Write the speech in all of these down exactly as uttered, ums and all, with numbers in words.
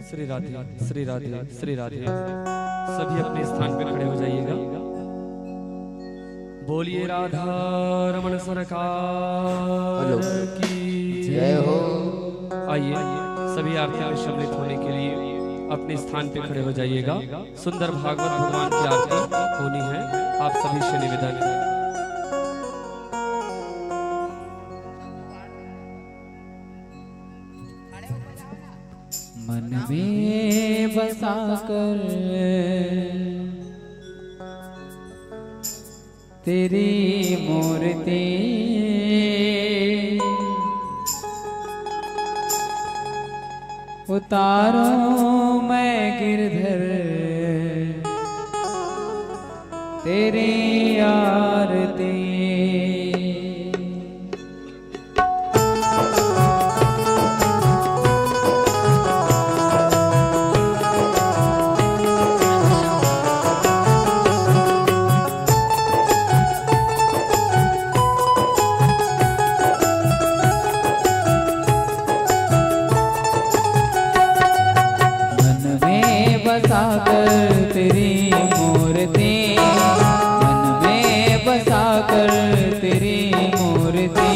श्री राधे, श्री राधे, श्री राधे। सभी अपने स्थान पे खड़े हो जाइएगा। बोलिए राधा रमन सरकार हेलो। की जय हो। आइए, सभी आरती में सम्मिलित होने के लिए अपने स्थान पे खड़े हो जाइएगा। सुंदर भागवत भगवान की आरती होनी है, आप सभी से निवेदन। मन में बसा कर तेरी मूर्ति उतारूं मैं गिरधर तेरी आरती। मन में बसा कर तेरी मूर्ति, मन में बसा कर तेरी मूर्ति,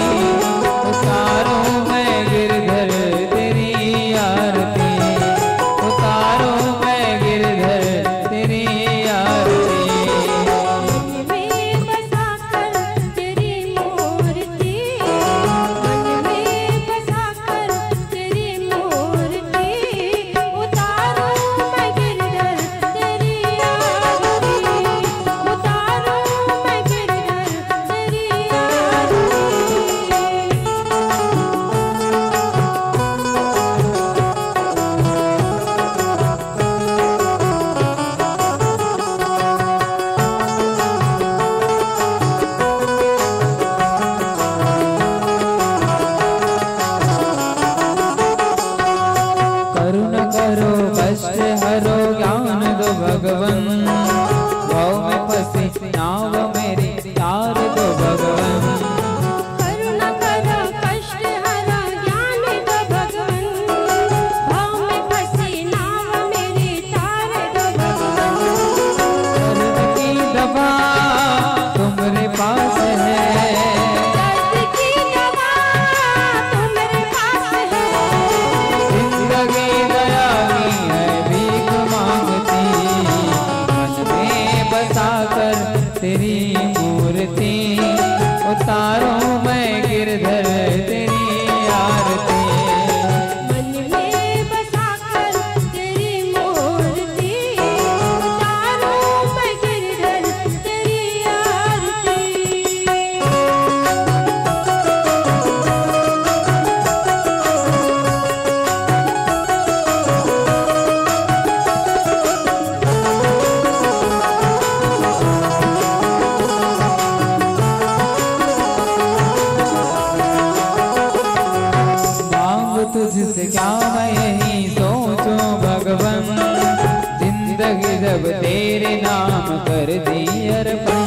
उतारूं मैं गिरधर तेरी आरती, उतारूं मैं गिरधर तेरी आरती। मन में बसा कर तेरी मूर्ति, मन में बसा कर तेरी मूर्ति, उतारूं मैं गिरधर तेरी आरती, उतारूं मैं गिरधर तेरी आरती। करुणा करो, कष्ट हरो, ज्ञान दो भगवन, भव में फंसी नाव मेरी तार दो भगवन। करुणा करो, कष्ट हरो, ज्ञान दो भगवन, भव में फंसी नाव मेरी तार दो भगवन। दर्द की दवा तुम्हारे पास है, दर्द की दवा तुम्हारे पास है। जिंदगी दयालु है, भीख मांगती, मन में बसा कर तेरी मूर्ति, उतारूं मैं गिरधर तेरी आरती। मन में बसा कर तेरी मूर्ति, उतारूं मैं गिरधर तेरी आरती। मांग तुझसे क्या मैं यही सोचूं भगवन, जिंदगी जब तेरे नाम कर दी अर्पण।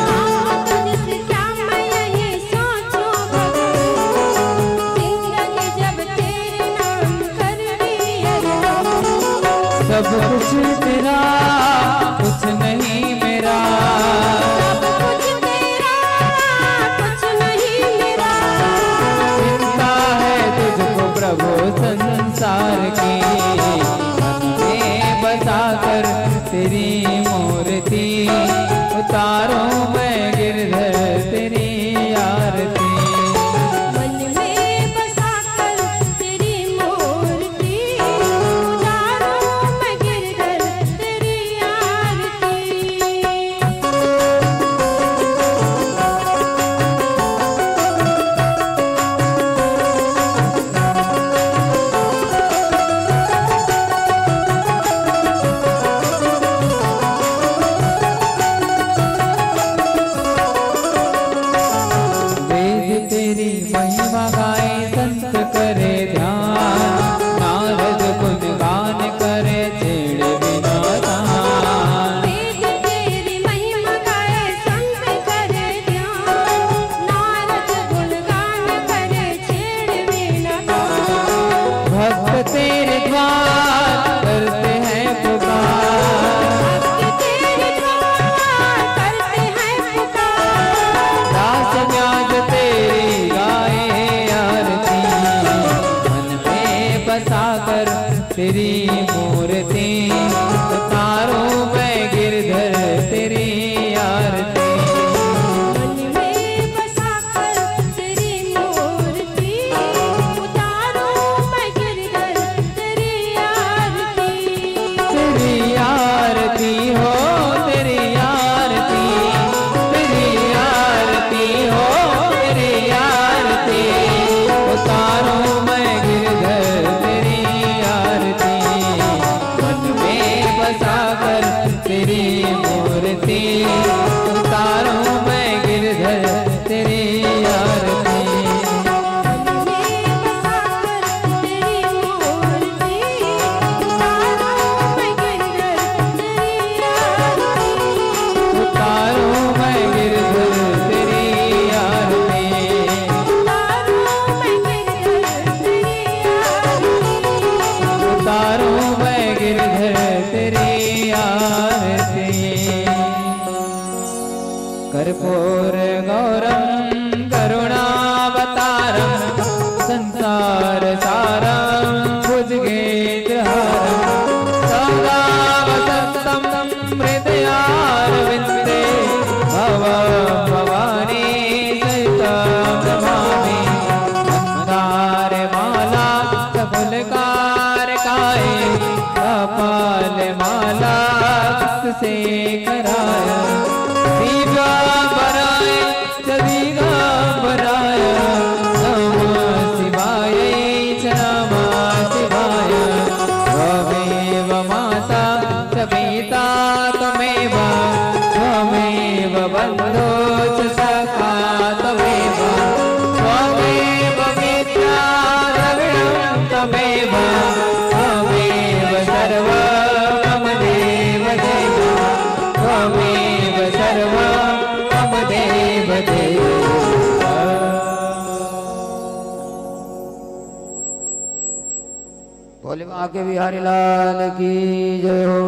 मांग तुझसे क्या मैं यही सोचूं भगवन, जिंदगी जब तेरे नाम कर दी अर्पण। सब कुछ तेरा, कुछ नहीं मेरा। सब कुछ तेरा, कुछ नहीं मेरा। चिंता है तुझको प्रभु संसार की, मन में बसा कर तेरी मूर्ति, उतारूं मैं गिरधर तेरी आरती। मन में बसा कर तेरी मूर्ति, उतारूं मैं गिरधर तेरी आरती। साकर तेरी मूर्ति, उतारूं मैं गिरधर तेरी आरती। मन में बसा कर तेरी मूर्ति, उतारूं मैं गिरधर तेरी आरती। तेरी आरती हो, तेरी आरती, तेरी आरती हो, तेरी आरती। उतारूं मैं गिरधर तेरी आरती, मन में बसा कर तेरी मूर्ति। उतारूं मैं गिरधर तेरी आरती। उतारूं मैं गिरधर तेरी आरती। उतारूं मैं गिरधर तेरी आरती। कर्पूर गौरम करुणावतारम संसार सारम भुजगेंद्रहारम सदा वसंतम हृदयारविंदे भवं भवानी सहितं नमामि। मन्दारमाला सफलकारकाय कपालमाला से कराय। दीपा बराय च दीपा बराय नमः शिवाय च नमः शिवाय। त्वमेव माता च पिता त्वमेव, त्वमेव बन्धो च सखा त्वमेव, त्वमेव मित्रा द्रविणं त्वमेव, त्वमेव सर्वं मम देव देव, त्वमेव सर्वं मम देव देव। भोले बांके बिहारी लाल की जय हो।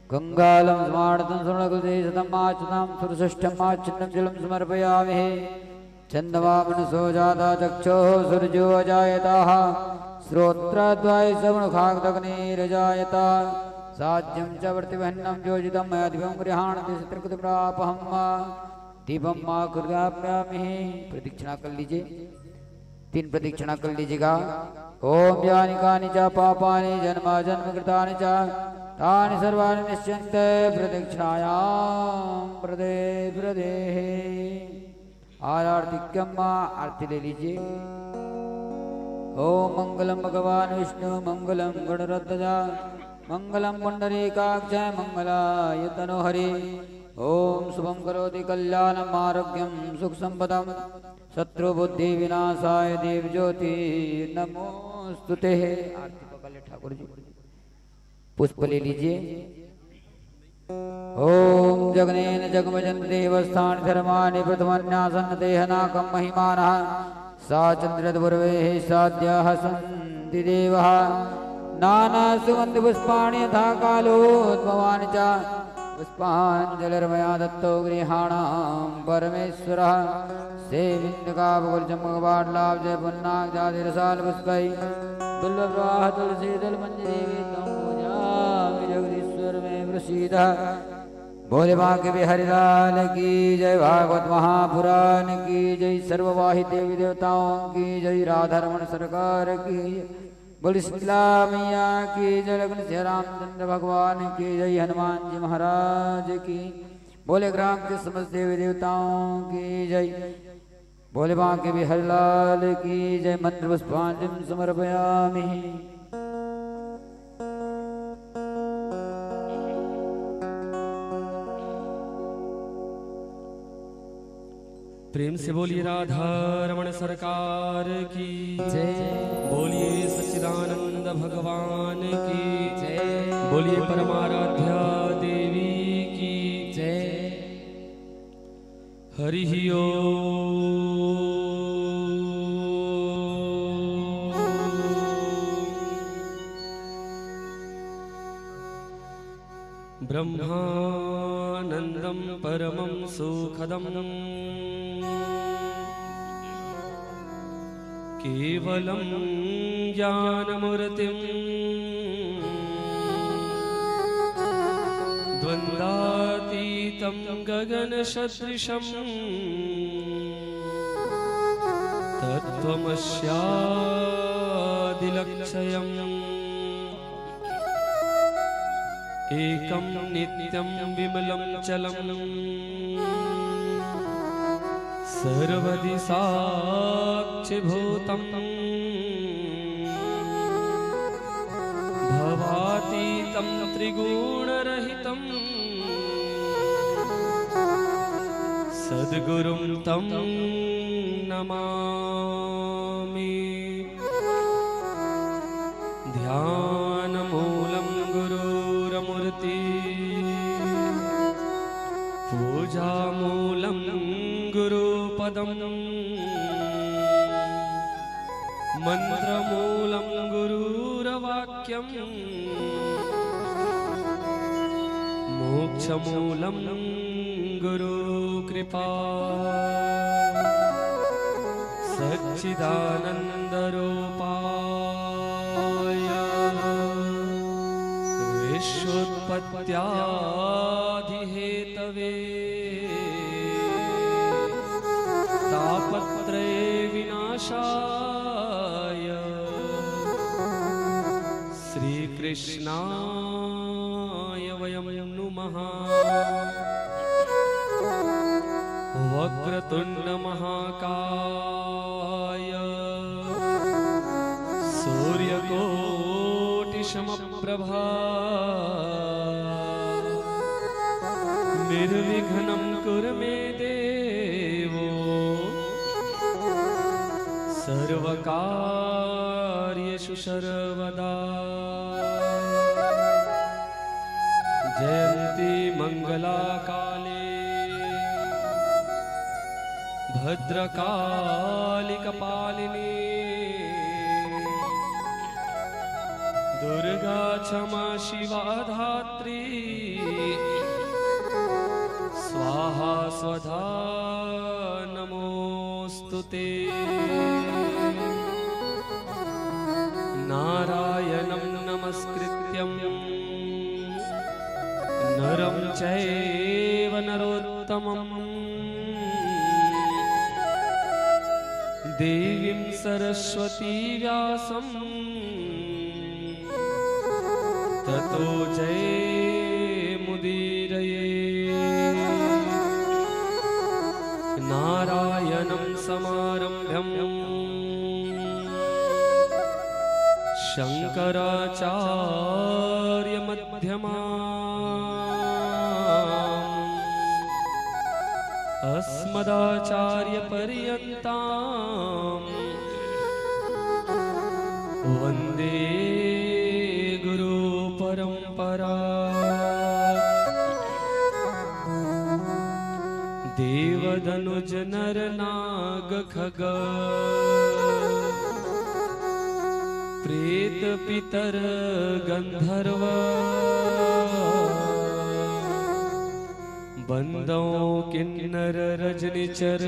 गंगालं स्नानं सुवर्णकुलदेशतमाचतां सुरसृष्टमाचन्नं जलं समर्पयामहे। चन्द्रमा मनसो जाता चक्षुः सूर्यो अजायताः श्रोत्रद्वायसवणुखाग्दग्निरजायता। साज्यं च प्रतिपन्नं योजितं मया दीपं गृहाण दिशतर्कतुप्रापहं मा दीपं मा कुर्गाम्यामहे। प्रदक्षिणा कर लीजिए। तीन प्रदक्षिणा कर लीजिएगा। ओम यानि कानि च पापानि जन्म जन्म कृतानि च तानि सर्वाणि नश्यन्ते प्रदक्षिणायां प्रदे प्रदेहे। आरती कम्मा आरती ले लीजिए। ओम मंगलम भगवान विष्णु मंगलम गरुड़ध्वजा मंगलम पुंडरीकाक्ष मंगलाय तनोहरि। ओम शुभम करोति कल्याणम आरोग्यम सुख संपदम शत्रु बुद्धि विनाशाय दीप ज्योति नमोस्तुते। आरती पकड़ ले ठाकुर जी, पुष्प ले लीजिए। ओम जगनेन जगमजंत देवस्थान धर्माणि प्रथमन्यासन्न देहनाकम महिमानः सा चंद्रत पूर्वेः साध्याः सन्ति देवः। नाना सुगंध पुष्पाणि यथा कालोद्भवानि च। पुष्पांजलिर्मया दत्तो गृहाणां परमेश्वरः। सेविंद कापकुल चंपक पाटलाभ जय पुन्नाग जाति रसाल पुष्पै। दुर्लभ प्रवाह तुलसी दल मंजरी वीतम पूजामि जगदीश्वर में प्रसीद। भोले बांके बिहारी लाल की जय, भागवत महापुराण की जय, सर्ववाहित देवी देवताओं की जय, राधा रमण सरकार की जय, बोले शीतला मैया की जय, लखन सिया रामचंद्र भगवान की जय, हनुमान जी महाराज की, बोले ग्राम के समस्त देवी देवताओं की जय, भोले बांके बिहारी लाल की जय। मंत्र पुष्पांजलि समर्पयामि। प्रेम से बोलिए राधा रमण सरकार की जय। बोलिए सच्चिदानंद भगवान की जय। बोलिए परमाराध्या देवी की जय। हरि ओम। ब्रह्मानंदं परमं सुखदं केवलं ज्ञानमूर्तिं द्वन्द्वातीतं गगनसदृशं तत्त्वमस्यादिलक्ष्यम्। एकं नित्यं विमलं चलं सर्वदिशाक्षिभूतम्। भवातीतं त्रिगुणरहितं सद्गुरुं तं नमामि। ध्यानमूलं गुरोरमूर्ति, पूजामूलं गुरुपदम्, मन्त्रमूलं गुरुरवाक्यम्, मोक्षमूलं गुरुकृपा। सच्चिदानन्दरूपाय विश्वोत्पत्त्यादिहेतवे तापत्रयविनाशाय श्रीकृष्णाय वयं नुमः। वक्रतुण्डमहाकाय सूर्यकोटिसमप्रभा निर्विघ्नं कुरु मे देवो सर्वकार्येषु सर्वदा। जयन्ती मङ्गलाकाली भद्रकाली कपालिनी दुर्गा क्षमा शिवा धात्री स्वाहा स्वधा नमोऽस्तु ते। नारायणं नमस्कृत्यं नरं चैव नरोत्तमम्। देवीं सरस्वती व्यासं ततो जयमुदीरये। नारायणं समारम्भ्यं शङ्कराचार्यमध्यमाम्। अस्मदाचार्यपर्यन्तां वन्दे गुरुपरम्परा। देवदनुज नर नाग खग प्रेत पितर गन्धर्व बन्दौं किन्नर रजनिचर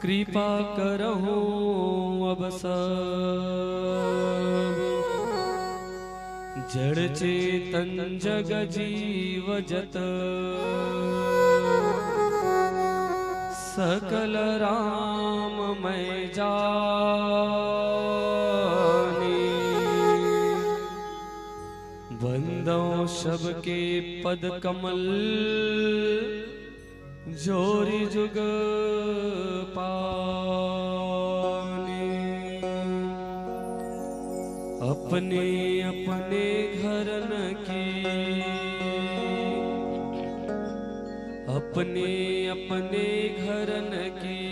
कृपा करहु अब सब। जड़ चेतन जग जीव जत सकल राम मैं जानी। बन्दौं सबके पद कमल जोरि जुग पानी। अपने अपने घरन की, अपने अपने घरन की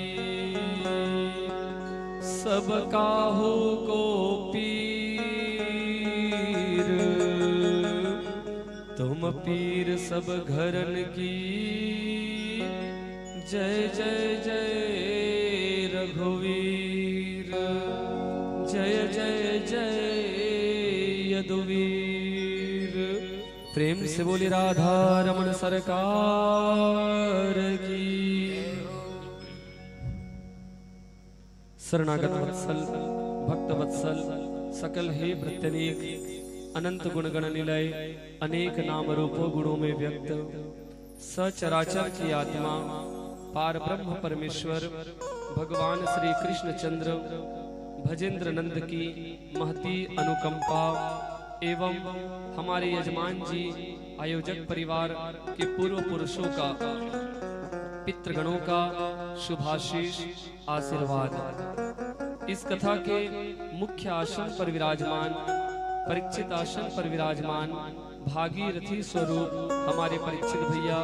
सब काहू को पीर। तुम पीर सब घरन की। जय जय जय रघुवीर, जय जय जय यदुवीर। प्रेम से बोली राधा रमन सरकार की। शरणागत वत्सल, भक्त वत्सल, सकल हे प्रत्यनीक, अनंत गुणगण निलय, अनेक नाम रूपो गुणों में व्यक्त, सचराचर की आत्मा, पार ब्रह्म परमेश्वर भगवान श्री कृष्णचंद्र भजेंद्र नंद की महती अनुकंपा एवं हमारे यजमान जी आयोजक परिवार के पूर्व पुरुषों का, पितृगणों का शुभाशीष आशीर्वाद। इस कथा के मुख्य आसन पर विराजमान, परीक्षित आसन पर विराजमान, भागीरथी स्वरूप हमारे परीक्षित भैया,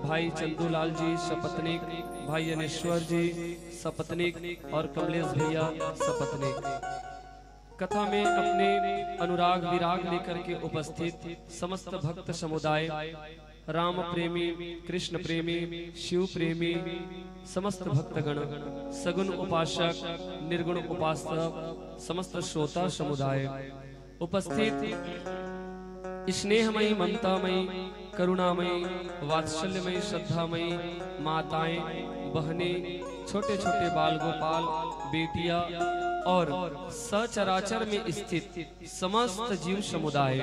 भाई चंदूलाल जी सपत्निक, भाई अनेश्वर जी सपत्निक और कमलेश भैया सपत्निक। कथा में अपने अनुराग विराग लेकर के उपस्थित समस्त भक्त समुदाय, राम प्रेमी, कृष्ण प्रेमी, शिव प्रेमी, समस्त भक्तगण, सगुण उपासक, निर्गुण उपासक, समस्त श्रोता समुदाय, उपस्थित स्नेहमयी, ममतामयी, करुणामयी, वात्सल्यमयी, श्रद्धामयी माताएं, बहनें, छोटे छोटे बाल गोपाल, बेटियां और सचराचर में स्थित समस्त जीव समुदाय,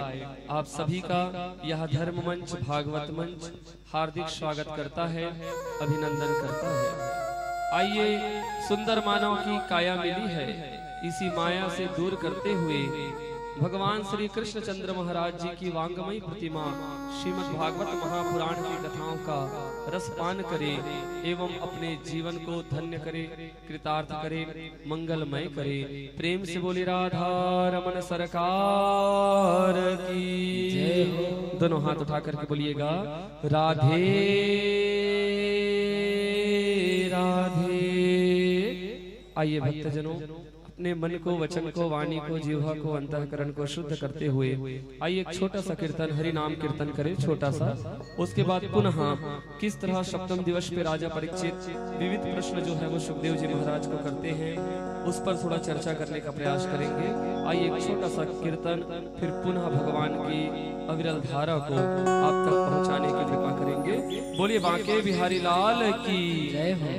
आप सभी का यह धर्म मंच, भागवत मंच हार्दिक स्वागत करता है, अभिनंदन करता है। आइए, सुंदर मानव की काया मिली है, इसी माया से दूर करते हुए भगवान श्री कृष्णचंद्र महाराज जी की वांगमयी प्रतिमा श्रीमद् भागवत महापुराण की कथाओं का रसपान करें एवं अपने जीवन को धन्य करें, कृतार्थ करें, मंगलमय करें। प्रेम से बोलिए राधा रमन सरकार की जय हो। दोनों हाथ उठा करके बोलिएगा, राधे राधे। आइए भक्तजनों, अपने मन को, वचन को, वाणी को, जीवा को, अंतःकरण को शुद्ध करते हुए आइए एक छोटा सा कीर्तन, हरि नाम कीर्तन करें, छोटा सा। उसके बाद पुनः किस तरह सप्तम दिवस पे राजा परीक्षित विविध प्रश्न जो है वो सुखदेव जी महाराज को करते हैं, उस पर थोड़ा चर्चा करने का प्रयास करेंगे। आइए एक छोटा सा कीर्तन, फिर पुनः भगवान की अविरल धारा को आप तक पहुंचाने की कृपा करेंगे। बोलिए बांके बिहारी लाल की जय हो।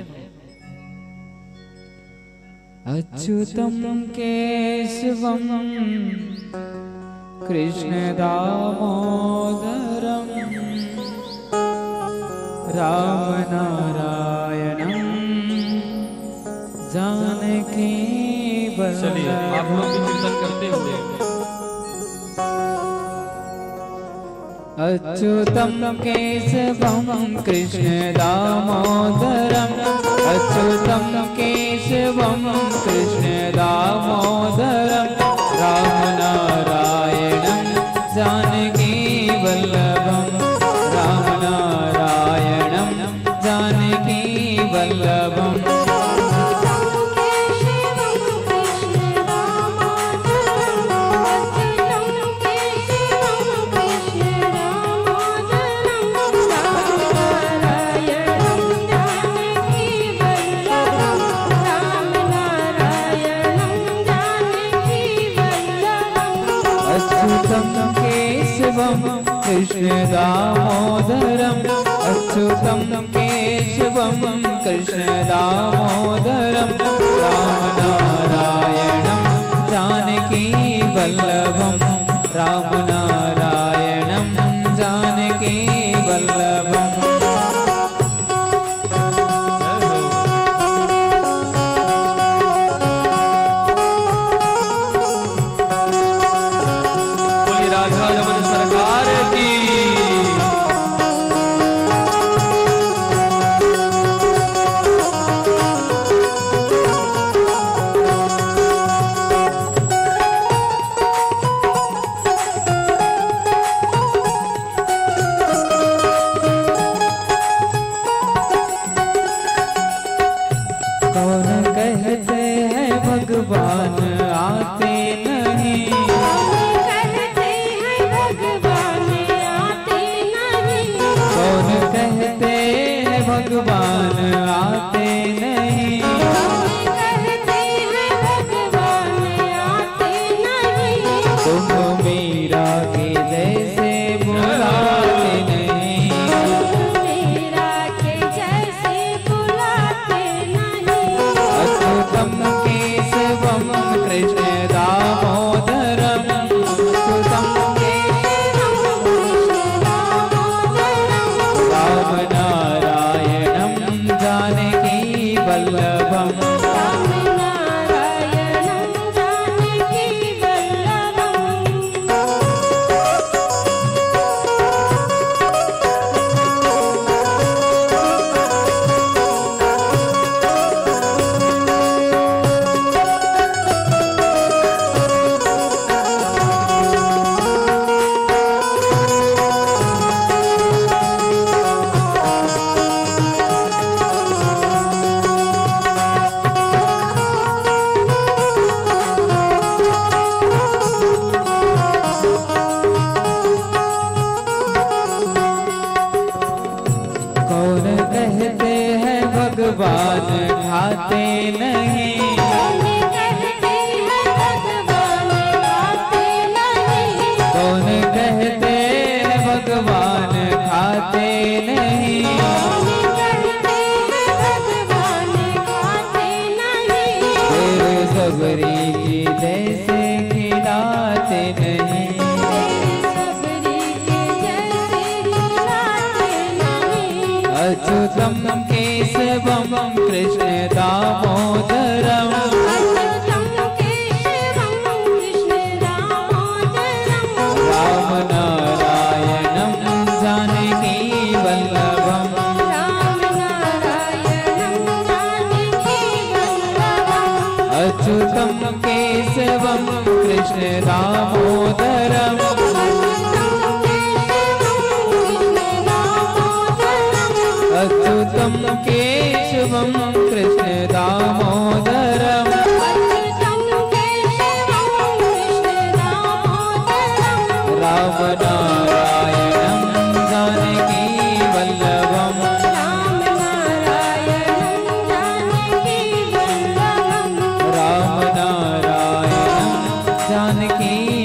अच्युतं केशवं कृष्णदामोदरं रामनारायणं जानकी। चलिए, आप लोग भी कीर्तन करते हुए। अच्युतं केशवं कृष्णदामोदरं, अच्युतं केशवं कृष्णदामोदरं रामनारायणं जानकीवल्लभं, रामनारायणं जानकीवल्लभं। अच्युतं केशवं कृष्णदामोदरं, अच्युतं केशवं कृष्णदामोदरं रामनारायणं जानकीवल्लभं, रामनारायणं जानकीवल्लभं। बोलिए राधा रमन सरकार की। कौन कहते हैं भगवान आते नहीं? कौन कहते हैं भगवान आते नहीं? कौन कहते हैं भगवान आते नहीं? कौन कहते हैं भगवान आते नहीं? तुम मीरा के जैसे बुलाते नहीं। मीरा के जैसे बुलाते नहीं। अच्युतम के कृष्ण दामोदरं सुतं केशवं कृष्ण दामोदरं राम नारायणं जानकी वल्लभं। राम नारायणं जानकी वल्लभं। कौन कहते हैं भगवान खाते नहीं? कौन कहते हैं भगवान खाते नहीं? कौन कहते हैं भगवान खाते नहीं? कौन कहते हैं भगवान खाते नहीं? तेरे सबरी की जैसे खिलाते नहीं। तेरे सबरी की जैसे खिलाते नहीं। अच्युतं केशवं कृष्ण दामोदरं। अच्युतं केशवं कृष्ण दामोदरं। राम नारायणं जानकी वल्लभं। राम नारायणं जानकी वल्लभं। अच्युतं केशवं कृष्ण दामोदरं। अच्युतं केशवं कृष्ण दामोदरं। राम नारायणं जानकी वल्लभं। राम नारायणं जानकी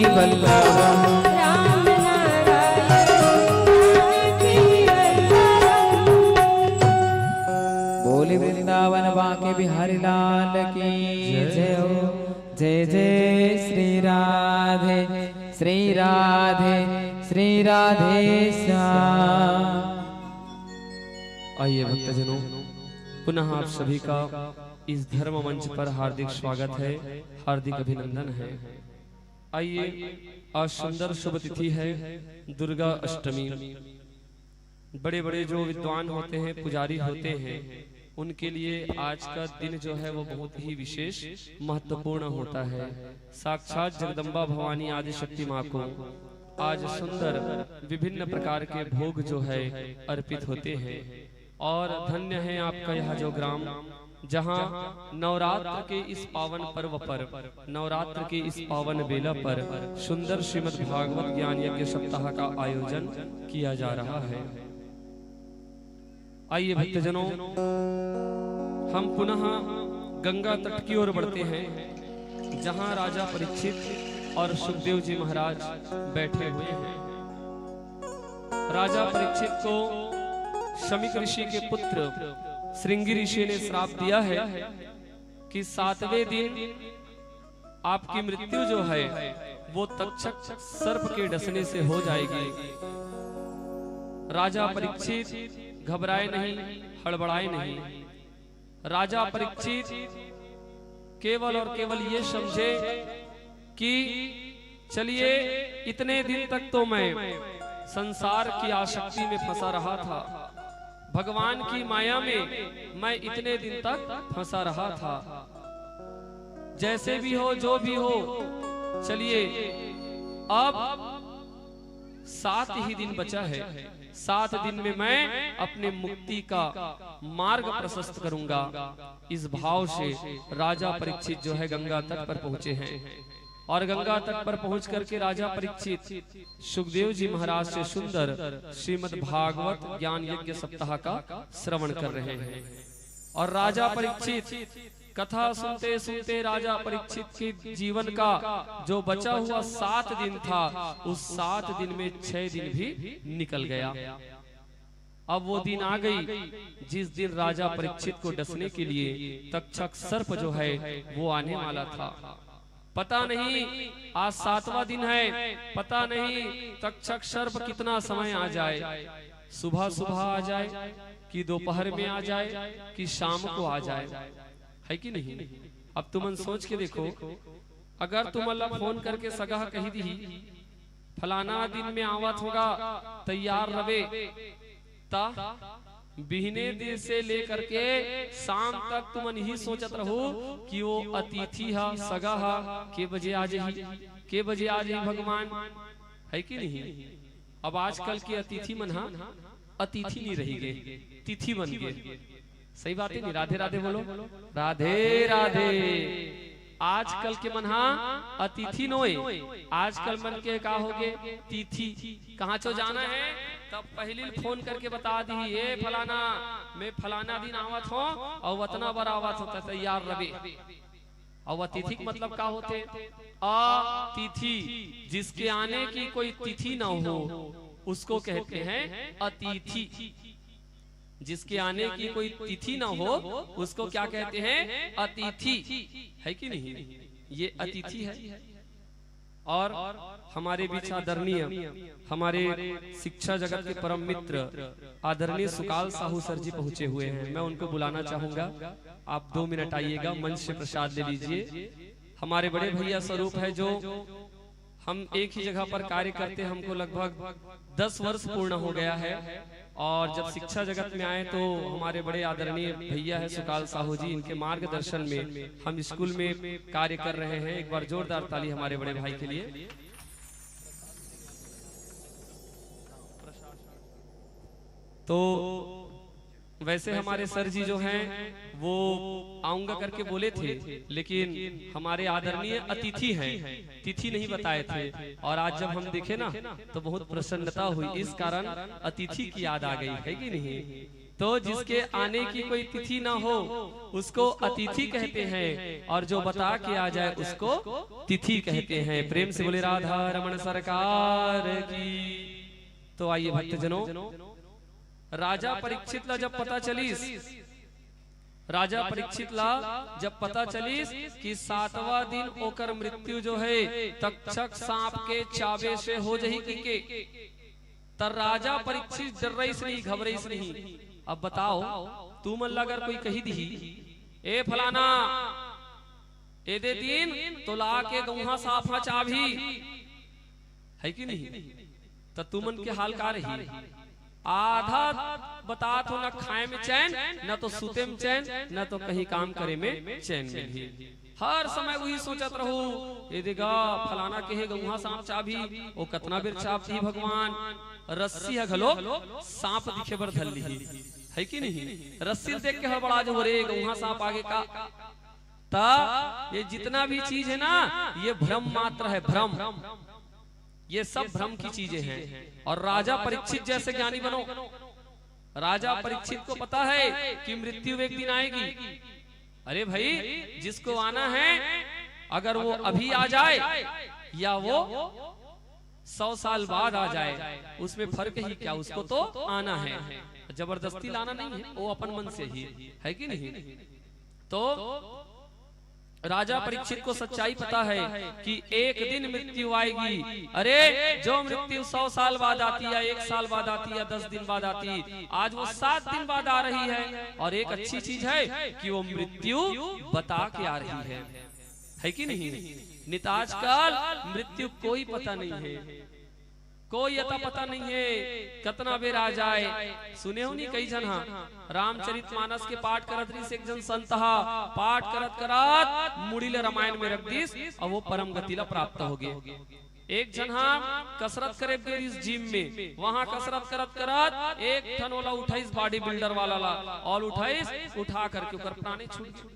वल्लभं। बोले वृंदावन बांके बिहारी लाल की जय हो। जय जय श्री राधे, श्री राधे, श्री राधे श्याम। आइए भक्तजनों, पुनः आप सभी का इस धर्म मंच पर हार्दिक स्वागत है, हार्दिक अभिनंदन है। आइए, आज सुंदर शुभ तिथि है, दुर्गा अष्टमी। बड़े बड़े जो विद्वान होते हैं, पुजारी होते हैं, उनके लिए आज का दिन जो है वो बहुत ही विशेष महत्वपूर्ण होता है। साक्षात जगदम्बा भवानी आदिशक्ति माँ को आज सुंदर विभिन्न प्रकार के भोग जो है अर्पित होते हैं। और धन्य है आपका यह जो ग्राम, जहाँ नवरात्र के इस पावन पर्व पर, नवरात्र के इस पावन बेला पर सुंदर श्रीमद् भागवत ज्ञान यज्ञ सप्ताह का आयोजन किया जा रहा है। आइए भक्तजनों, हम पुनः गंगा तट की ओर बढ़ते हैं, जहाँ राजा परीक्षित और सुखदेव जी महाराज बैठे हुए हैं। राजा परीक्षित को शमीक ऋषि के पुत्र श्रृंगी ऋषि ने श्राप दिया है कि सातवें दिन आपकी मृत्यु जो है वो तक्षक सर्प के डसने से हो जाएगी। राजा परीक्षित घबराए नहीं, हड़बड़ाए नहीं। राजा परीक्षित केवल और केवल ये समझे कि चलिए, इतने दिन तक तो मैं संसार की आसक्ति में फंसा रहा था, भगवान की माया में मैं इतने दिन तक फंसा रहा था। जैसे भी हो, जो भी हो, चलिए, अब सात ही दिन बचा है, सात दिन में मैं अपने मुक्ति का मार्ग प्रशस्त करूंगा। इस भाव से राजा परीक्षित जो है गंगा तट पर पहुंचे हैं और गंगा तट पर पहुंच करके राजा परीक्षित सुखदेव जी महाराज से सुंदर श्रीमद् भागवत ज्ञान यज्ञ सप्ताह का श्रवण कर रहे हैं। और राजा परीक्षित, कथा सुनते सुनते राजा परीक्षित के जीवन का जो बचा हुआ सात दिन था, उस सात दिन में छह दिन भी निकल गया। अब वो दिन आ गई जिस दिन राजा परीक्षित को डसने के लिए तक्षक सर्प जो है वो आने वाला था। पता नहीं आज सातवां दिन है, पता नहीं तक्षक सर्प कितना समय आ जाए, सुबह सुबह आ जाए कि दोपहर में आ जाए कि शाम को आ जाए, है कि नहीं? अब तुमन सोच के देखो, अगर तुमन ला फोन करके सगा कही दिही, "फलाना दिन में आवत होगा, तैयार रवे," ता बिहने दिन से लेकर के शाम तक तुमन यही सोचत रहू कि वो अतिथि हा, सगा हा, के बजे आ जाही, के बजे आ जाही भगवान, है कि नहीं? अब आजकल के अतिथि मन हा अतिथि नहीं रही गे, तिथि बन गे। सही बात है नहीं? राधे राधे बोलो, राधे राधे। आजकल के मन हा अतिथि नोय, आजकल मन के का हो गे? तिथि। कहाँ चो जाना है, तब पहली फोन करके बता दी, "ए फलाना, मैं फलाना दिन आवत हों और वतना बर आवत हों, त तैयार रबे।" और अतिथि के मतलब का होते? अतिथि, जिसके आने की कोई तिथि न हो, उसको कहते हैं अतिथि। जिसके आने की कोई तिथि न हो, उसको क्या कहते हैं? अतिथि। है कि नहीं? ये अतिथि है। और हमारे बीच आदरणीय, हमारे शिक्षा जगत के परम मित्र आदरणीय सुकाल साहू सर जी पहुंचे हुए हैं। मैं उनको बुलाना चाहूंगा, आप दो मिनट आइएगा, मंच से प्रसाद ले लीजिए। हमारे बड़े भैया स्वरूप है, जो हम एक ही जगह पर कार्य करते, हमको लगभग दस वर्ष पूर्ण हो गया है। और जब शिक्षा जगत में आए तो हमारे बड़े आदरणीय भैया है सुकाल साहू जी, इनके मार्गदर्शन में हम स्कूल में कार्य कर रहे हैं। एक बार जोरदार ताली हमारे बड़े भाई के लिए। तो वैसे हमारे सर जी जो हैं, वो आऊंगा करके बोले थे, लेकिन हमारे आदरणीय अतिथि हैं, तिथि नहीं बताए थे। और आज जब हम देखे ना, तो बहुत प्रसन्नता हुई, इस कारण अतिथि की याद आ गई, है कि नहीं? तो जिसके आने की कोई तिथि ना हो, उसको अतिथि कहते हैं, और जो बता के आ जाए, उसको तिथि कहते हैं। प्रेम से बोले, राधा रमण सरकार की। तो आइए भक्तजनों, राजा परीक्षित ला जब पता चलिस, राजा परीक्षित ला जब पता चलिस कि सातवां दिन ओकर मृत्यु जो है तक्षक सांप के चाबे से हो जही कहिके, त राजा परीक्षित डर्रइस नहीं, घबरइस नहीं। अब बताओ, तुमन ला अगर कोई कही दिही, "ए फलाना, एदे दिन तोला के गौहा सांप हा चाबही," है कि नहीं? त तुमन के हाल का रही? आधा बतात हो, न खाए में चैन, न तो सुते में चैन, न तो कहीं काम करे में चैन मिलही। हर समय वही सोचत रहू, "ए देगा, फलाना के हे गौहा सांप चाबही, ओ कतना बेर चाबही भगवान।" रस्सी ह घलो सांप दिखे बर धर लिही, है कि नहीं? रस्सी ल देख के हड़बड़ा जो, "अरे, गौहा सांप आगे का।" त ये जितना भी चीज है ना, ये भ्रम मात्र है, भ्रम। ये सब भ्रम की चीजें हैं। और राजा परीक्षित जैसे ज्ञानी बनो। राजा परीक्षित को पता है कि मृत्यु एक दिन आएगी। अरे भाई, जिसको आना है, अगर वो अभी आ जाए या वो सौ साल बाद आ जाए, उसमें फर्क ही क्या, उसको तो आना है। जबरदस्ती लाना नहीं है, वो अपन मन से ही है, कि नहीं? तो राजा परीक्षित को सच्चाई पता है कि एक दिन मृत्यु आएगी। अरे, जो मृत्यु सौ साल बाद आती है, एक साल बाद आती है, दस दिन बाद आती, आज वो सात दिन बाद आ रही है। और एक अच्छी चीज है कि वो मृत्यु बता के आ रही है, है कि नहीं? नहीं तो आजकल मृत्यु कोई पता नहीं है, कोई अता पता नहीं है, कतना बेर आ जाए। सुने हो नहीं कई झन हा, रामचरित मानस के पाठ करत रहिस, एक झन संत हा पाठ करत करत मुड़ी ले रामायण में रख दिस, और वो परम गति ला प्राप्त हो गए। एक झन हा कसरत करे गे रहिस जिम में, वहां कसरत करत करत एक ठन ओला उठाइस, बॉडी बिल्डर वाला ला, और उठाइस, उठा करके ओकर प्राणे छूट गए।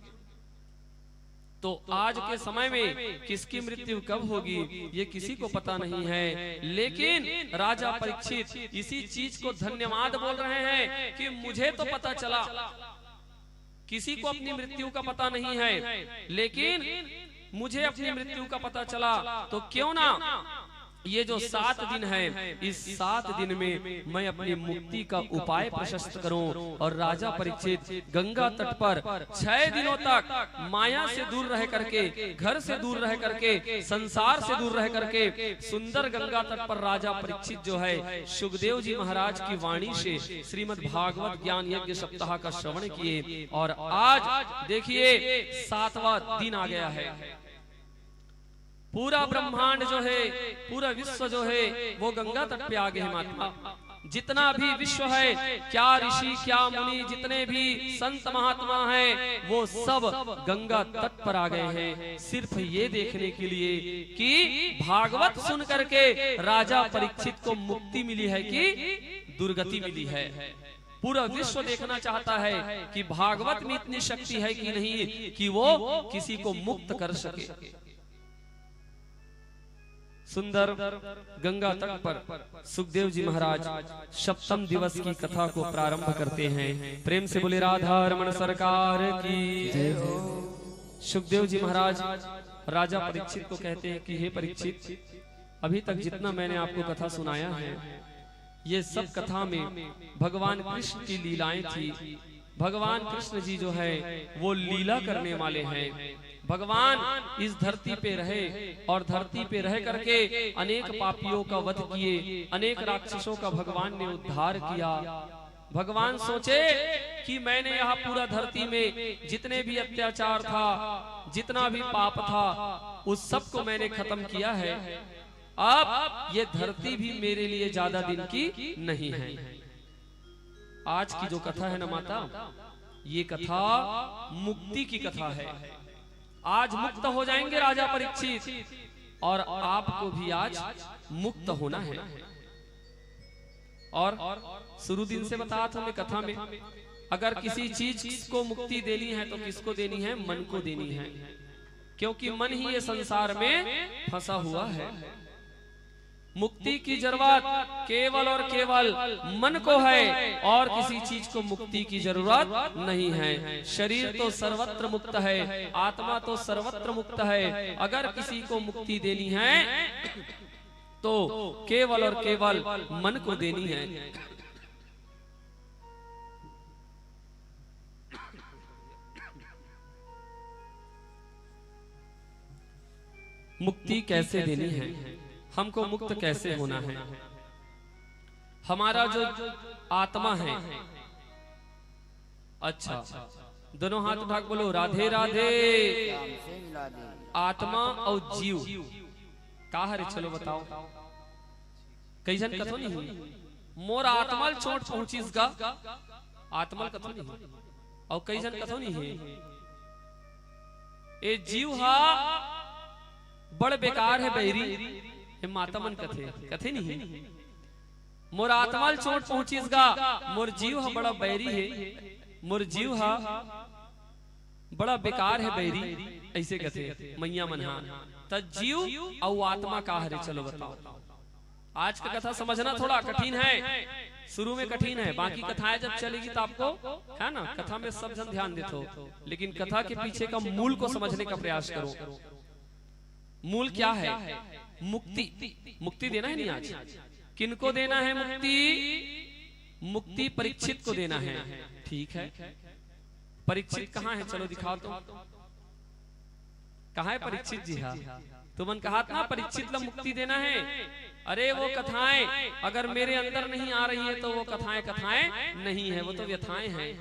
तो आज के समय में किसकी मृत्यु कब होगी, ये किसी को पता नहीं है। लेकिन राजा परीक्षित इसी चीज को धन्यवाद बोल रहे हैं कि मुझे तो पता चला, किसी को अपनी मृत्यु का पता नहीं है, लेकिन मुझे अपनी मृत्यु का पता चला, तो क्यों ना ये जो सात दिन है, इस सात दिन में मैं अपनी मुक्ति का उपाय प्रशस्त करूं। और राजा परीक्षित गंगा तट पर छह दिनों तक माया से दूर रह करके, घर से दूर रह करके, संसार से दूर रह करके सुंदर गंगा तट पर राजा परीक्षित जो है, सुखदेव जी महाराज की वाणी से श्रीमद् भागवत ज्ञान यज्ञ सप्ताह का श्रवण किए। और आज देखिए, सातवां दिन आ गया है। पूरा ब्रह्मांड जो है, पूरा विश्व जो है, वो गंगा तट पे आ गए हैं, महात्मा। जितना भी विश्व है, क्या ऋषि, क्या मुनि, जितने भी संत महात्मा हैं, वो सब गंगा तट पर आ गए हैं, सिर्फ ये देखने के लिए कि भागवत सुन करके राजा परीक्षित को मुक्ति मिली है कि दुर्गति मिली है। पूरा विश्व देखना चाहता है कि भागवत में इतनी शक्ति है कि नहीं, कि वो किसी को मुक्त कर सके। सुंदर गंगा तट पर सुखदेव जी महाराज सप्तम दिवस की कथा को प्रारंभ करते हैं। प्रेम से बोले, राधा रमण सरकार की। सुखदेव जी महाराज राजा परीक्षित को कहते हैं कि हे परीक्षित, अभी तक जितना मैंने आपको कथा सुनाया है, ये सब कथा में भगवान कृष्ण की लीलाएं थी। भगवान कृष्ण जी जो है, वो लीला करने वाले हैं। भगवान इस धरती पे रहे और धरती पे रह करके अनेक पापियों का वध किए, अनेक राक्षसों का भगवान ने उद्धार किया। भगवान सोचे कि मैंने यह पूरा धरती में जितने भी अत्याचार था, जितना भी पाप था, उस सब को मैंने खत्म किया है। अब ये धरती भी मेरे लिए ज्यादा दिन की नहीं है। आज की जो कथा है ना माता, ये कथा मुक्ति की कथा है। आज मुक्त हो जाएंगे राजा परीक्षित, और आपको भी आज मुक्त होना है। और शुरू दिन से बताया था मैं कथा में, अगर किसी चीज को मुक्ति देनी है तो किसको देनी है? मन को देनी है, क्योंकि मन ही ये संसार में फंसा हुआ है। मुक्ति की जरूरत केवल और केवल मन को है, और किसी चीज को मुक्ति की जरूरत नहीं है। शरीर तो सर्वत्र मुक्त है, आत्मा तो सर्वत्र मुक्त है। अगर किसी को मुक्ति देनी है तो केवल और केवल मन को देनी है। मुक्ति कैसे देनी है, हमको मुक्त कैसे होना है, हमारा जो आत्मा है। अच्छा, दोनों हाथ उठा के बोलो, राधे राधे। आत्मा और जीव का हरे, चलो बताओ। कई झन कथो नहीं, मोर आत्मा ल चोट पहुंचिस गा, आत्मा ल कथो नहीं। और कई झन कथो नहीं है, ए जीव हा बड़ बेकार है बैरी, ए माता मन कथे, कथे नहीं। मोर आत्मा ल चोट पहुंचिस गा, मोर जीव हा बड़ा बैरी है, मोर जीव हा बड़ा बेकार है बैरी, ऐसे कथे मैया मन हा। त जीव अउ आत्मा का हरे, चलो बताओ। आज का कथा समझना थोड़ा कठिन है, शुरू में कठिन है, बाकी कथाएं जब चलेगी तो आपको, है ना, कथा में सब झन ध्यान देथो, लेकिन कथा के पीछे का मूल को समझने का प्रयास करो। मूल क्या है? मुक्ति। मुक्ति देना है नहीं आज? किनको देना है मुक्ति? मुक्ति परीक्षित को देना है। ठीक है, परीक्षित कहाँ है? चलो दिखाओ तो, कहाँ है परीक्षित जी? हाँ, तुमन कहा था ना परीक्षित ला मुक्ति देना है। अरे वो कथाएं अगर मेरे अंदर नहीं आ रही है तो वो कथाएं कथाएं नहीं है, वो तो व्यथाएं हैं।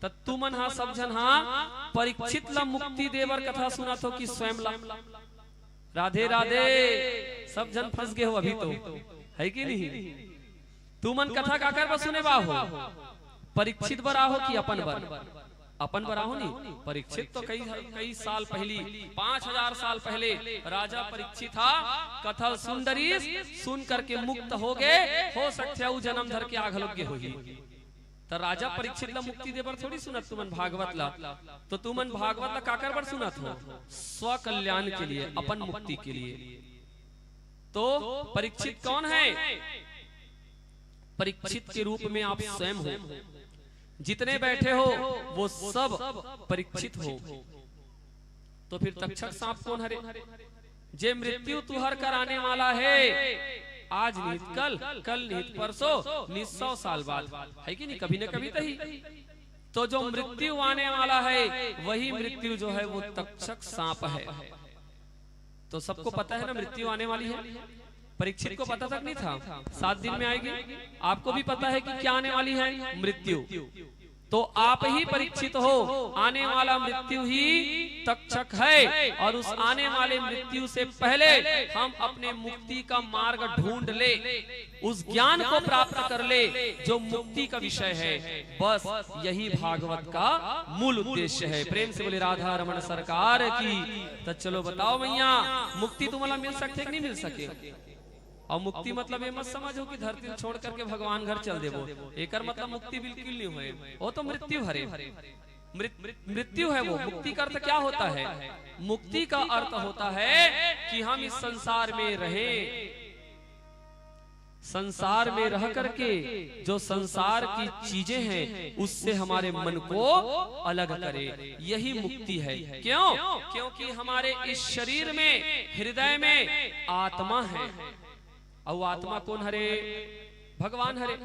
त तुमन हा सब झन हा परीक्षित ला मुक्ति देबर कथा सुनत हो कि स्वयं ला? राधे राधे। सब झन फंस गए हो अभी तो, है कि नहीं? तुमन कथा काकर बर सुने बा हो? परीक्षित बर आहो कि अपन बर? अपन बर आहो नहीं। परीक्षित तो कई कई साल पहली, पांच हजार साल पहले राजा परीक्षित हा कथा सुन डरिस, सुन करके मुक्त हो गए। हो सकथे अउ जन्म धर के आघ लग गए होही। त राजा परीक्षित ला मुक्ति दे बर थोड़ी सुनत तुमन भागवत ला, तो तुमन भागवत ला काकर बर सुनत हो? स्व कल्याण के लिए, अपन मुक्ति के लिए। तो परीक्षित कौन है? परीक्षित के रूप में आप स्वयं हो, जितने बैठे हो वो सब परीक्षित हो। तो फिर तक्षक सांप कौन हरे? जे मृत्यु तुहर कर आने वाला है, आज निहित कल, कल निहित परसों, निहित सौ साल बाद, है कि नहीं? कभी न कभी तो ही। तो जो मृत्यु आने वाला है, वही मृत्यु जो है, वो तक्षक सांप है। तो सबको पता है ना, मृत्यु आने वाली है। परीक्षित को पता तक नहीं था, सात दिन में आएगी। आपको भी पता है कि क्या आने वाली है, मृत्यु। तो आप ही परीक्षित हो, आने वाला मृत्यु ही तक्षक है, और उस आने वाले मृत्यु से पहले हम अपने मुक्ति का मार्ग ढूंढ ले, उस ज्ञान को प्राप्त कर ले जो मुक्ति का विषय है। बस यही भागवत का मूल उद्देश्य है। प्रेम से बोले राधा रमण सरकार की। तो चलो बताओ भैया, मुक्ति तुम्हारा मिल सकते कि नहीं मिल सके? और मुक्ति मतलब ये मत समझो कि धरती छोड़ करके भगवान घर चल देबो, एकर मतलब मुक्ति बिल्कुल नहीं होए, वो तो मृत्यु हरे। मृत-, मृत्यु है वो। मुक्ति का अर्थ क्या होता है? मुक्ति का अर्थ होता है कि हम इस संसार में रहें, संसार में रह करके जो संसार की चीजें हैं, उससे हमारे मन को अलग करें, यही मुक्ति है। क्यों? क्योंकि हमारे इस शरीर में, हृदय में आत्मा है। और आत्मा कौन हरे? भगवान हरे।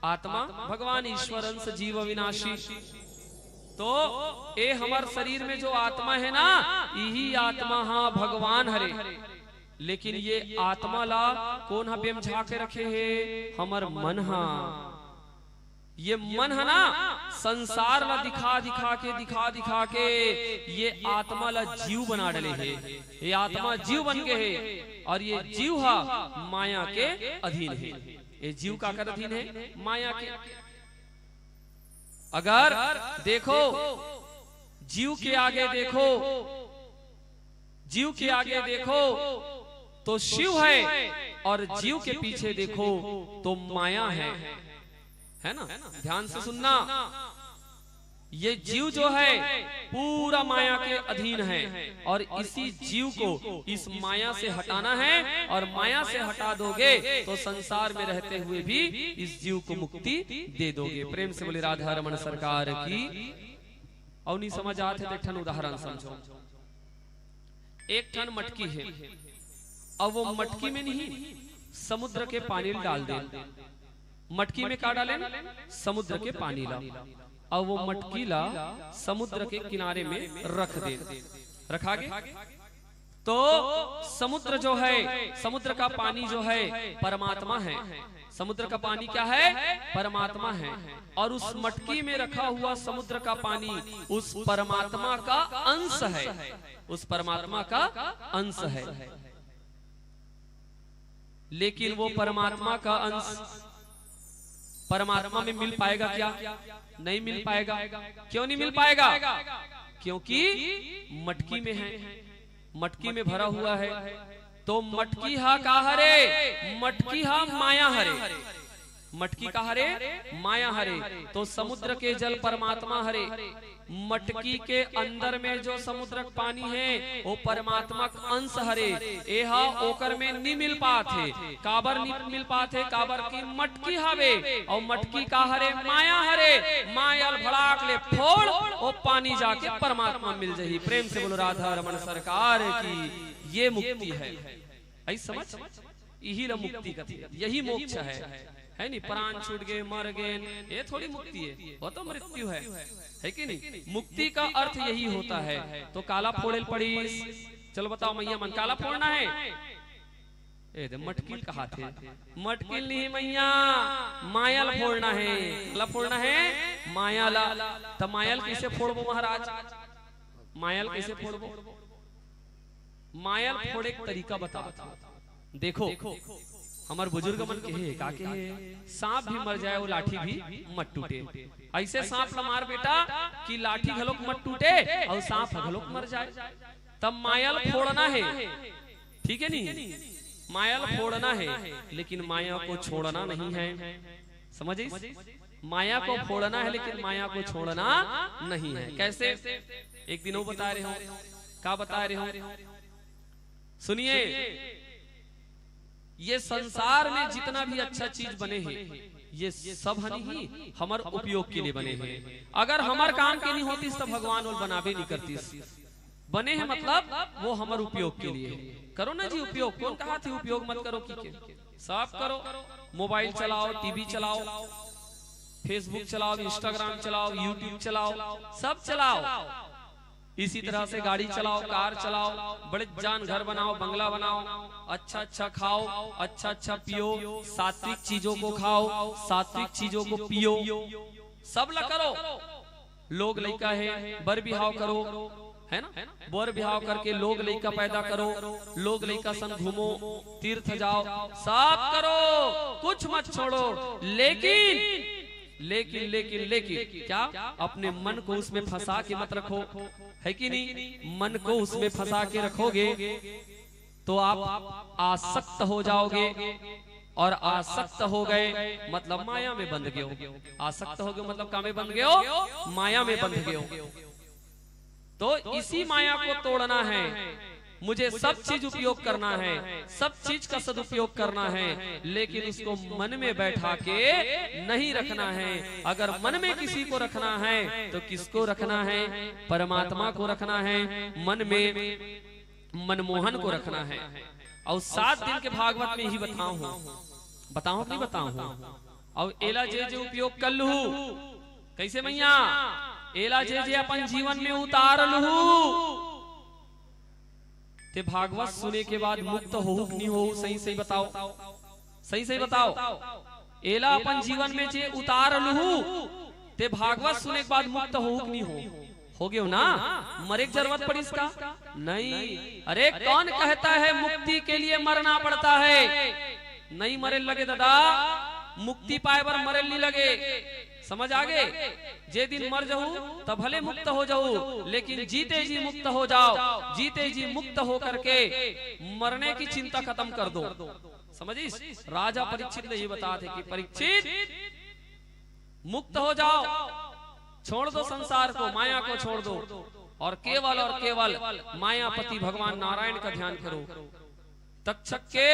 आत्मा भगवान, ईश्वर अंश जीव अविनाशी। तो ए हमर शरीर में जो आत्मा है ना, यही आत्मा हा भगवान हरे। लेकिन ये आत्मा ला कौन हा बेमझा के रखे हे? हमर मन हा। ये मन है ना, संसार ला दिखा दिखा के, दिखा दिखा के ये आत्मा ला जीव बना डले हे। ये आत्मा जीव बन के हे, और ये जीव हा माया के अधीन हे। ये जीव काकर अधीन हे? माया के। अगर देखो, जीव के आगे देखो, जीव के आगे देखो तो शिव है, और जीव के पीछे देखो तो माया है। है ना? ध्यान से सुनना, ये जीव जो है, पूरा माया के अधीन है, और इसी जीव को इस माया से हटाना है, और माया से हटा दोगे तो संसार में रहते हुए भी इस जीव को मुक्ति दे दोगे। प्रेम से बोले राधा रमण सरकार की। और नहीं समझ आत हे तो एक ठन उदाहरण समझो। एक ठन मटकी हे, अब वो मटकी में नहीं, समुद्र के पानी ल डाल दे। मटकी में का डाले? समुद्र के पानी ला। अब वो मटकी ला समुद्र के किनारे में रख दे। रखा गे? तो समुद्र जो है, समुद्र का पानी जो है, परमात्मा है। समुद्र का पानी क्या है? परमात्मा है। और उस मटकी में रखा हुआ समुद्र का पानी उस परमात्मा का अंश है, उस परमात्मा का अंश है। लेकिन वो परमात्मा का अंश परमात्मा में मिल पाएगा क्या? नहीं मिल पाएगा। क्यों नहीं मिल पाएगा? क्योंकि मटकी में है, मटकी में भरा हुआ है। तो मटकी हा का हरे? मटकी हा माया हरे। मटकी का हरे? माया हरे। तो समुद्र के जल परमात्मा हरे। मटकी के अंदर में जो समुद्रक पानी हे, वो परमात्मक अंश हरे। एहा ओकर में नी मिल पात हे। काबर नी मिल पात हे? काबर कि मटकी हवे, अउ मटकी का हरे? माया हरे। माया ल भड़ाक ले फोड़, वो पानी जाके परमात्मा मिल जही। प्रेम से बोलो राधा रमण सरकार की। ये मुक्ति है। आई समझ? इही ला मुक्ति कथे, यही मोक्ष है। है नी? प्राण छूट गे, मर गे, ये थोड़ी मुक्ति है, वो तो मृत्यु है, है कि नहीं? मुक्ति का अर्थ यही होता है। तो काला फोड़े ल पड़ीस। चलो बताओ मैया मन, काला फोड़ना है? ए दे मटकिल कहा थे, मटकिल नहीं मैया, माया ल फोड़ना है। ला फोड़ना है माया ला। त माया ल कैसे फोड़बो महाराज? माया ल कैसे फोड़बो? माया ल फोड़े के तरीका बता। देखो, हमर बुजुर्ग मन कहे, का कहे, सांप भी मर जाए, वो लाठी भी मत टूटे। ऐसे सांप ल मार बेटा कि लाठी घलोक मत टूटे और सांप घलोक मर जाए। तब माया ल फोड़ना है, ठीक है नहीं? माया ल फोड़ना है, लेकिन माया को छोड़ना नहीं है। समझ आइस? माया को फोड़ना है, लेकिन माया को छोड़ना नहीं है। कैसे? एक दिन वो बता रहे हो, का बता रहे हो? सुनिए, ये संसार में जितना भी अच्छा चीज बने हैं, ये सब हनी ही हमर उपयोग के लिए बने हैं। अगर हमर काम के नहीं होतीस, तो भगवान वो बनाबे नहीं करतीस। बने हे मतलब वो हमर उपयोग के लिए। करो ना जी उपयोग, कोन कहाथे उपयोग मत करो कि के? सब करो, मोबाइल चलाओ, टीवी चलाओ, Facebook चलाओ, Instagram चलाओ, YouTube चलाओ, सब चलाओ। इसी तरह से गाड़ी चलाओ, कार चलाओ, बड़े जान घर बनाओ, बंगला बनाओ, अच्छा अच्छा खाओ, अच्छा अच्छा पियो, सात्विक चीजों को खाओ, सात्विक चीजों को पियो, सब ला करो। लोग लइका हे, बर बिहाव करो, है ना? बर बिहाव करके लोग लइका पैदा करो, लोग लइका संग घूमो, तीर्थ जाओ, सब करो, कुछ मत छोड़ो। लेकिन, लेकिन, लेकिन, लेकिन क्या अपने मन को उसमें फंसा के मत रखो, है कि नहीं? मन को उसमें फंसा के रखोगे तो आप आसक्त हो जाओगे, और आसक्त हो गए मतलब माया में बंध गए हो। आसक्त हो गए मतलब का में बंध गए हो? माया में बंध गए हो। तो इसी माया को तोड़ना है। मुझे सब चीज उपयोग करना है, सब चीज का सदुपयोग करना है, लेकिन उसको मन में बैठा के नहीं रखना है। अगर मन में किसी को रखना है तो किसको रखना है? परमात्मा को रखना है मन में, मनमोहन को रखना है। और सात दिन के भागवत में ही बताओ हूँ, बताओ कि नहीं बताओ हूँ। और एला जे जे उपयोग कर लूहू, कैसे मैया? एला जे जे अपन जीवन में उतार लूहू, ते भागवत सुने के बाद मुक्त होहू कि नहीं होहू? सही सही बताओ, सही सही बताओ। एला अपन जीवन में जे उतार लूहू, ते भागवत सुने के बाद मुक्त होहू कि नहीं होहू? हो गयो ना? मरे के जरूरत पड़िस का? नहीं। अरे, कौन कहता है मुक्ति के लिए मरना पड़ता है? नहीं मरे लगे दादा, मुक्ति पाए बर मरे नहीं लगे। समझ आगे? जे दिन मर जाहू तब भले मुक्त हो जाहू, लेकिन जीते जी मुक्त हो जाओ। जीते जी मुक्त हो करके मरने की चिंता खत्म कर दो। समझिस? राजा परीक्षित ला ये बताथे कि परीक्षित, मुक्त हो जाओ, छोड़ दो संसार को, माया को छोड़ दो, और केवल और केवल मायापति भगवान नारायण का ध्यान करो। तक्षक के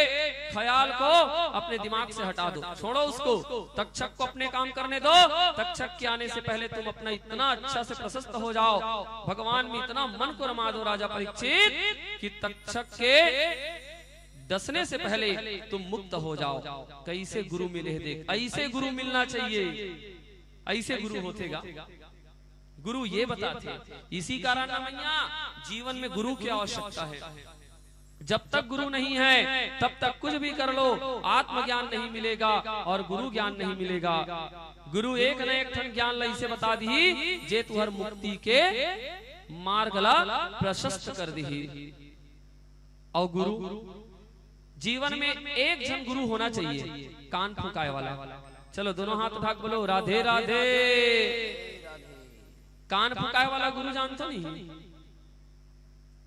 ख्याल को अपने दिमाग से हटा दो, छोड़ो उसको। तक्षक को अपने काम करने दो। तक्षक के आने से पहले तुम अपना इतना अच्छा से प्रशस्त हो जाओ, भगवान में इतना मन को रमा दो राजा परीक्षित, कि तक्षक के डसने से पहले तुम मुक्त हो जाओ। कैसे गुरु मिले हैं देख, ऐसे गुरु मिलना चाहिए, ऐसे गुरु होथे गा। गुरु ये बताथे। इसी कारण ना मैया, जीवन में गुरु की आवश्यकता है। जब तक गुरु नहीं है तब तक कुछ भी कर लो, आत्मज्ञान नहीं मिलेगा और गुरु ज्ञान नहीं मिलेगा। गुरु एक न एक ठन ज्ञान ला इसे बता दी, जे तुहर मुक्ति के मार्ग ला प्रशस्त कर दी। और गुरु, जीवन में एक झन गुरु होना चाहिए, कान फुकाए वाला। चलो दोनों हाथ उठा के बोलो, राधे राधे। कान फुकाए वाला गुरु जानथो नहीं?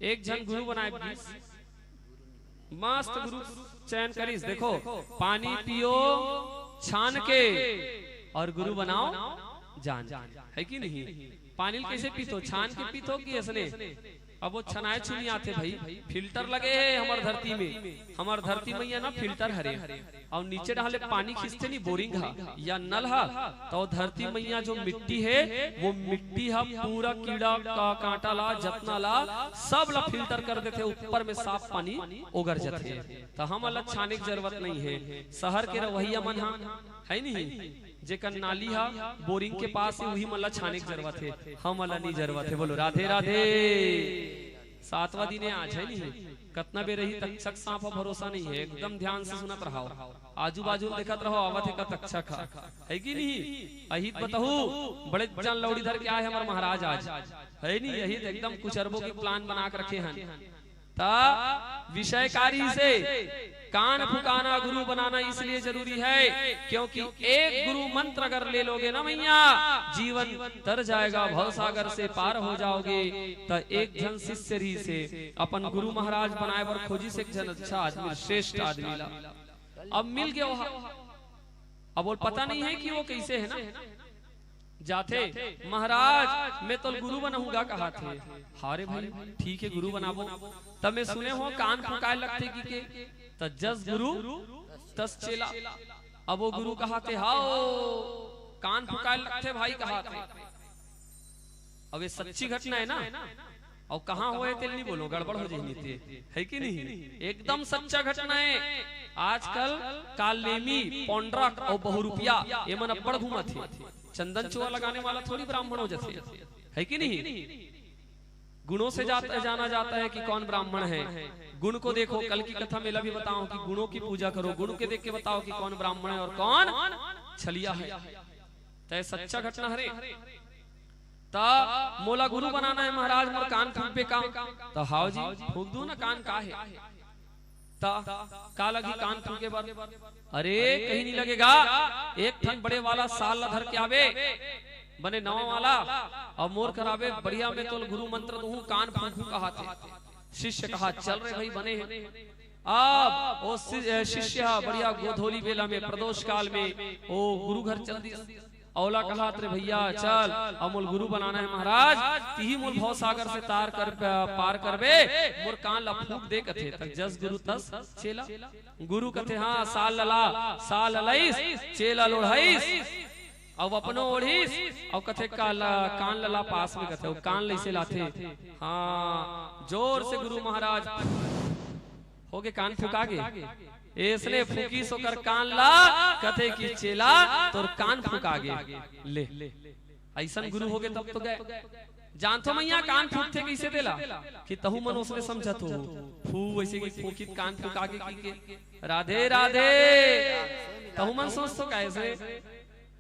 एक झन गुरु बनाए गिस, मस्त गुरु चयन करिस। देखो, पानी पियो छान के और गुरु बनाओ जान, है कि नहीं? पानी ल कैसे पीथो? छान के पीथो कि ऐसने? अब वो छनाए छुनी आथे भाई, फिल्टर लगे हे हमर धरती में। हमर धरती मैया ना फिल्टर हरे, और नीचे डहाले पानी खींचथे नी, बोरिंग हा या नल हा, तो धरती मैया जो मिट्टी हे, वो मिट्टी हा पूरा कीड़ा का कांटा ला, जतना ला, सब ला फिल्टर कर देथे, ऊपर में साफ पानी ओगर जथे। तो हमन ला छाने के जरूरत नहीं हे। शहर के रहवैया मन हा, है नहीं, जेकर नाली हा बोरिंग के पास हे, उही मन ला छाने के जरूरत हे, हमन ला नहीं जरूरत हे। बोलो राधे राधे। सातवां दिन हे आज, है नहीं, कतना बेर रही तक्षक सांप हा, भरोसा नहीं हे। एकदम ध्यान से सुनत रहो, आजू बाजू देखत रहो, आवत हे का तक्षक हा, है कि नहीं? अहित बतहू, बड़े जन लौड़ी धर के आए हमर महाराज आज, है नहीं? अहित एकदम कुछ अरबों की प्लान बना के रखे हन। त विषयकारी से कान फुकाना, गुरु बनाना इसलिए जरूरी है, क्योंकि एक गुरु मंत्र अगर ले लोगे ना मैया, जीवन तर जाएगा, भवसागर से पार हो जाओगे। त एक झन शिष्य रहिसे अपन गुरु महाराज बनाए बर खोजिस एक झन अच्छा आदमी, श्रेष्ठ आदमी ला। अब मिल गयो हा। अब वो पता नहीं है कि वो कैसे है ना, जाथे, महाराज, मैं तोला गुरु बनाहूं गा कहाथे। हाँ रे भाई, ठीक हे, गुरु बनाबो। त मैं सुने हों कान फुकाए लगथे कि के, त जस गुरु तस चेला। अब वो गुरु कहाथे, हाओ, कान फुकाए लगथे भाई कहाथे। अब ये सच्ची घटना हे ना, अउ कहाँ होए तेल नहीं बोलो, गड़बड़ हो जाही नहीं ते, है कि नहीं? एकदम सच्चा घटना है। आजकल कालेमी, पौंड्रक अउ बहुरूपिया ये मन अब्बड़ घूमत हे। चंदन चोआ लगाने वाला थोड़ी ब्राह्मण हो जाथे, है कि नहीं? गुणों से जात, जाना जाता है कि कौन ब्राह्मण है। गुण को देखो, कल की कथा में ला भी बताओ कि गुणों की पूजा करो, गुण के देख के बताओ कि कौन ब्राह्मण है और कौन छलिया है। तय सच्चा घटना हरे। त मोला गुरु बनाना है महाराज, मोर कान फूकबे का? त हाव जी, फूक दू ना, कान का है। त का लगही कान फूके बर? अरे, कहीं नहीं लगेगा। एक ठन बड़े वाला साल ला धर के आबे, बने नवा वाला, अउ मोर कराबे बढ़िया, मैं तोल गुरु मंत्र दूहूं, कान फूकू कहाथे। शिष्य कहा, चल रे भाई, बने हे। अब ओ शि-, शिष्य ह बढ़िया गोधोली बेला में, प्रदोष काल में ओ गुरु घर चल दिस। अउ ओला कहत रे, भैया चल, अब मोल गुरु बनाना है महाराज, तिही मोल भव सागर से तार कर, पार करबे, मोर कान ला फूक दे कथे। त जस गुरु तस चेला। गुरु कथे, हाँ, साल लला, साल ललइस, चेला लोढ़इस, अउ अपनो ओढ़िस, अउ कथे का ला, कान लला पास में कथे, अउ कान लइसे लाथे, हाँ, जोर से गुरु महाराज, होगे कान फुका गे। एसने फूकिस ओकर कान ला, कथे कि चेला तोर कान फुका गे। ले, अइसन गुरु होगे तब तो गए। जानथो मइया कान फूकथे कइसे तेला, कि तहू मन ओसने समझत हो, फू वइसे कि फूकित कान फुका गे कि के। राधे राधे। तहू मन सोचथो कइसे?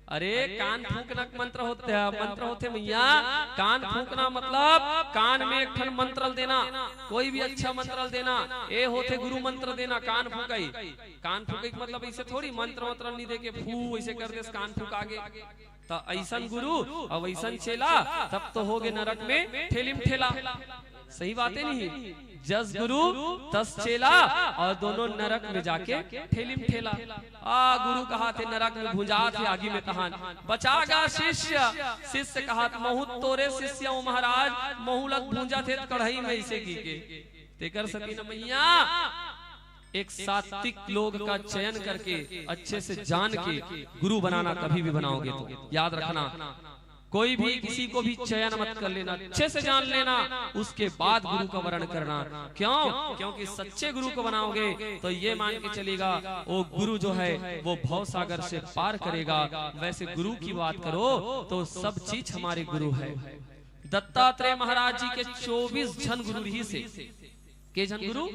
अरे, कान फूकना मंत्र होथे, मंत्र होथे मइया। कान फूकना मतलब कान में एक ठन मंत्र देना, कोई भी अच्छा मंत्र देना, ए होथे गुरु मंत्र देना। कान फूकई, कान फूकई के मतलब अइसे थोड़ी मंत्र मंत्र नहीं देके फू अइसे कर देस, कान फुका गे। त अइसन गुरु अउ अइसन चेला, तब तो होगे नरक में ठेलिम ठेला। सही बात है नहीं? जस गुरु तस चेला, अउ दोनों नरक में जाके ठेलिम ठेला। आ, गुरु कहाथे नरक में भुंजाथे आगी में तहान, बचा गा शिष्य। शिष्य कहाथे महूं तोरे शिष्य हूं महाराज, महूं ला भुंजाथे कढ़ाई में अइसे की के। तेकर सेती न मइया, एक सात्विक लोग का चयन करके, अच्छे से जान के गुरु बनाना, कभी भी बनाओगे तो। याद रखना, कोई भी किसी को भी चयन मत कर लेना, अच्छे से जान लेना, उसके बाद गुरु का वरण करना। क्यों? क्योंकि सच्चे गुरु को बनाओगे तो ये मान के चलेगा, वो गुरु जो है वो भव सागर से पार करेगा। वैसे गुरु की बात करो तो सब चीज हमारे गुरु है। दत्तात्रेय महाराज जी के चौबीस झन गुरु रहिसे। के झन गुरु?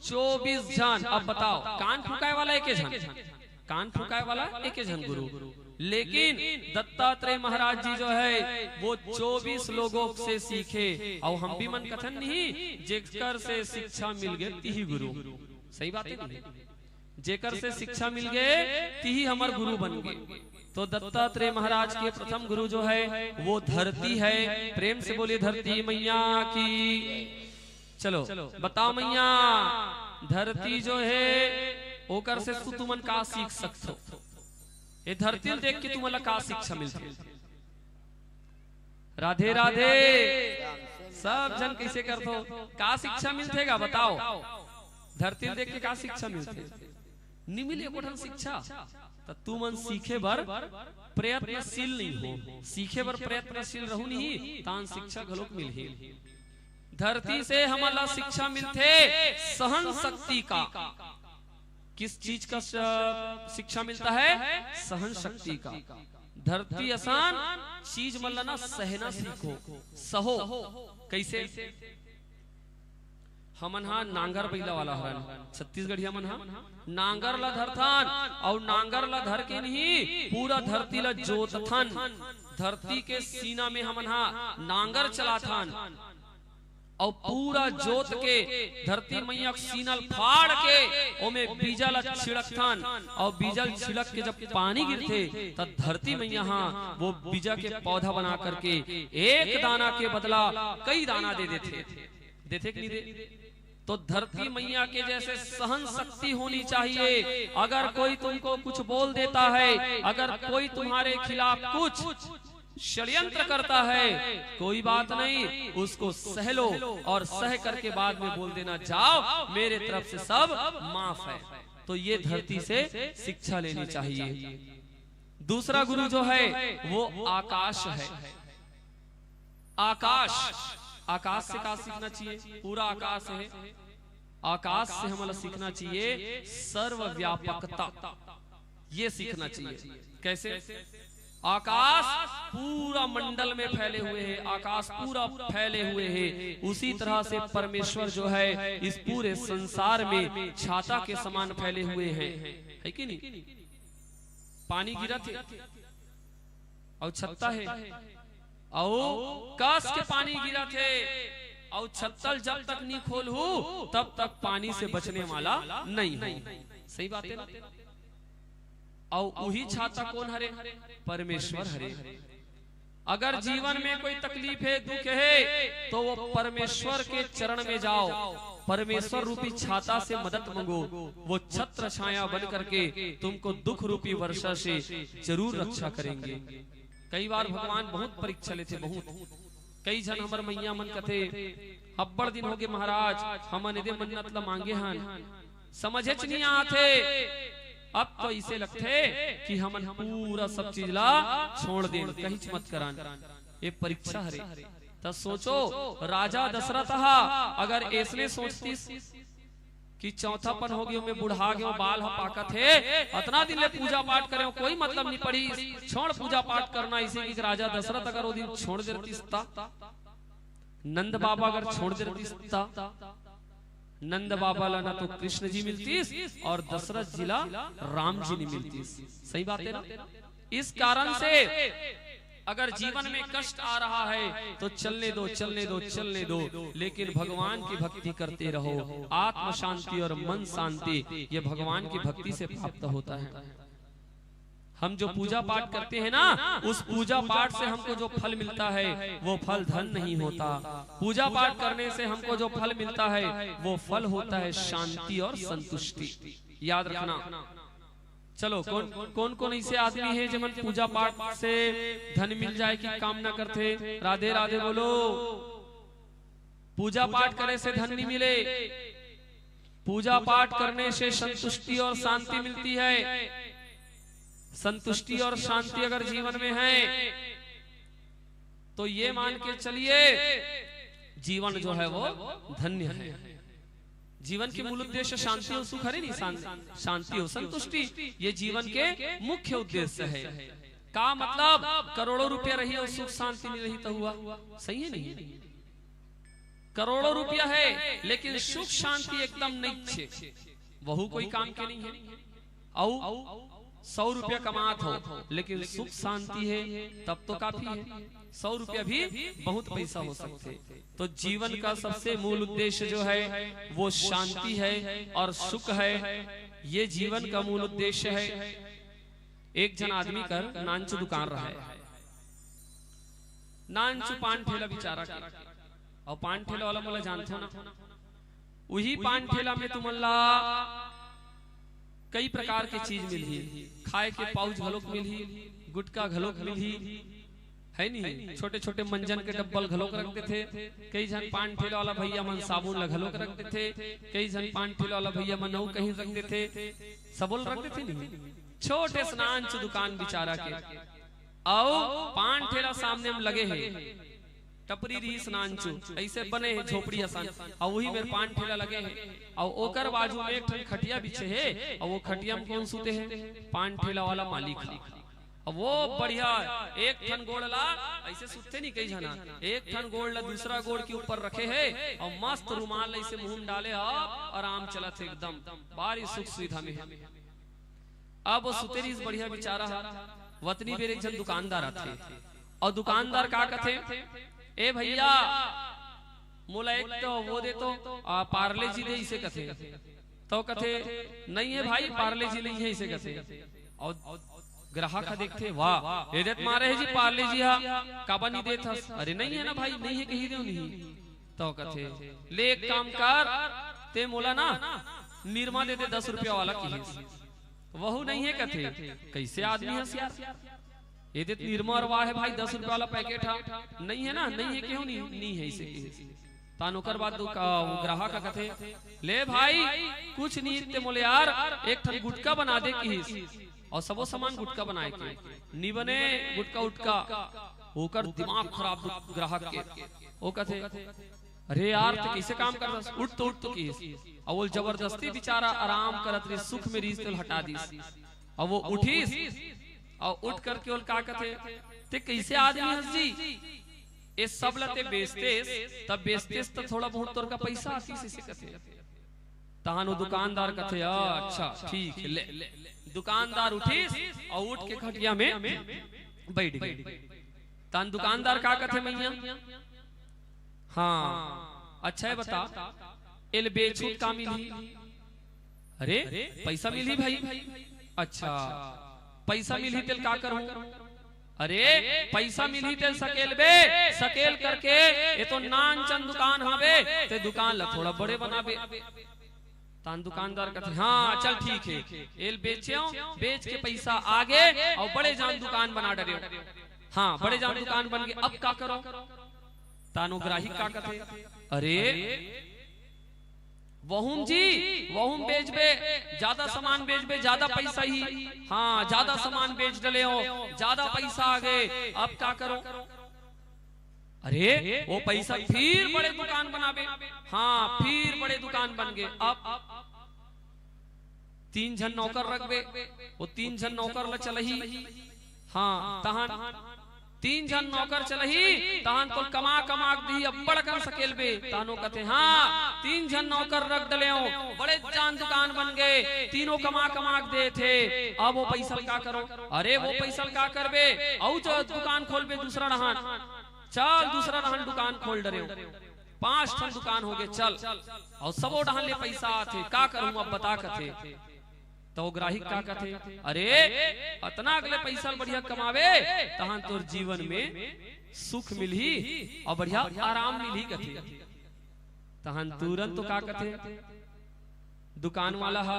चौबीस झन। अब बताओ, कान फुकाए वाला एके झन, कान फुकाए वाला एके झन गुरु। लेकिन दत्तात्रेय महाराज जी जो है वो चौबीस लोगों से सीखे। अउ हम भी मन कथन नहीं, जेकर से शिक्षा मिल गे तिही गुरु। सही बात है नहीं? जेकर से शिक्षा मिल गे तिही हमर गुरु बन गे। तो दत्तात्रेय महाराज के प्रथम गुरु जो है वो धरती है। प्रेम से बोलिए धरती मइया की। चलो बताओ मइया, धरती जो है ओकर से तु-, तुमन का सीख सकथो? ये धरती ल देख के तुमन ला का शिक्षा मिलथे? राधे राधे। सब झन कइसे करथो? का शिक्षा मिलथे गा बताओ? धरती ल देख के का शिक्षा मिलथे? नि मिले एको ठन शिक्षा। त तुमन सीखे बर प्रयत्नशील नहीं हो, सीखे बर प्रयत्नशील रहू नहीं, तान शिक्षा घलोक मिलही। धरती से हमन ला शिक्षा मिलथे सहन शक्ति का। किस चीज का श-, शिक्षा मिलता है? सहन शक्ति का। धरती असन चीज मन ला ना सहना सीखो, सहो। कइसे? हमन हा नांगर बइला वाला हरन, छत्तीसगढ़िया मन हा नांगर ला धरथन, अउ नांगर ला धर के नहीं, पूरा धरती ला जोतथन। धरती के सीना में हमन हा नांगर चलाथन, अउ पूरा जोत के धरती मइया के सीना ल फाड़ के ओमे बीजा ला छिड़कथन, अउ बीजा ल छिड़क के जब पानी गिरथे, त धरती मइया हा वो बीजा के पौधा बना करके एक दाना के बदला कई दाना दे देथे। देथे कि नहीं दे? तो धरती मइया के जैसे सहन शक्ति होनी चाहिए। अगर कोई तुमको कुछ बोल देता है, अगर कोई तुम्हारे खिलाफ कुछ षड्यंत्र करता है, कोई बात नहीं, उसको सह लो और सह करके बाद में बोल देना, जाओ, मेरे तरफ से सब माफ है। तो ये धरती से शिक्षा लेनी चाहिए। दूसरा गुरु जो है वो आकाश है। आकाश, आकाश से का सीखना चाहिए? पूरा आकाश है, आकाश से हमला सीखना चाहिए सर्वव्यापकता। ये सीखना चाहिए। कैसे? आकाश पूरा मंडल में फैले हुए है, आकाश पूरा फैले हुए है, उसी तरह से परमेश्वर जो है इस पूरे संसार में छाता के समान फैले हुए हैं, है कि नहीं? पानी गिरत हे अउ छत्ता हे, अउ कस के पानी गिरत हे, अउ छत्ता ल जब तक नहीं खोलहू, तब तक पानी से बचने वाला नहीं हो। सही बात है ना? अउ उही छाता कोन हरे? परमेश्वर हरे। अगर जीवन में कोई तकलीफ है, दुख है, तो वो परमेश्वर के चरण में जाओ, परमेश्वर रूपी छाता से मदद मांगो। वो छत्र छाया बन करके तुमको दुख रूपी वर्षा से जरूर रक्षा करेंगे। कई बार भगवान बहुत परीक्षा लेथे, बहुत। कई झन हमर मैया मन कथे, "अब्बड़ दिन होगे महाराज, हमन एदे मन्नत ल मांगे हन, समझेच नहीं आथे।" अब तो इसे लगथे कि हमन पूरा सब चीज ला छोड़ देन, कहीच मत करन, ये परीक्षा हरे। त सोचो, राजा दशरथ हा अगर ऐसने सोचतिस कि चौथापन हो गयो, मैं बुढ़ा गयो, बाल ह पाकत हे, अतना दिन ले पूजा पाठ करे, कोई मतलब नहीं पड़ी, छोड़ पूजा पाठ करना, इसे कि राजा दशरथ अगर वो दिन छोड़ देतिस त, नंद बाबा अगर छोड़ देतिस त, नंद बाबा ला ना तो कृष्ण जी मिलतिस और दशरथ जी ला राम जी नहीं मिलतिस। सही बात है ना? इस कारण से अगर जीवन में कष्ट आ रहा है तो चलने दो, चलने दो, चलने दो, लेकिन भगवान की भक्ति करते रहो। आत्म शांति और मन शांति ये भगवान की भक्ति से प्राप्त होता है। हम जो पूजा पाठ करते हैं ना, उस पूजा पाठ से हमको जो फल मिलता है, वो फल धन नहीं होता। पूजा पाठ करने से हमको जो फल मिलता है, वो फल होता है शांति और संतुष्टि। याद रखना। चलो, कौन कौन कौन ऐसे आदमी है जेमन पूजा पाठ से धन मिल जाए की कामना करथे? राधे राधे बोलो। पूजा पाठ करे से धन नहीं मिले, पूजा पाठ करने से संतुष्टि और शांति मिलती है। संतुष्टि और शांति अगर जीवन में है तो ये मान के चलिए, जीवन जो है वो धन्य है। जीवन के मूल उद्देश्य शांति और सुख हरे नहीं, शां-, शांति और संतुष्टि, ये जीवन के मुख्य उद्देश्य है। का मतलब, करोड़ों रुपया रही और सुख शांति नहीं रही तो हुआ? सही है नहीं? करोड़ों रुपया है लेकिन सुख शांति एकदम नहीं छे, वहू कोई काम के नहीं है। अउ सौ रुपया कमात हो लेकिन सुख शांति है, तब तो काफी है। सौ रुपया भी बहुत पैसा हो सकथे। तो जीवन का सबसे मूल उद्देश्य जो है वो शांति है और सुख है। ये जीवन का मूल उद्देश्य है। एक झन आदमी कर नानचु दुकान रहा है, नानचु पान ठेला बिचारा के, अउ पान ठेला वाला मोला जानथो ना, उही पान ठेला में तुमन ला कई प्रकार के चीज मिलही, खाए के पाउच घलोक मिलही, गुटखा घलोक मिलही, है नहीं? छोटे छोटे मंजन के डब्बल घलोक रख देथे, कई झन पान ठेला वाला भैया मन साबुन ला घलोक रख देथे, कई झन पान ठेला वाला भैया मन अउ कहीं रख देथे, सबो ल रख देथे नहीं। छोटे से नानचु दुकान बिचारा के, अउ पान ठेला सामने में लगे हे, टपरी रहिस नानचु, ऐसे बने हे झोपड़ी असन, अउ वही मेर पान ठेला लगे हे, अउ ओकर बाजू में एक ठन खटिया बिछे हे, अउ वो खटिया में कौन सुते हे? पान ठेला वाला मालिक ह। अब वो बढ़िया एक ठन गोड़ ला, ऐसे सुतथे नहीं कई झना, एक ठन गोड़ ला दूसरा गोड़ के ऊपर रखे हे, अउ मस्त रुमाल ऐसे मुंह में डाले हे, आराम चलत हे एकदम, भारी सुख सुविधा में हे। अब वो सुते रहिस बढ़िया बिचारा ह, वतनी बेर एक झन दुकानदार आथे, अउ दुकानदार का कथे, "ए भैया, मोला एक तो वो दे तो, आ, पार्ले जी दे," इसे कथे। तो कथे, "नहीं है भाई, पार्ले जी नहीं है," इसे कथे। अउ ग्राहक ह देखथे, "वाह, ए देत मारे हे जी पार्ले जी हा, काबर नहीं देत हस?" "अरे नहीं है ना भाई, नहीं है, कही देव नहीं।" तो कथे, "ले एक काम कर, ते मोला ना निरमा दे दे दस रुपया वाला," किहिस। वहू नहीं है कथे, कैसे आदमी हस यार? ए देत निरमा अउ वाह हे भाई, दस रुपया वाला पैकेट हा, नहीं है ना, नहीं है, क्यों नहीं, नहीं है, इसे किहिस। तान ओकर बाद दो का, वो ग्राहक ह कथे, "ले भाई, कुछ नहीं ते मोले यार, एक ठन गुटखा बना दे," किहिस। अउ सबो सामान गुटखा बनाए के, नी बने गुटखा उटखा, ओकर दिमाग खराब ग्राहक के। वो कथे, "अरे यार, ते कैसे काम करथस? उठ तो, उठ तो," किहिस। अउ वो जबरदस्ती बेचारा आराम करत रहिस, सुख में रहिस, तेला हटा दिस। अउ वो उठिस, अउ उठ करके ओला का कथे, "ते कैसे आदमी हस जी? ए सब ल ते बेचतेस, तब बेचतेस त थोड़ा बहुत तोर का पैसा आतिस," इसे कथे। तहान वो दुकानदार कथे, "अच्छा, ठीक हे, ले।" दुकानदार उठिस अउ उठ के खटिया में बैठ गे। तहान दुकानदार का कथे, "मइया, हाँ, अच्छा हे, बता, एला बेचहूं त का मिलही?" "अरे, पैसा मिलही भाई।" "अच्छा, पैसा मिलही तेला का करहूं?" "अरे, पैसा मिलही तेला सकेलबे, सकेल करके ए तो नान चन दुकान हावे, ते दुकान ला थोड़ा बड़े बनाबे।" तहान दुकानदार कथे, "हाँ, चल ठीक हे, एला बेचेंव, बेच के पैसा आगे अउ बड़े जान दुकान बना डरेंव। हाँ, बड़े जान दुकान बन गे, अब का करंव?" तहान वो ग्राहिक का कथे, "अरे, वहूं म जी, वहूं म बेचबे, जादा सामान बेचबे, जादा पैसा ही। हाँ, जादा सामान बेच डरेंव, जादा पैसा आगे, अब का करंव?" "अरे, वो पैसा फिर बड़े दुकान बनाबे।" "हाँ, फिर बड़े दुकान बन गे, अब?" "तीन झन नौकर रखबे, वो तीन झन नौकर ला चलही।" "हाँ, तहान?" "तीन झन नौकर चलही, तहान तोला कमा कमा के दिही, अब्बड़ अकन सकेलबे।" तहान वो कथे, "हाँ, तीन झन नौकर रख डरेंव, बड़े जान दुकान बन गे, तीनों कमा कमा के देथे, अब वो पैसा ल का करंव?" "अरे, वो पैसा ल का करबे, अउ जो दुकान खोलबे दूसरा डहान, चल दूसरा डहान दुकान खोल डरेंव, पांच ठन दुकान होगे, चल, अउ सबो डहान ले पैसा आथे, का करहूं अब बता," कथे। त वो ग्राहिक का कथे, "अरे, अतना अकन ले पैसा ल बढ़िया कमाबे, तहान तोर जीवन में सुख मिलही अउ बढ़िया आराम मिलही," कथे। तहान तुरंत तो का कथे दुकान वाला ह,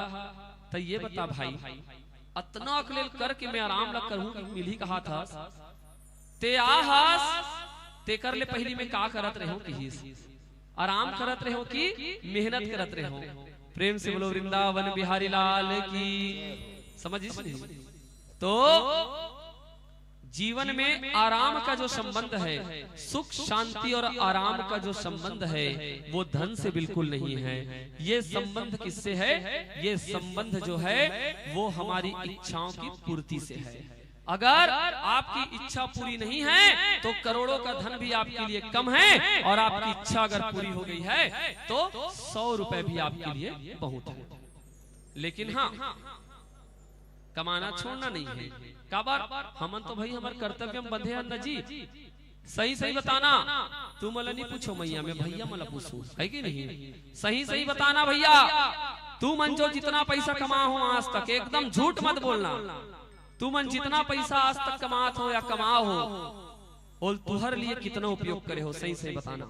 "त ये बता भाई, अतना अकन ले करके मैं आराम ला करहूं कि मिलही कहाथस, ते आहस, तेकर ले पहिली मैं का करत रहेंव?" किहिस, "आराम करत रहेंव कि मेहनत करत रहेंव?" प्रेम से बोलो वृंदावन बिहारी लाल की। समझिस नहीं? तो जीवन में आराम का जो संबंध है, सुख, शांति और आराम का जो संबंध है, वो धन से बिल्कुल नहीं है। ये संबंध किससे है? ये संबंध जो है, वो हमारी इच्छाओं की पूर्ति से है। अगर आपकी इच्छा पूरी नहीं है, तो करोड़ों का धन भी आपके लिए कम है, और आपकी इच्छा अगर पूरी हो गई है, तो सौ रुपए भी आपके लिए बहुत है। लेकिन हाँ, कमाना छोड़ना नहीं है। काबर? हमन तो भाई हमर कर्तव्य में बंधे हन न जी। सही सही बताना, तुमन ला नहीं पूछों मइया, मैं भइया मन ला पूछों, है कि नहीं? सही सही बताना भइया, तुमन जो जितना पैसा कमाए हो आज तक, एकदम झूठ मत बोलना। तुमन जितना पैसा आज तक कमात हो या कमाओ हो, ओला तुंहर लिए कितना उपयोग करे हो, सही सही बताना।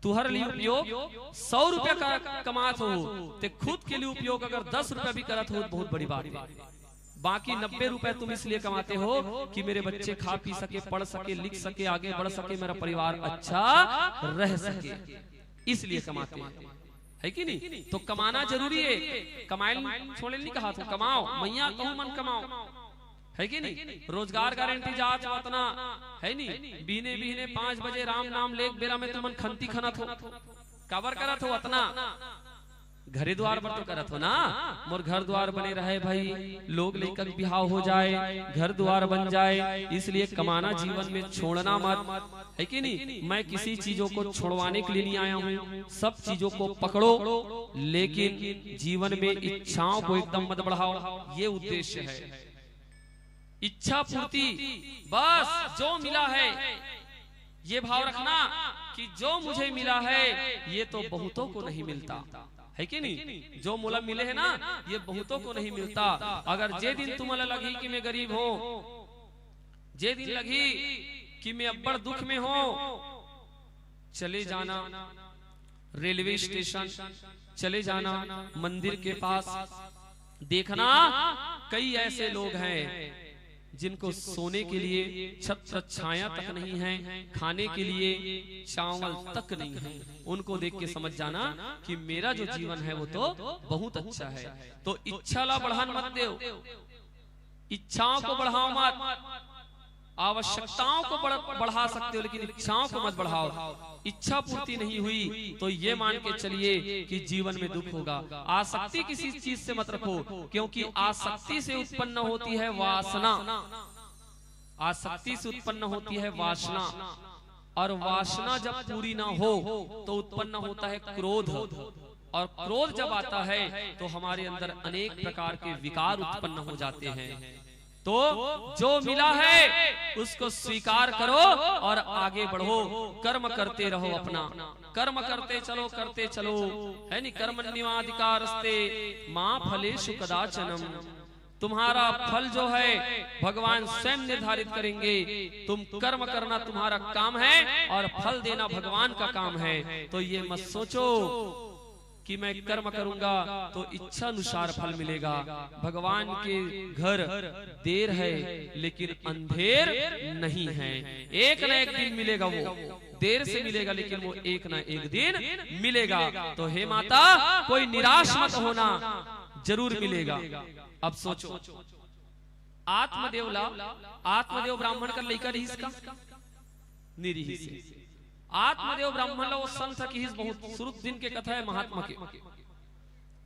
तुंहर लिए उपयोग, सौ रुपया का कमात हो, ते खुद के लिए उपयोग अगर दस रुपया भी करत हो, तो बहुत बड़ी बात है। बाकी नब्बे रुपए तुम इसलिए कमाते हो कि मेरे बच्चे खा पी सके, पढ़ सके, लिख सके, आगे बढ़ सके, मेरा परिवार अच्छा रह सके, इसलिए कमाते हैं, है कि नहीं? तो कमाना जरूरी है। कमाए ल छोड़े ल नहीं कहाथों, कमाओ, मइया कहूं मन कमाओ, है कि नहीं? रोजगार गारंटी जात हो अतना, है नहीं? बिहने बिहने पांच बजे राम नाम लेके बेरा में तुमन खंती खनत हो, काबर करत हो अतना? घरे द्वार बर तो करत हो ना, मोर घर द्वार बने रहे भाई, लोग लइका के बिहाव हो जाए, घर द्वार बन जाए, इसलिए कमाना जीवन में छोड़ना मत, है कि नहीं? मैं किसी चीजों को छुड़वाने के लिए नहीं आया हूँ, सब चीजों को पकड़ो, लेकिन जीवन में इच्छाओं को एकदम मत बढ़ाओ, ये उद्देश्य है। इच्छा पूर्ति, बस जो मिला है, ये भाव रखना कि जो मुझे मिला है, ये तो बहुतों को नहीं मिलता, है कि नहीं? जो मोला मिले है ना, ये बहुतों को नहीं मिलता। अगर जे दिन तुमन ला लगही कि मैं गरीब हों, जे दिन लगही कि मैं अब्बड़ दुख में हों, चले जाना रेलवे स्टेशन, चले जाना मंदिर के पास, देखना कई ऐसे लोग हैं जिनको सोने के लिए छत्र छाया तक नहीं है, खाने के लिए चावल तक नहीं है। उनको देख के समझ जाना कि मेरा जो जीवन है वो तो बहुत अच्छा है। तो इच्छा ला बढ़ान मत देव, इच्छाओं को बढ़ाओ मत। आवश्यकताओं को बढ़-, बढ़ा सकते हो, लेकिन इच्छाओं को मत बढ़ाओ। इच्छा पूर्ति नहीं हुई तो ये मान के चलिए कि जीवन में दुख होगा। आसक्ति किसी चीज से मत रखो, क्योंकि आसक्ति से उत्पन्न होती है वासना। आसक्ति से उत्पन्न होती है वासना, और वासना जब पूरी ना हो तो उत्पन्न होता है क्रोध, और क्रोध जब आता है तो हमारे अंदर अनेक प्रकार के विकार उत्पन्न हो जाते हैं। तो जो मिला है उसको स्वीकार करो और आगे बढ़ो, कर्म करते रहो अपना, कर्म करते चलो, करते चलो, है नी? कर्मण्येवाधिकारस्ते मा फलेषु कदाचनम। तुम्हारा फल जो है भगवान स्वयं निर्धारित करेंगे। तुम कर्म करना तुम्हारा काम है और फल देना भगवान का काम है। तो ये मत सोचो कि मैं कर्म करूंगा तो इच्छा अनुसार फल मिलेगा। भगवान के घर देर है लेकिन अंधेर नहीं है, एक ना एक दिन मिलेगा। वो देर से मिलेगा लेकिन वो एक ना एक दिन मिलेगा। तो हे माता, कोई निराश मत होना, जरूर मिलेगा। अब सोचो, आत्मदेव ला, आत्मदेव ब्राह्मण का लइका रिहिस का? नी रिहिस हे। आत्मदेव ब्राह्मण ला वो संत किहिस, बहुत सुरुत दिन के कथा है महात्मा के।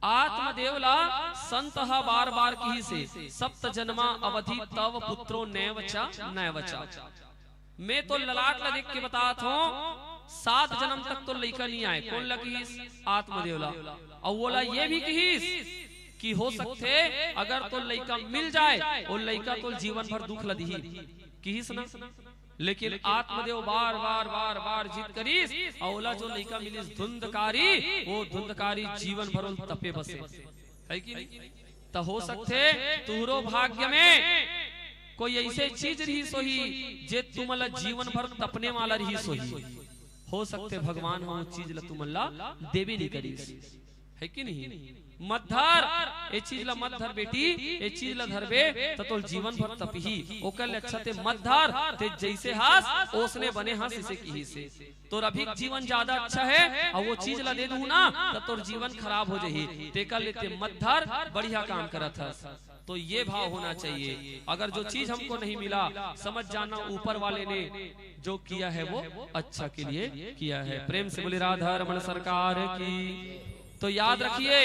आत्मदेव ला संत ह बार बार किहिस हे, "सप्त जन्मा अवधि तव पुत्रो नैव च, नैव च।" मैं तो ललाट ला देख के बतात हूँ, सात जन्म तक तो लइका नहीं आए। कौन ला किहिस? आत्मदेव ला। और वो ला ये भी किहिस कि हो सकथे अगर तो लइका मिल जाए, वो लइका तो जीवन भर दुख ला दिही, किहिस ना। लेकिन आत्मदेव बार बार बार बार जिद करिस, और ओला जो लइका मिलिस धुंधकारी, वो धुंधकारी जीवन भर ओला तपे बसे, है कि नहीं? त हो सकथे तुहरो भाग्य में कोई ऐसे चीज रिहिस होही जे तुमन ला जीवन भर तपने वाला रिहिस होही। हो सकथे भगवान ह वो चीज ला तुमन ला देबे नहीं करिस, है कि नहीं? मत धर, ये चीज ला मत धर बेटी, ये चीज ला धरबे त तोर जीवन भर तपही। ओकर ले अच्छा ते मत धर, ते जैसे हस ओसने बने हस, इसे किहिस हे। तोर अभी जीवन ज्यादा अच्छा है और वो चीज ला दे दूं ना त तोर जीवन खराब हो जाही। तेकर ले ते मत धर, बढ़िया काम करत हस। तो ये भाव होना चाहिए। अगर जो चीज हमको नहीं मिला, समझ जाना ऊपर वाले ने जो किया है वो अच्छा के लिए किया है। प्रेम से बोले राधा रमण सरकार की। तो याद रखिए,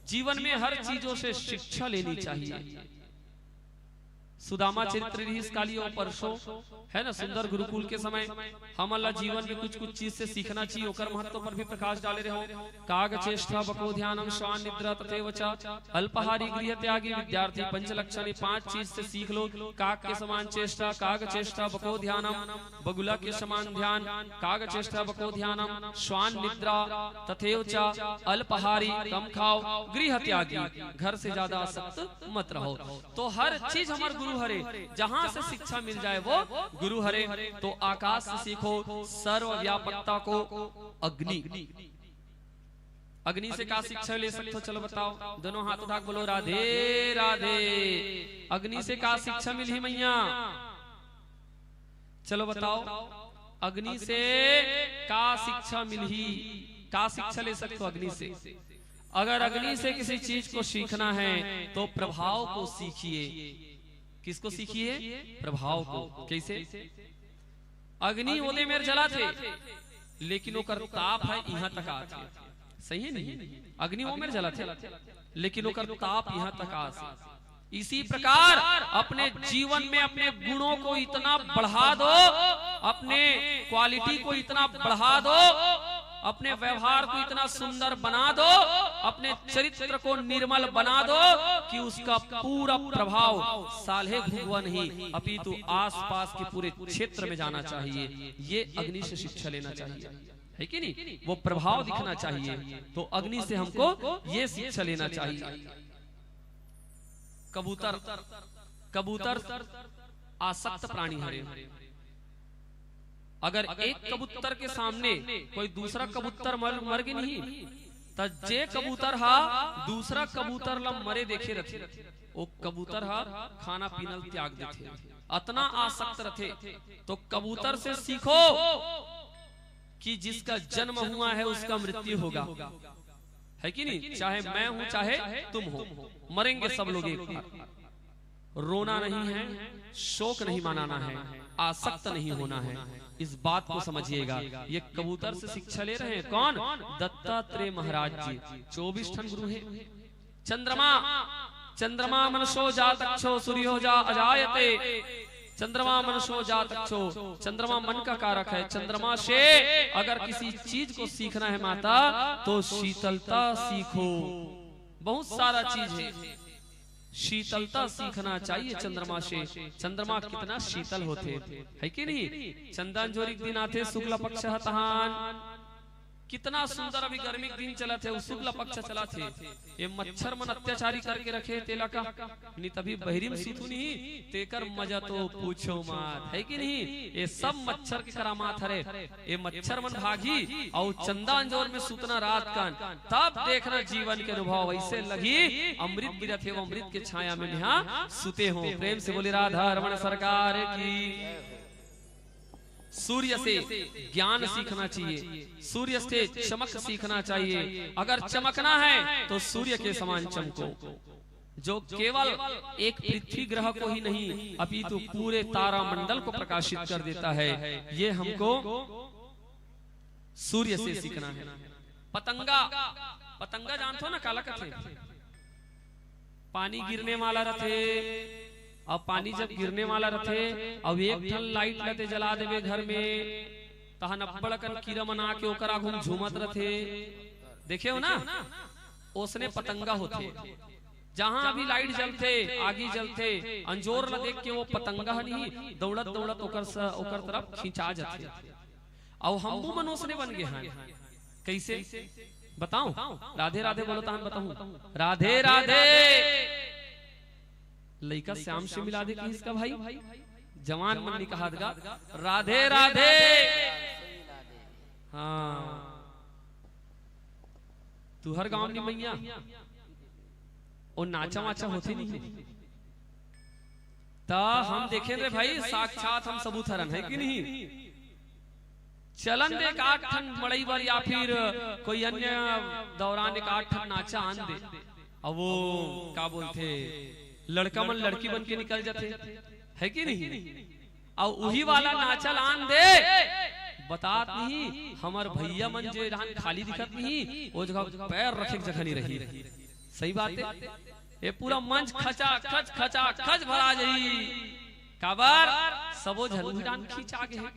जीवन में हर चीजों से शिक्षा लेनी चाहिए। सुदामा चरित्र रिहिस काली और परसों, है ना, सुंदर गुरुकुल के समय हमन ला जीवन में कुछ कुछ चीज से सीखना चाहिए, ओकर महत्व पर भी प्रकाश डाले रहे हो। काग चेष्टा बको ध्यानम श्वान निद्रा तथेव च। अल्पाहारी गृह त्यागी विद्यार्थी पंच लक्षण, ये पांच चीज से सीख लो। काग के समान चेष्टा, काग चेष्टा बको ध्यानम, बगुला के समान ध्यान, काग चेष्टा बको ध्यानम, श्वान निद्रा तथेव च। अल्पाहारी कम खाओ, गृह त्यागी घर से ज्यादा आसक्त मत रहो। तो हर चीज हमर गुरु हरे, जहां से शिक्षा मिल जाए वो गुरु हरे। तो आकाश से सीखो सर्व व्यापकता को। अग्नि, अग्नि से का शिक्षा ले सकथो? चलो बताओ, दोनों हाथ उठा के बोलो राधे राधे। अग्नि से का शिक्षा मिलही मैया? चलो बताओ, अग्नि से का शिक्षा मिलही, का शिक्षा ले सकथो अग्नि से? अगर अग्नि से किसी चीज को सीखना है तो प्रभाव को सीखिए। किसको सीखिए? प्रभाव को। कैसे? अग्नि ओदे मेर जलाथे, लेकिन ओकर ताप है यहाँ तक आथे। सही है नहीं? अग्नि ओ मेर जलाथे, लेकिन ओकर ताप यहाँ तक आथे। इसी प्रकार अपने जीवन में अपने गुणों को इतना बढ़ा दो, अपने क्वालिटी को इतना बढ़ा दो, अपने व्यवहार को इतना सुंदर बना दो, अपने चरित्र को निर्मल बना दो कि उसका पूरा प्रभाव साल्हे घुघुवा नहीं, अपितु आसपास के पूरे क्षेत्र में जाना चाहिए। ये अग्नि से शिक्षा लेना चाहिए, है कि नहीं? वो प्रभाव दिखना चाहिए। तो अग्नि से हमको ये शिक्षा लेना चाहिए। कबूतर, कबूतर आसक्त प्राणी हरे। अगर एक कबूतर के सामने कोई दूसरा कबूतर मर, मर गे नहीं, त जे कबूतर हा दूसरा कबूतर ला मरे देखे रथे, वो कबूतर हा खाना पीना ल त्याग देथे, अतना आसक्त रथे। तो कबूतर से सीखो कि जिसका जन्म हुआ है उसका मृत्यु होगा, है कि नहीं? चाहे मैं हूं, चाहे तुम हो, मरेंगे सब लोग एक बार। रोना नहीं है, शोक नहीं मनाना है, आसक्त नहीं होना है। इस बात को समझिएगा। ये कबूतर से शिक्षा ले रहे हैं कौन? दत्तात्रेय महाराज जी। चौबीस ठन गुरु हैं। चंद्रमा, चंद्रमा मनसो जातक्षो सूर्यो जा अजायते। चंद्रमा मनसो जातक्षो, चंद्रमा मन का कारक है। चंद्रमा से अगर किसी चीज को सीखना है माता, तो शीतलता सीखो। बहुत सारा चीज है, शीतलता सीखना चाहिए चंद्रमा से। चंद्रमा कितना शीतल होते, है कि नहीं? चंदा अंजोरी के दिन आते शुक्ल पक्ष ह तहान, कितना सुंदर। अभी गर्मी के दिन चलत हे, उ शुक्ल पक्ष चलत हे। ये मच्छर मन अत्याचारी करके रखे हे, तेला का नहीं तभी बहिरी में सुतू नहीं, तेकर मजा तो पूछो मत, है कि नहीं? ये सब मच्छर के करामात हरे। ये मच्छर मन भागी अउ चंदा अंजोर में सुतना रात कान, तब देखना जीवन के अनुभव ऐसे लगी, अमृत गिरत हे, वो अमृत के छाया में यहाँ सुते हो। प्रेम से बोले राधा रमण सरकार की। सूर्य से ज्ञान सीखना चाहिए, सूर्य से चमक सीखना चाहिए। अगर चमकना है तो सूर्य के समान चमको, जो केवल एक पृथ्वी ग्रह को ही नहीं अपितु पूरे तारा मंडल को प्रकाशित कर देता है। ये हमको सूर्य से सीखना है। पतंगा, पतंगा जानथो ना काला कथे? पानी गिरने वाला रथे, अउ पानी जब गिरने वाला रथे, अउ एक ठन लाइट ल ते जला देबे घर में, तहन अब्बड़ अकन कीरा मन आके ओकर आघू म झूमत रथे। देखे हो ना, ओसने पतंगा होथे। जहां भी लाइट जलथे, आगी जलथे, अंजोर ल देख के वो पतंगा ह नहीं दौड़त दौड़त ओकर स-, ओकर तरफ खिंचा जाथे। अउ हमू मन ओसने बन गे हन। कैसे? बताओ। राधे राधे बोलो तहन बताऊं। राधे राधे। लइका श्याम से मिला दे किहिस का भाई, जवान मन नि कहात गा। राधे राधे। हाँ, तुहर गांव नि मैया, ओ नाचा वाचा होथे नहीं। त हम देखेन रे भाई, साक्षात हम सबूत हरन, है कि नहीं? चलन दे एक आठ ठन मड़ई बर या फिर कोई अन्य दौरान एक आठ ठन नाचा आन दे। अब वो का बोलथे, लड़का मन लड़की बन के निकल जाथे, है कि नहीं? अउ उही वाला नाचा ल आन दे, बतात नहीं, हमर भैया मन जे डाहन खाली दिखत नहीं, ओ जगह पैर रखे के जगह नहीं रही। सही बात है, ये पूरा मंच खचा खच, खचा खच भरा जाही। काबर? सबो झन उही डाहन खिंचा गे हे,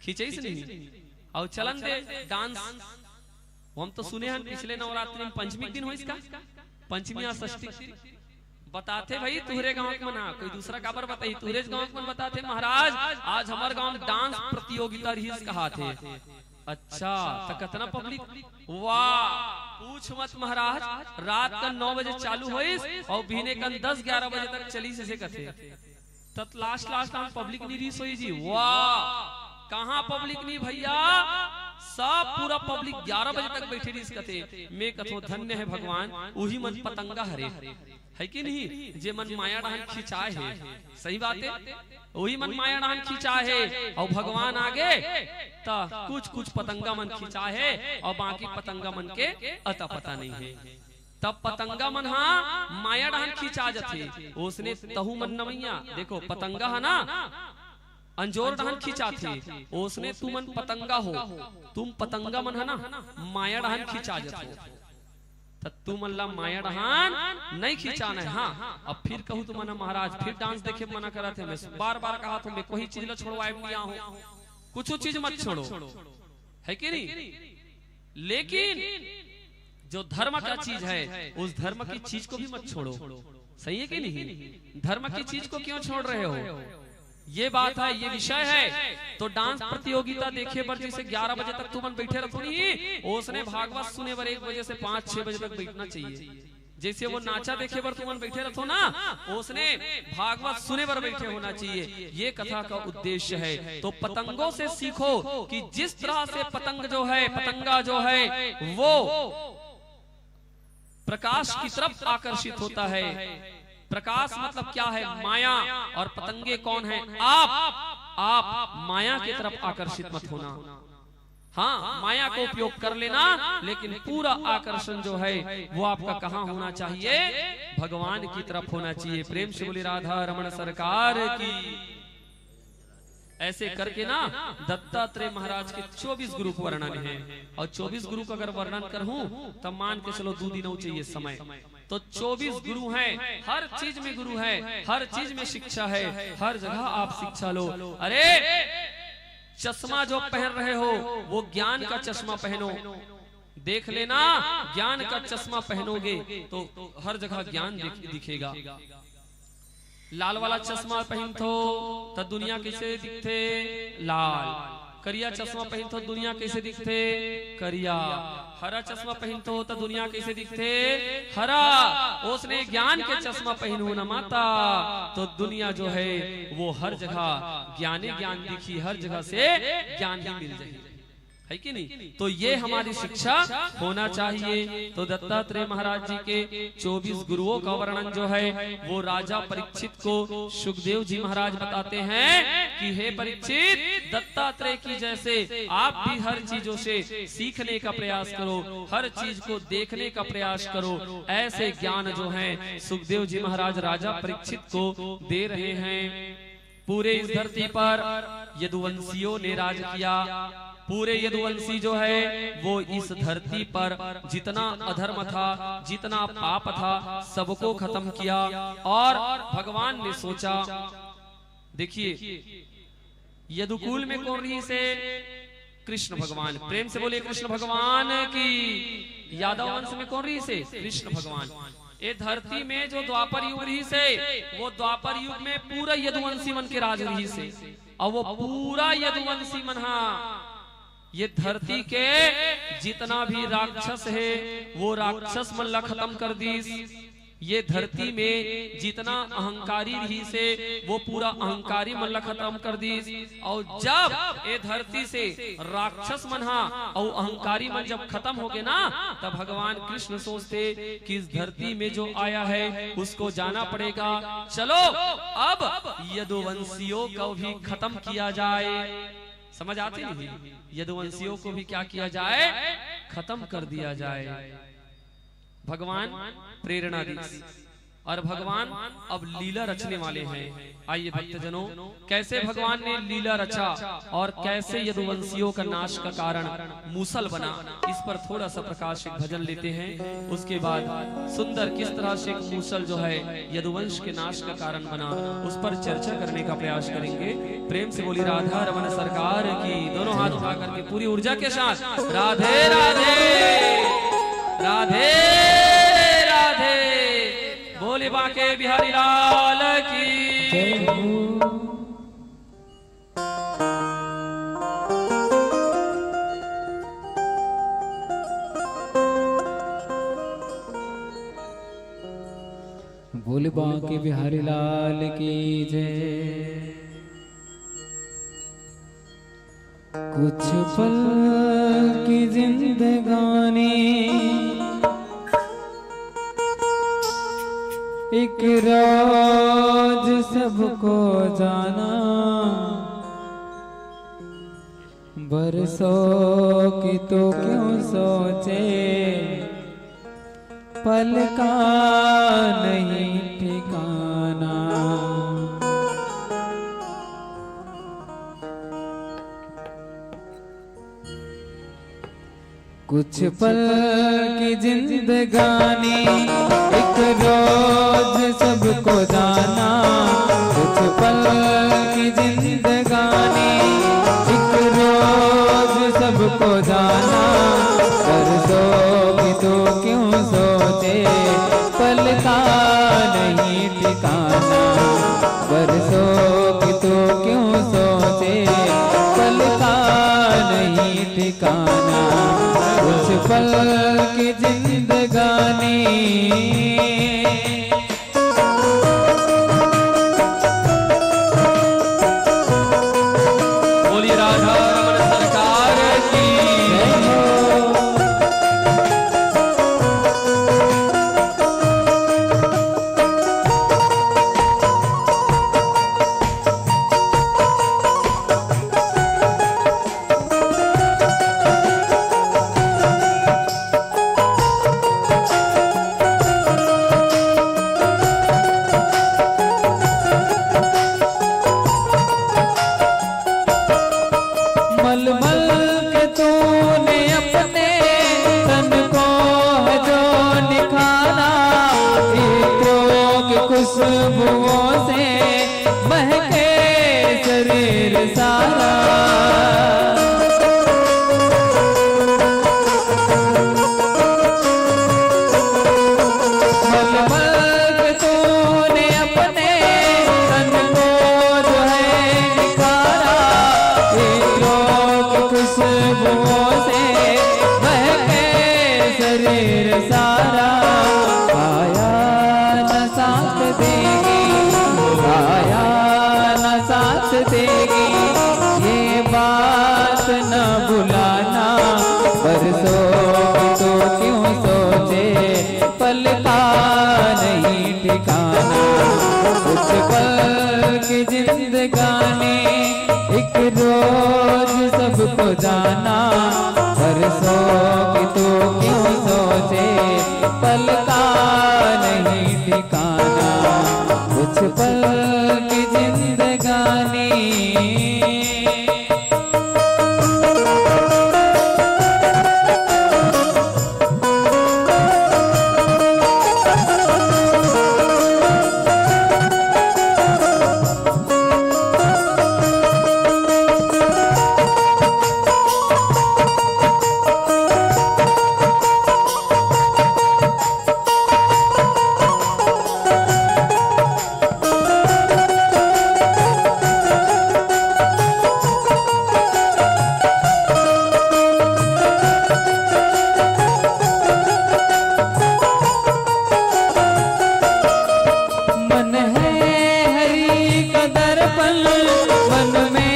खिंचइस नहीं। अउ चलन दे डांस, हम तो सुने हन पिछले नवरात्रि में पंचमी के दिन होइस का, पंचमी या षष्ठी के दिन। बताथे भाई तुहरे गांव के मन हा, कोई दूसरा काबर बताही, तुहरे गांव के मन बताथे महाराज, आज हमर गांव में डांस प्रतियोगिता रहिस कहाथे। अच्छा, त कतना पब्लिक? वाह, पूछ मत महाराज, रात का नौ बजे चालू होइस अउ बिहने कन दस ग्यारह बजे तक चलिस, इसे कथे। त लास्ट लास्ट हम पब्लिक नहीं रहिस होही जी। वाह, कहाँ पब्लिक नहीं भैया, सब पूरा पब्लिक ग्यारह बजे तक बैठे रहिस कथे। मैं कथों धन्य है भगवान, उही मन पतंगा हरे, है कि नहीं? जे मन माया डाहन खिंचाए हे, सही बात है, उही मन माया डाहन खिंचाए हे। अउ भगवान आगे त कुछ कुछ पतंगा मन खिंचाए हे अउ बाकी पतंगा मन के अता पता नहीं है। तब पतंगा मन हा माया डाहन खिंचा जथे, ओसने तहू मन नमैया। देखो पतंगा हा ना अंजोर डाहन खिंचाथे, ओसने तुमन पतंगा हो, तुम पतंगा मन हा ना माया डाहन खिंचा जथे। त तुमन ला माया डाहन नहीं खिंचाना है। हाँ, अब फिर कहू तुमन महाराज फिर डांस देखे मना करत हे, मैं बार बार कहा था मैं कोई चीज ला छोड़वाए नहीं आहूं, कुछ चीज मत छोड़ो, है कि नहीं? लेकिन जो धर्म का चीज है, उस धर्म की चीज को भी मत छोड़ो। सही है कि नहीं? धर्म की चीज को क्यों छोड़ रहे हो? ये बात है, ये विषय है। तो डांस प्रतियोगिता देखे बर जैसे ग्यारह बजे तक तुमन बैठे रहो नहीं, ओसने भागवत सुने बर एक बजे से पाँच छह बजे तक बैठना चाहिए। जैसे वो नाचा देखे बर तुमन बैठे रहो ना, ओसने भागवत सुने बर बैठे होना चाहिए। ये कथा का उद्देश्य है। तो पतंगों से सीखो कि जिस तरह से पतंग जो है, पतंगा जो है, वो प्रकाश की तरफ आकर्षित होता है। प्रकाश मतलब क्या है? माया। और पतंगे कौन है? आप। आप माया की तरफ आकर्षित मत होना। हाँ, माया का उपयोग कर लेना, लेकिन पूरा आकर्षण जो है वो आपका कहाँ होना चाहिए? भगवान की तरफ होना चाहिए। प्रेम से बोलिए राधा रमण सरकार की। ऐसे करके ना दत्तात्रेय महाराज के चौबीस गुरु का वर्णन है, और चौबीस गुरु का अगर वर्णन करूं तब मान के चलो दो दिनों चाहिए समय। तो चौबीस गुरु हैं, हर चीज में गुरु है, हर चीज में शिक्षा है, हर जगह आप शिक्षा लो। अरे, चश्मा जो पहन रहे हो वो ज्ञान का चश्मा पहनो। देख लेना, ज्ञान का चश्मा पहनोगे तो हर जगह ज्ञान दिख, दिखेगा। लाल वाला चश्मा पहनथो त दुनिया कैसे दिखथे? लाल। करिया चश्मा पहनथो दुनिया कैसे दिखथे? करिया। हरा चश्मा पहनथो त दुनिया कैसे दिखथे? हरा। ओसने ज्ञान के चश्मा पहनहू ना माता, तो दुनिया जो है वो हर जगह ज्ञाने ज्ञान दिखी, हर जगह से ज्ञान ही मिल जाही। है कि नहीं? तो ये हमारी शिक्षा होना चाहिए। तो दत्तात्रेय महाराज जी के चौबीस गुरुओं का वर्णन जो है वो राजा परीक्षित को सुखदेव जी महाराज बताते हैं कि हे परीक्षित, दत्तात्रेय की जैसे आप भी हर चीजों से सीखने का प्रयास करो, हर चीज को देखने का प्रयास करो। ऐसे ज्ञान जो है सुखदेव जी महाराज राजा परीक्षित को दे रहे हैं। पूरे इस धरती पर यदुवंशियों ने राज किया। पूरे यदुवंशी जो है वो इस धरती पर जितना अधर्म था, जितना पाप था, सबको खत्म किया। और भगवान ने सोचा, देखिए, यदुकुल में कौन रहिसे? कृष्ण भगवान। प्रेम से बोलिए कृष्ण भगवान की। यादव वंश में कौन रहिसे? कृष्ण भगवान। ये धरती में जो द्वापर युग रहिसे, वो द्वापर युग में पूरा यदुवंशी मन के राज रहिसे। और वो पूरा यदुवंशी मन हा ये धरती के जितना भी राक्षस है, वो राक्षस मन ला खत्म कर दीस। ये धरती में जितना अहंकारी रहिसे, वो पूरा अहंकारी मन ला खत्म कर दीस। और जब ये धरती से राक्षस मन हा और अहंकारी मन जब खत्म होगे ना, तब भगवान कृष्ण सोचते कि इस धरती में जो आया है उसको जाना पड़ेगा। चलो, अब यदुवंशियों को भी खत्म किया जाए। समझ आती नहीं? यदुवंशियों को भी क्या किया जाए? खत्म कर दिया जाए। भगवान प्रेरणा दी और भगवान अब लीला रचने वाले हैं। आइए भक्तजनों, कैसे भगवान ने लीला रचा और कैसे यदुवंशियों का नाश का कारण मूसल बना, इस पर थोड़ा सा प्रकाश एक भजन लेते हैं। उसके बाद सुंदर किस तरह से एक मूसल जो है यदुवंश के नाश का कारण बना, उस पर चर्चा करने का प्रयास करेंगे। प्रेम से बोली राधा रमन सरकार की। दोनों हाथ उठा करके पूरी ऊर्जा के साथ राधे राधे, राधे राधे। बोली बांके बिहारी लाल की। जय हो। बोल बांके बिहारी लाल की जय। कुछ पल की जिंदगानी, एक राज सबको जाना। बरसों की तू क्यों सोचे, पल का नहीं ठिकाना। कुछ पल की जिंदगानी, एक रोज सबको जाना। कुछ पल की जिंदगानी, एक रोज सबको जाना। बरसों की तू क्यों सोचे, पल का नहीं ठिकाना। बरसों की तू क्यों सोचे, पल का नहीं ठिकाना। कुछ पल की जिंदगानी। बोलिए राधा रमन सरकार की। रोज सबको जाना, परसों की तू क्यों सोचे, पल का नहीं ठिकाना, कुछ पल की जिंदगानी। मन है हरि का दर्पण, मन में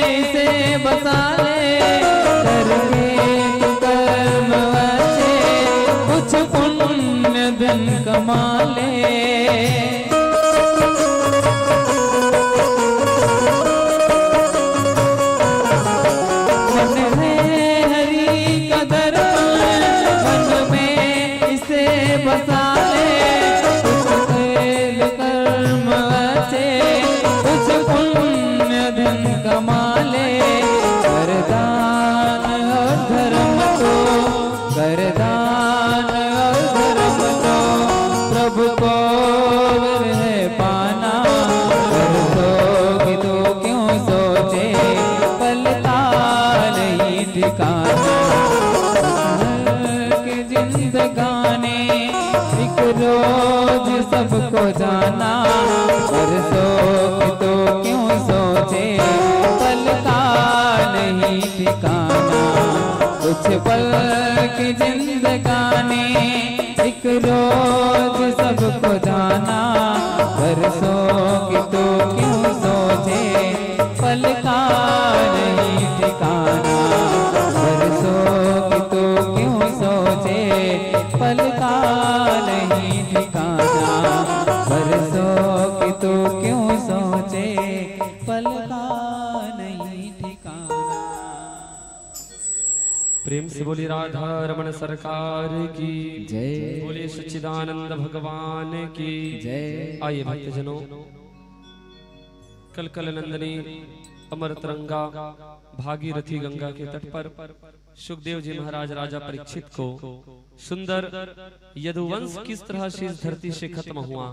इसे बसा ले, करके तू कर्म अच्छे, कुछ पुण्य धन कमा ले। मन है हरि का दर्पण, मन में इसे बसा ले, कुछ तेल कर्म अच्छे, कुछ पुण्य धन कमा ले। वरदान और धर्म को, वरदान और धर्म को प्रभु को वर है पाना। परसों की तू क्यों सोचे, पल का नहीं ठिकाना। हर के जिंदगानी, एक रोज सबको जाना। परसों की तू क्यों सोचे, पल का नहीं ठिकाना। कुछ पल की जिंदगानी, एक रोज सबको जाना। परसों की तू क्यों सोचे, पल का नहीं ठिकाना। परसों की तू क्यों सोचे, पल का नहीं ठिकाना। परसों की तू क्यों सोचे, पल का नहीं ठिकाना। प्रेम से बोलिए राधा रमण सरकार की जय। बोलिए सच्चिदानंद भगवान की जय। आइए भक्तजनों, कलकल नंदिनी अमृत रंगा भागीरथी गंगा के तट पर सुखदेव जी महाराज राजा परीक्षित को सुंदर यदुवंश किस तरह से इस धरती से खत्म हुआ,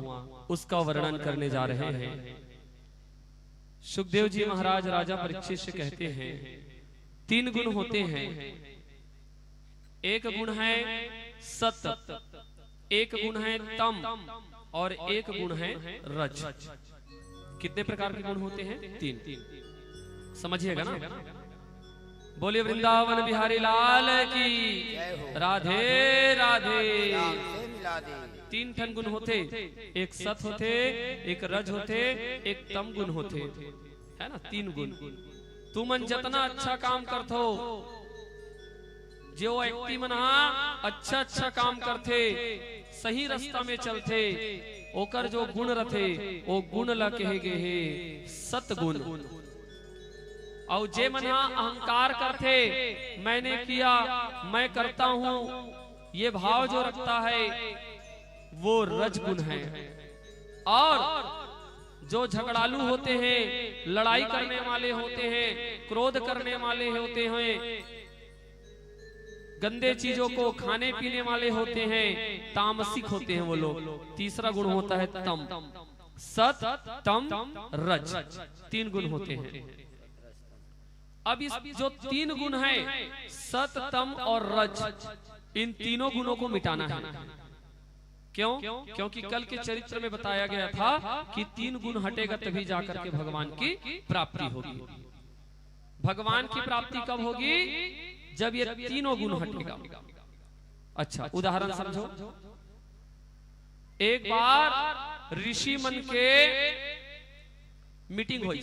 उसका वर्णन करने जा रहे हैं। सुखदेव जी महाराज राजा परीक्षित से कहते हैं, तीन गुण होते हैं। एक गुण है सत, एक गुण है तम और एक गुण है रज। कितने प्रकार के गुण होते हैं? तीन। समझिएगा ना? बोलिए वृंदावन बिहारी लाल की। जय हो। राधे राधे। राम से मिला दे। तीन ठन गुण होथे, एक सत होथे, एक रज होथे, एक तम गुण होथे, है ना? तीन गुण। तुमन जतना अच्छा काम करथो, जे वो व्यक्ति मन हा अच्छा अच्छा काम करथे, सही रास्ता में चलथे, ओकर जो गुण रथे, वो गुण ला कहे गे हे सतगुण। अउ जे मन हा अहंकार करथे, मैंने किया, मैं करता हूँ, ये भाव जो रखता है, वो रजगुण है। और जो झगड़ालू होते हैं, लड़ाई करने वाले होते हैं, क्रोध करने वाले होते हैं, गंदे चीजों को खाने पीने वाले होते हैं, तामसिक होते हैं वो लोग। तीसरा गुण होता है तम, सत, तम, रज, तीन गुण होते हैं। अब इस जो तीन गुण हैं, सत, तम और रज, इन तीनों गुणों को मिटाना है। क्यों? क्योंकि कल के चरित्र में बताया गया था कि तीन गुण हटेगा तभी जाकर के भगवान की प्राप्ति होगी। भगवान की प्राप्ति कब होगी? जब ये तीनों गुण हटेगा। अच्छा, उदाहरण समझो। एक बार ऋषि मन के मीटिंग हुई,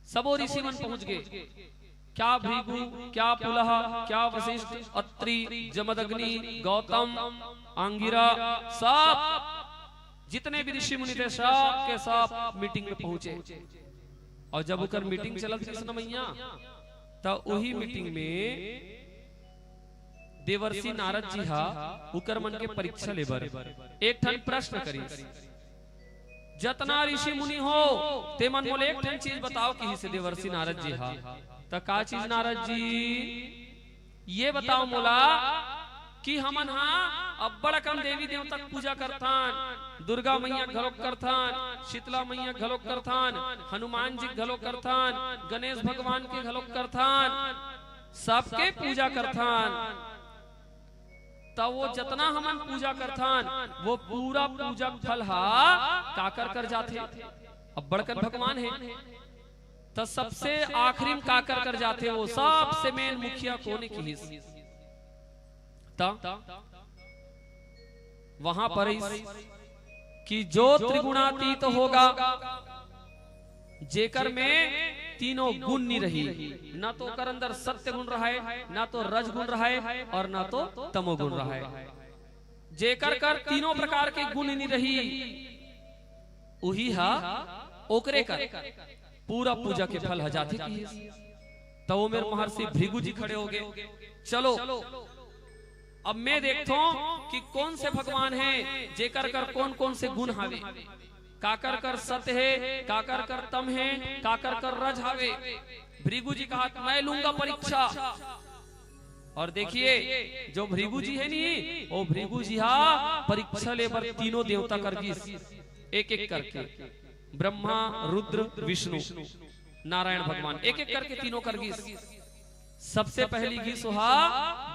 सबो ऋषि मन पहुंच गए। क्या भृगु, क्या पुलह, क्या वशिष्ठ, अत्रि, जमदग्नि, गौतम, अंगिरा, सब जितने भी ऋषि मुनि थे, सब के सब मीटिंग में पहुंचे। अउ जब ओकर मीटिंग चलत रहिस न मैया, त उही मीटिंग में देवर्षि नारद जी हा उकर मन के परीक्षा लेबर एक ठन प्रश्न करिस। "जतना ऋषि मुनि हो, ते मन मोला एक ठन चीज बताओ," किहिस देवर्षि नारद जी हा। "त का चीज नारद जी?" "ये बताओ मोला कि हमन हा अब्बड़ अकन देवी देवता के पूजा करथन, दुर्गा मैया घलोक करथन, शीतला मैया घलोक करथन, हनुमान जी घलोक करथन, गणेश भगवान के घलोक करथन, सबके पूजा करथन। त वो जतना हमन पूजा करथन, वो पूरा पूजा के फल हा काकर कर जाथे? अब्बड़ अकन भगवान हे, त सबसे आखिरी में काकर कर जाथे? वो सबसे मेन मुखिया कोने किहिस?" त वहां पर इस कि जो त्रिगुणातीत होगा, जेकर में तीनों गुण नी रही, ना तो ओकर अंदर सत्य गुण रहय, ना तो रजगुण रहय अउ ना तो तमोगुण रहय। जेकर कर तीनों प्रकार के गुण नी रही, उही हा ओकरे कर पूरा पूजा के फल ह जाथे किहिस। त वो मेर महर्षि भृगु जी खड़े हो गए। चलो, अब मैं देखथों कि कौन से भगवान हे, जेकर कर कौन कौन से गुण हावे, काकर कर सत हे, काकर कर तम हे, काकर कर रज हावे। भृगु जी कहा, "मैं लूंगा परीक्षा।" और देखिए, जो भृगु जी हे नी, वो भृगु जी हा परीक्षा लेबर तीनों देवता कर गिस, एक एक करके, ब्रह्मा, रुद्र, विष्णु, नारायण भगवान, एक एक करके तीनों कर गिस। सबसे पहली गिस हा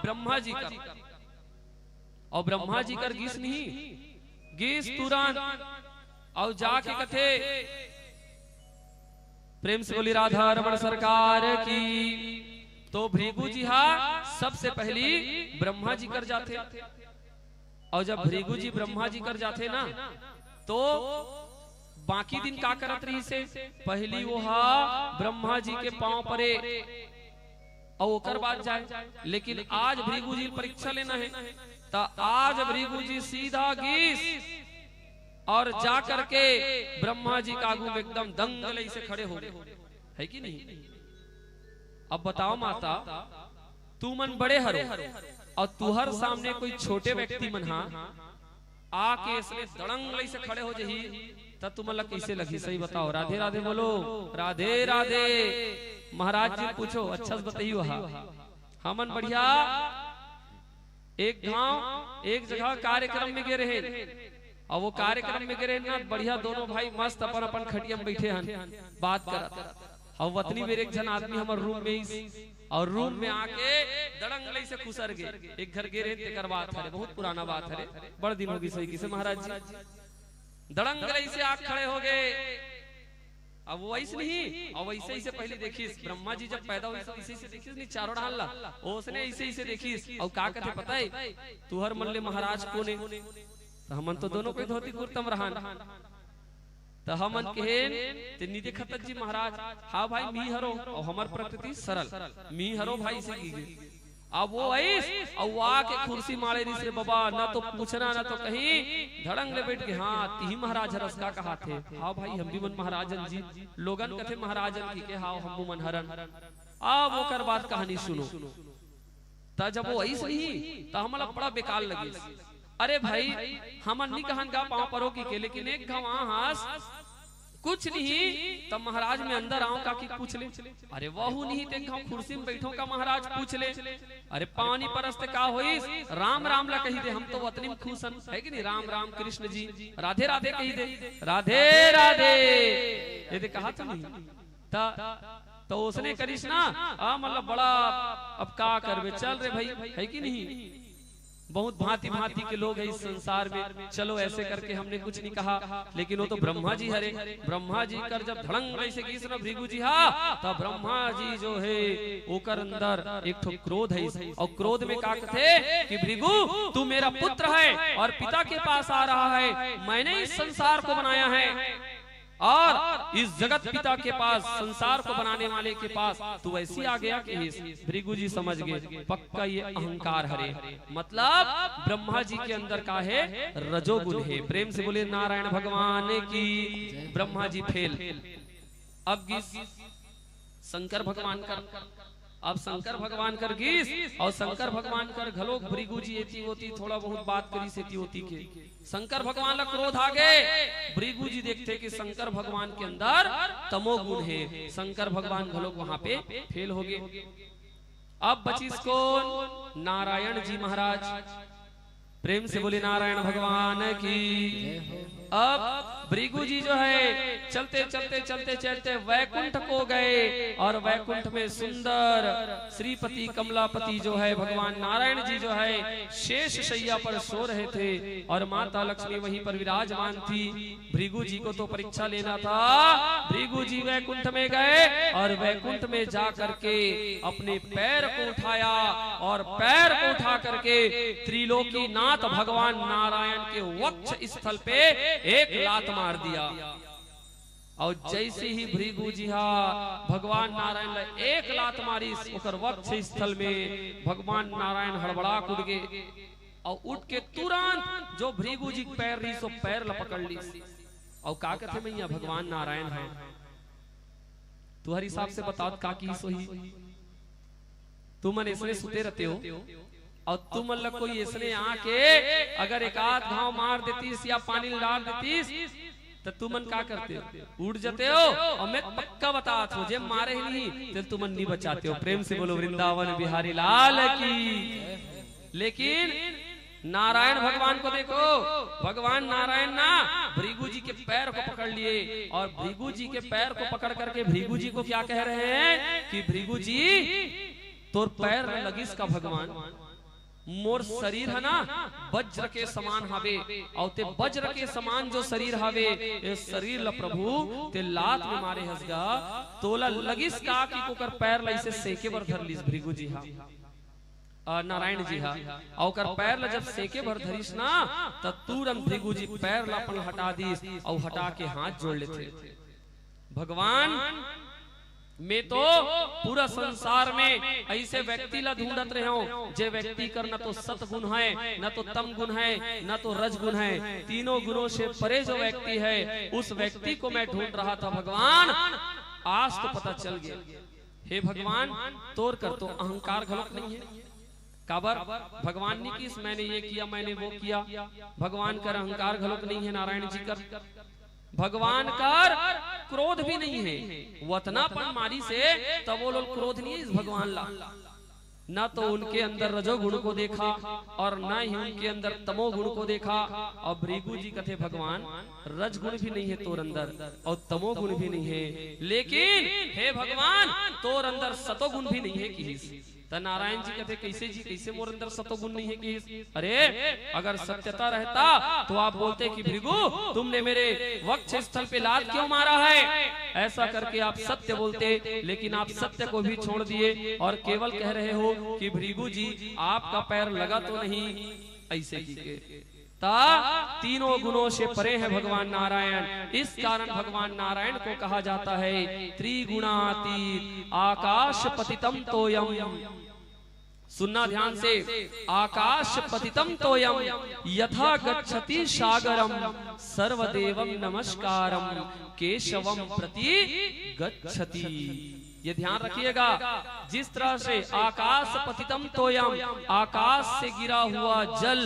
ब्रह्मा जी कर, अउ ब्रह्मा जी कर गिस नहीं, गिस तुरंत, अउ जाके कथे, प्रेम से बोली राधा रमण सरकार की। तो भृगु जी हा सबसे पहली ब्रह्मा जी कर जाथे, अउ जब भृगु जी ब्रह्मा जी कर जाथे ना, तो बाकी दिन का करत रहिस हे? पहली वो हा ब्रह्मा जी के पांव परे, अउ ओकर बाद जाय। लेकिन आज भृगु जी परीक्षा लेना हे, त आज भृगु जी सीधा गिस अउ जा करके ब्रह्मा जी के आगू में एकदम दंग लइसे खड़े हो गए, हे कि नहीं? अब बताओ माता, तुमन बड़े हरो अउ तुहर सामने कोई छोटे व्यक्ति मन हा आके इसने दड़ंग लइसे खड़े हो जही, त तुमन ला कइसे लगही? सही बताओ। राधे राधे बोलो, राधे राधे। महाराज जी पूछो, अच्छा से बताइयो हा। हमन बढ़िया एक गांव, एक जगह कार्यक्रम में गे रहे, अउ वो कार्यक्रम में गे रहे ना, बढ़िया दोनों भाई मस्त अपन अपन खटिया में बइठे हन, बात करत। अउ वतनी बेर एक झन आदमी हमर रूम में आइस, अउ रूम में आके दड़ंग लइसे खुसर गे। एक घर गे रहे, तेकर बात हरे, बहुत पुराना बात हरे, बड़ दिन हो गिस होही किसे महाराज जी। दड़ंग लइसे आके खड़े हो गए। अब वो अइस नहीं, अउ अइसे अइसे पहली देखिस, ब्रह्मा जी जब पैदा होइस, अइसे अइसे देखिस नहीं चारों डहान ला, ओसने अइसे अइसे देखिस, अउ का कथे पता हे, "तुहर मन ले महाराज कोने?" त हमन तो दोनों कोई धोती कुर्ता म रहन। त हमन कहेन, "ते नी देखत जी महाराज?" "हाँ भाई, मी हरो, अउ हमर प्रकृति सरल, मी हरो भाई," से की गे। अब वो अइस, अउ वो आके कुर्सी माड़े रहिस रे बबा, ना तो पूछना, ना तो कहीं, धड़ंग ले बइठ के, "हाँ, तिही महाराज हरस का कहाथे?" "हाँ भाई, हम भी मन महाराजन जी, लोगन कथे महाराजन की के, हाँ, हम मन हरन।" अब ओकर बाद कहानी सुनो। त जब वो अइस नहीं, त हमला बड़ा बेकार लगिस। अरे भाई, हमन नी कहन गा पांव परो की के, लेकिन एक घांव आहस, कुछ नहीं, त महाराज में अंदर आंव का कि पूछ ले। अरे वहू नहीं, ते घांव कुर्सी में बइठों का महाराज पूछ ले। अरे पांव नी परस ते का होइस, राम राम ला कही दे, हम तो वतनी में खुस हन, हे कि नहीं? राम राम कृष्ण जी, राधे राधे कही दे, राधे राधे, ये दे कहा तो नहीं। त, त ओसने करिस ना, आ, मतलब बड़ा, अब का करबे, चल रे भाई, हे कि नहीं? बहुत भांति भांति के लोग हे इस संसार में। चलो, ऐसे करके हमने कुछ नहीं कहा, लेकिन वो तो ब्रह्मा जी हरे। ब्रह्मा जी कर जब धड़ंग लइसे गिस ना भृगु जी हा, त ब्रह्मा जी जो हे, ओकर अंदर एक ठो क्रोध हे, अउ क्रोध में का कथे कि, "भृगु, तू मेरा पुत्र है और पिता के पास आ रहा है, मैंने इस संसार को बनाया है।" और इस जगत पिता के पास, संसार को बनाने वाले के पास तू ऐसी आ गया कि इस भृगु जी समझ गए, पक्का ये अहंकार हरे, मतलब ब्रह्मा जी के अंदर का हे, रजोगुण हे। प्रेम से बोले नारायण भगवान की। ब्रह्मा जी फेल। अब गिस शंकर भगवान कर, अब शंकर भगवान कर गिस, अउ शंकर भगवान कर घलोक भृगु जी एती ओती थोड़ा बहुत बात करिस एती ओती के। शंकर भगवान ला क्रोध आ गे। भृगु जी देखथे कि शंकर भगवान के अंदर तमोगुण हे, शंकर भगवान घलोक वहां पे फेल हो गे। अब बचिस कोन? नारायण जी महाराज। प्रेम से बोले नारायण भगवान की। अब भृगु जी जो है चलते चलते चलते चलते वैकुंठ को गए और वैकुंठ में सुंदर श्रीपति कमलापति जो है भगवान नारायण जी जो है शेष शैया पर सो रहे थे और माता लक्ष्मी वहीं पर विराजमान थी। भृगु जी को तो परीक्षा लेना था। भृगु जी वैकुंठ में गए और वैकुंठ में जा करके अपने पैर को उठाया और पैर को उठा करके त्रिलोकीनाथ भगवान नारायण के वक्ष स्थल पे एक लात मार दिया। और जैसे ही भृगु जी हा भगवान नारायण ला एक लात मारिस, ओकर वक्ष स्थल में भगवान नारायण हड़बड़ा उठ गे और उठ के तुरंत जो भृगु जी के पैर रहिस, ओ पैर ला पकड़ लिस। अउ का कथे मैया भगवान नारायण हा, तुहर हिसाब से बतात का किहिस होही? तुमन ऐसने सुते रहते हो, अउ तुमन ला कोई ऐसने आके अगर एक आध घाव मार देतिस या पानी ला डाल देतिस, त तुमन का करते हो? उठ जाते हो। अउ मैं पक्का बतात हों, जे मारे ही नहीं, ते तुमन नहीं बचाते हो। प्रेम से बोलो वृंदावन बिहारी लाल की। लेकिन नारायण भगवान को देखो, भगवान नारायण ना भृगु जी के पैर को पकड़ लिए और भृगु जी के पैर को पकड़ करके भृगु जी को क्या कह रहे हैं कि भृगु जी, तोर पैर में लगिस का भगवान? मोर शरीर है ना वज्र के समान हवे, और ते वज्र के समान जो शरीर हवे, ये शरीर ला प्रभु ते लात में मारे हस गा, तोला लगिस का कि ओकर पैर ला इसे सेके बर धर लिस भृगु जी हा, अ, नारायण जी हा, अउ ओकर पैर ला जब सेके बर धरिस ना, त तुरंत भृगु जी पैर ला अपन हटा दिस अउ हटा के हाथ जोड़ लेथे। भगवान, मैं तो पूरा संसार में ऐसे व्यक्ति ला ढूंढत रहे हूँ, जे व्यक्ति कर न तो सतगुण है, न तो तम गुण है, न तो रजगुण है, तीनों गुणों से परे जो व्यक्ति है, उस व्यक्ति को मैं ढूंढ रहा था भगवान। आज तो पता चल गया। हे भगवान, तोर कर तो अहंकार घलोक नहीं है। काबर? भगवान नहीं किस मैंने ये किया, मैंने वो किया। भगवान कर अहंकार घलोक नहीं है, नारायण जी कर। भगवान कर क्रोध भी नहीं है। वतना पन मारिस हे, तब वो लोग क्रोध नहीं है इस भगवान ला। न तो उनके अंदर रजोगुण को देखा और न ही उनके अंदर तमोगुण को देखा। और भृगु जी कथे, भगवान, रजगुण भी नहीं है तोर अंदर और तमोगुण भी नहीं है, लेकिन हे भगवान, तोर अंदर सतोगुण भी नहीं है किहिस। त नारायण जी कथे, कैसे जी, कैसे मोर अंदर सतोगुण नहीं है किहिस? अरे, अगर सत्यता रहता तो आप बोलते कि भृगु, तुमने मेरे वक्ष स्थल पे लात क्यों मारा है? ऐसा करके आप सत्य बोलते, लेकिन आप सत्य को भी छोड़ दिए और केवल कह रहे हो कि भृगु जी, आपका पैर लगा तो नहीं, ऐसे की के। ता तीनों गुणों से परे है भगवान नारायण। इस कारण भगवान नारायण को कहा जाता है त्रिगुणातीत। आकाश पतितम तोयम, सुनना ध्यान से, आकाश पतितम तोयम यथा गच्छति सागरम, सर्वदेवम नमस्कारम केशवम प्रति गच्छति। ये ध्यान रखिएगा, जिस तरह से आकाश पतितम तोयम, आकाश से गिरा हुआ जल,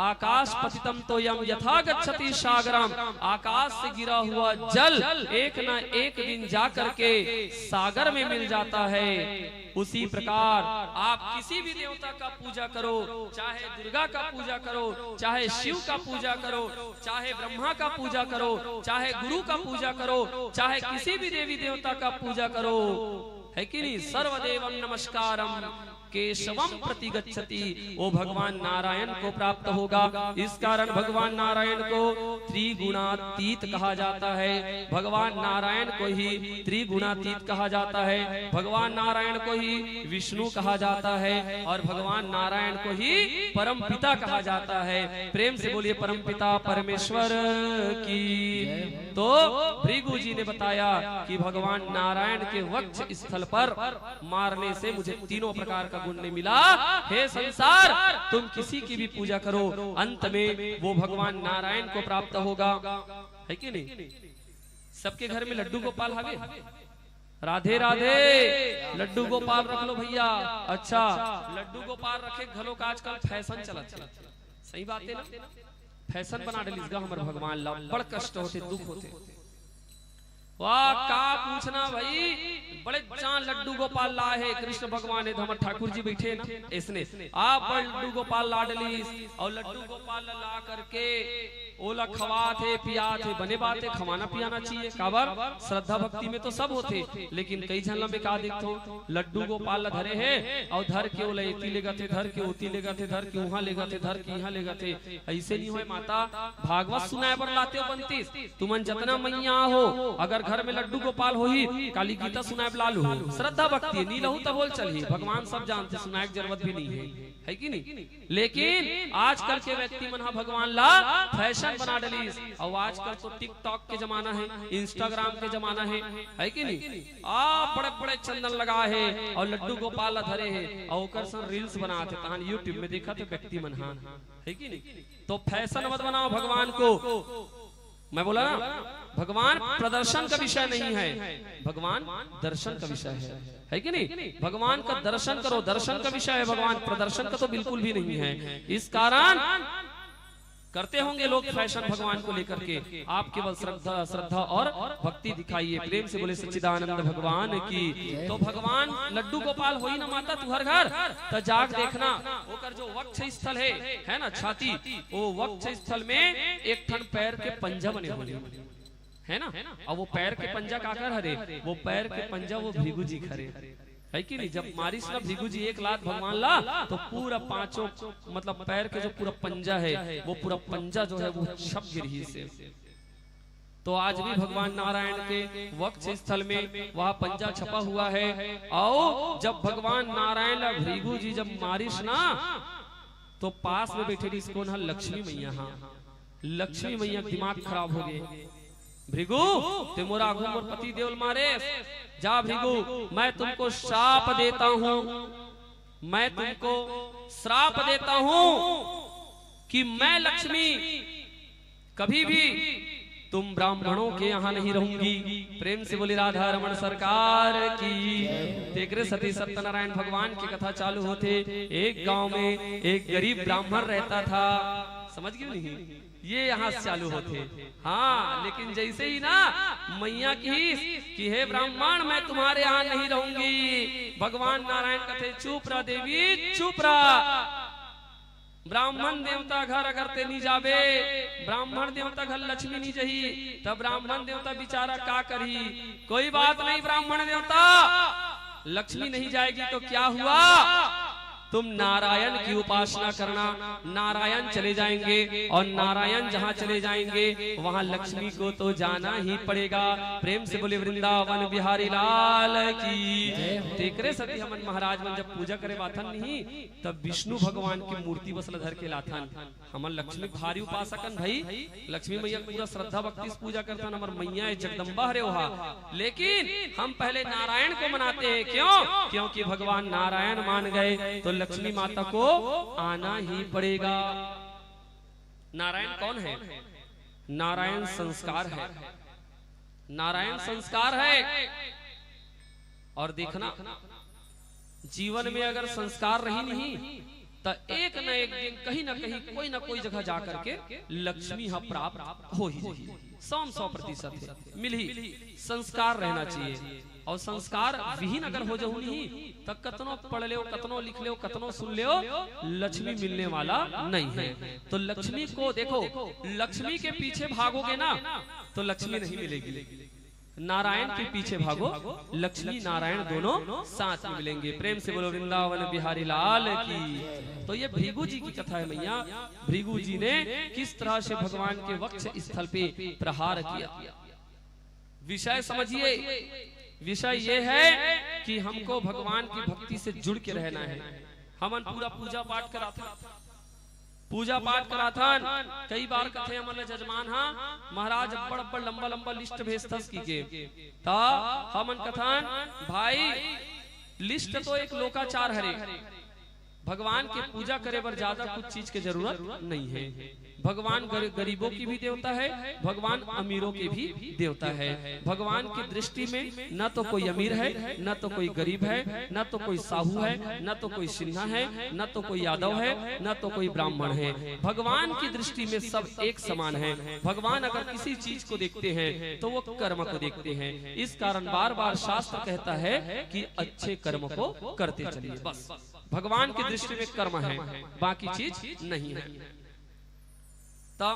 आकाश पतितम तोयम यथा गच्छति सागरम, आकाश से गिरा हुआ जल एक ना एक दिन जा करके सागर में मिल जाता है। उसी प्रकार आप किसी भी देवता का पूजा करो, चाहे दुर्गा का पूजा करो, चाहे शिव का पूजा करो, चाहे ब्रह्मा का पूजा करो, चाहे गुरु का पूजा करो, चाहे किसी भी देवी देवता का पूजा करो, है कि नहीं? सर्वदेवम नमस्कारम केशवम प्रति गच्छति, वो भगवान नारायण को प्राप्त होगा। इस कारण भगवान नारायण को त्रिगुणातीत कहा जाता है। भगवान नारायण को ही त्रिगुणातीत कहा जाता है, भगवान नारायण को ही विष्णु कहा जाता है और भगवान नारायण को ही परम पिता कहा जाता है। प्रेम से बोलिए, परम पिता परमेश्वर की। तो भृगु जी ने बताया कि भगवान नारायण के वक्ष स्थल पर मारने से मुझे तीनों प्रकार का गुण नहीं मिला। हे संसार, तुम किसी की भी पूजा करो, अंत में वो भगवान नारायण को प्राप्त होगा, है कि नहीं? सबके घर में लड्डू गोपाल हवे? राधे राधे। लड्डू गोपाल रख लो भैया। अच्छा, लड्डू गोपाल रखे घलो का आजकल फैशन चलत हे। सही बात हे ना? फैशन बना डलिस गा हमर भगवान ला। बड़ कष्ट होथे, दुख होथे। वाह, का पूछना भाई, बड़े जान लड्डू गोपाल ला हे कृष्ण भगवान हे, धमर ठाकुर जी बैठे ना, इसने आप बड़ लड्डू गोपाल ला डलिस और लड्डू गोपाल ला, ला करके ओला खवात हे, पियात हे, बने बात हे, खवाना पियाना चाहिए। काबर? श्रद्धा भक्ति में तो सब होथे, लेकिन कई झन ला मैं का देखथों, लड्डू गोपाल ला धरे हे और धर के ओला एती लेगथे, धर के ओती लेगथे, धर के उहाँ लेगथे, धर के इहाँ लेगथे। ऐसे नहीं होय माता, भागवत सुनाए बर लाते हो बनतीस। तुमन जतना मैया हो, अगर घर में लड्डू गोपाल होही, काली गीता सुनाए बर ला लूहू। श्रद्धा भक्ति हे, नी लहू तब ओल चलही, भगवान सब जानथे, सुनाए के जरूरत भी नहीं हे, है कि नहीं? लेकिन आजकल के व्यक्ति मन हा भगवान ला फैशन बना डलिस। और आजकल तो TikTok के जमाना हे, Instagram के जमाना हे, है कि नहीं? आ बड़े बड़े चंदन लगा हे और लड्डू गोपाल ला धरे हे और ओकर संग reels बनात हे, तहान YouTube में देखत हे व्यक्ति मन हा, है कि नहीं? तो फैशन मत बनाओ भगवान को। मैं बोला ना, भगवान प्रदर्शन का विषय नहीं है, भगवान दर्शन का विषय है, है कि नहीं? भगवान का दर्शन करो, दर्शन का विषय है भगवान, प्रदर्शन का तो बिल्कुल भी नहीं है। इस कारण करते होंगे लोग फैशन भगवान को लेकर के। आप केवल श्रद्धा, श्रद्धा और भक्ति दिखाइए। प्रेम से बोले सच्चिदानंद भगवान की। तो भगवान लड्डू गोपाल होई ना माता तुहर घर, त जाग देखना, ओकर जो वक्ष स्थल है, है ना, छाती, वो वक्ष स्थल में एक ठन पैर के पंजा बने होही, है ना? और वो पैर के पंजा काकर हरे? वो पैर के पंजा वो भृगु जी के हरे, है कि नहीं? जब मारिस ना भृगु जी एक लात भगवान ला, तो पूरा पांचों, मतलब, पैर के जो पूरा पंजा है, वो पूरा पंजा जो है वो छप गे रिहिसे। तो आज भी भगवान नारायण के वक्ष स्थल में वह पंजा छपा हुआ है। और जब भगवान नारायण ला भृगु जी जब मारिस ना, तो पास में बैठे रिहिस कोन हा? लक्ष्मी मैया हा। लक्ष्मी मैया के दिमाग खराब हो गे। भृगु, ते मोर आगू मोर पति देव ल मारेस। जा भृगु, मैं तुमको श्राप देता हूँ, मैं तुमको श्राप देता हूँ कि मैं लक्ष्मी कभी भी तुम ब्राह्मणों के यहाँ नहीं रहूंगी। प्रेम से बोले राधा रमण सरकार की। तेकरे सती सत्यनारायण भगवान की कथा चालू होथे। एक गांव में एक गरीब ब्राह्मण रहता था। समझ गए नहीं? ये यहाँ से चालू होथे। हाँ, लेकिन जैसे ही ना मैया कहिस कि हे ब्राह्मण, मैं तुम्हारे यहाँ नहीं रहूंगी, भगवान नारायण कथे, चुप रह देवी, चुप रह। ब्राह्मण देवता घर अगर ते नी जाबे, ब्राह्मण देवता घर लक्ष्मी नी जही, तब ब्राह्मण देवता बेचारा का करही? कोई बात नहीं ब्राह्मण देवता, लक्ष्मी नहीं जाएगी तो क्या हुआ, तुम नारायण की उपासना करना, नारायण चले जाएंगे और नारायण जहाँ चले जाएंगे वहाँ लक्ष्मी को तो जाना ही पड़ेगा। प्रेम से बोले वृंदावन बिहारी लाल की। तेकरे सती हमन महाराज मन जब पूजा करे बाथन नहीं, तब विष्णु भगवान की मूर्ति बस ल धर के लाथन। हमन लक्ष्मी भारी उपासकन भाई, लक्ष्मी मैया के पूरा श्रद्धा भक्ति से पूजा करथन, हमर मैया ए जगदम्बा हरे ओहा। लेकिन हम पहले नारायण को मनाते हैं, क्यों? क्योंकि भगवान नारायण मान गए तो लक्ष्मी माता को आना ही पड़ेगा। नारायण कौन है? नारायण संस्कार है, नारायण संस्कार है। और देखना, जीवन में अगर संस्कार रही नहीं, त एक न एक दिन कहीं ना कहीं कोई ना कोई जगह जा करके लक्ष्मी ह प्राप्त हो ही जाही। सौ में सौ प्रतिशत है, मिलही। संस्कार रहना चाहिए। और संस्कार विहीन अगर हो जाहू नहीं, त कतनो पढ़ लेव, कतनो लिख लेव, कतनो सुन लेव, लक्ष्मी मिलने वाला नहीं है। तो लक्ष्मी को देखो, लक्ष्मी के पीछे भागोगे ना, तो लक्ष्मी नहीं मिलेगी। नारायण के पीछे भागो, लक्ष्मी नारायण दोनों साथ में मिलेंगे। प्रेम से बोलो वृंदावन बिहारी लाल की। तो ये भृगु जी की कथा है मैया, भृगु जी ने किस तरह से भगवान के वक्ष स्थल पे प्रहार किया। विषय समझिए, विषय ये है कि हमको भगवान की भक्ति से जुड़ के रहना है। हमन पूरा पूजा पाठ कराथन, पूजा पाठ कराथन। कई बार कथे हमन ल जजमान हा, महाराज अब्बड़ अब्बड़ लंबा लंबा लिस्ट भेजथस कहिके। त हमन कथन, भाई, लिस्ट तो एक लोकाचार हरे, भगवान के पूजा करे बर ज्यादा कुछ चीज के जरूरत नहीं है। भगवान गर-, गरीबों की भी देवता है, भगवान अमीरों के भी देवता है। भगवान की दृष्टि में न तो कोई अमीर है, न तो कोई गरीब है, न तो कोई साहू है, न तो कोई सिन्हा है, न तो कोई यादव है, न तो कोई ब्राह्मण है। भगवान की दृष्टि में सब एक समान है। भगवान अगर किसी चीज को देखते हैं तो वो कर्म को देखते हैं। इस कारण बार बार शास्त्र कहता है कि अच्छे कर्म को करते चलिए। बस, भगवान की दृष्टि में कर्म है, बाकी चीज नहीं है। त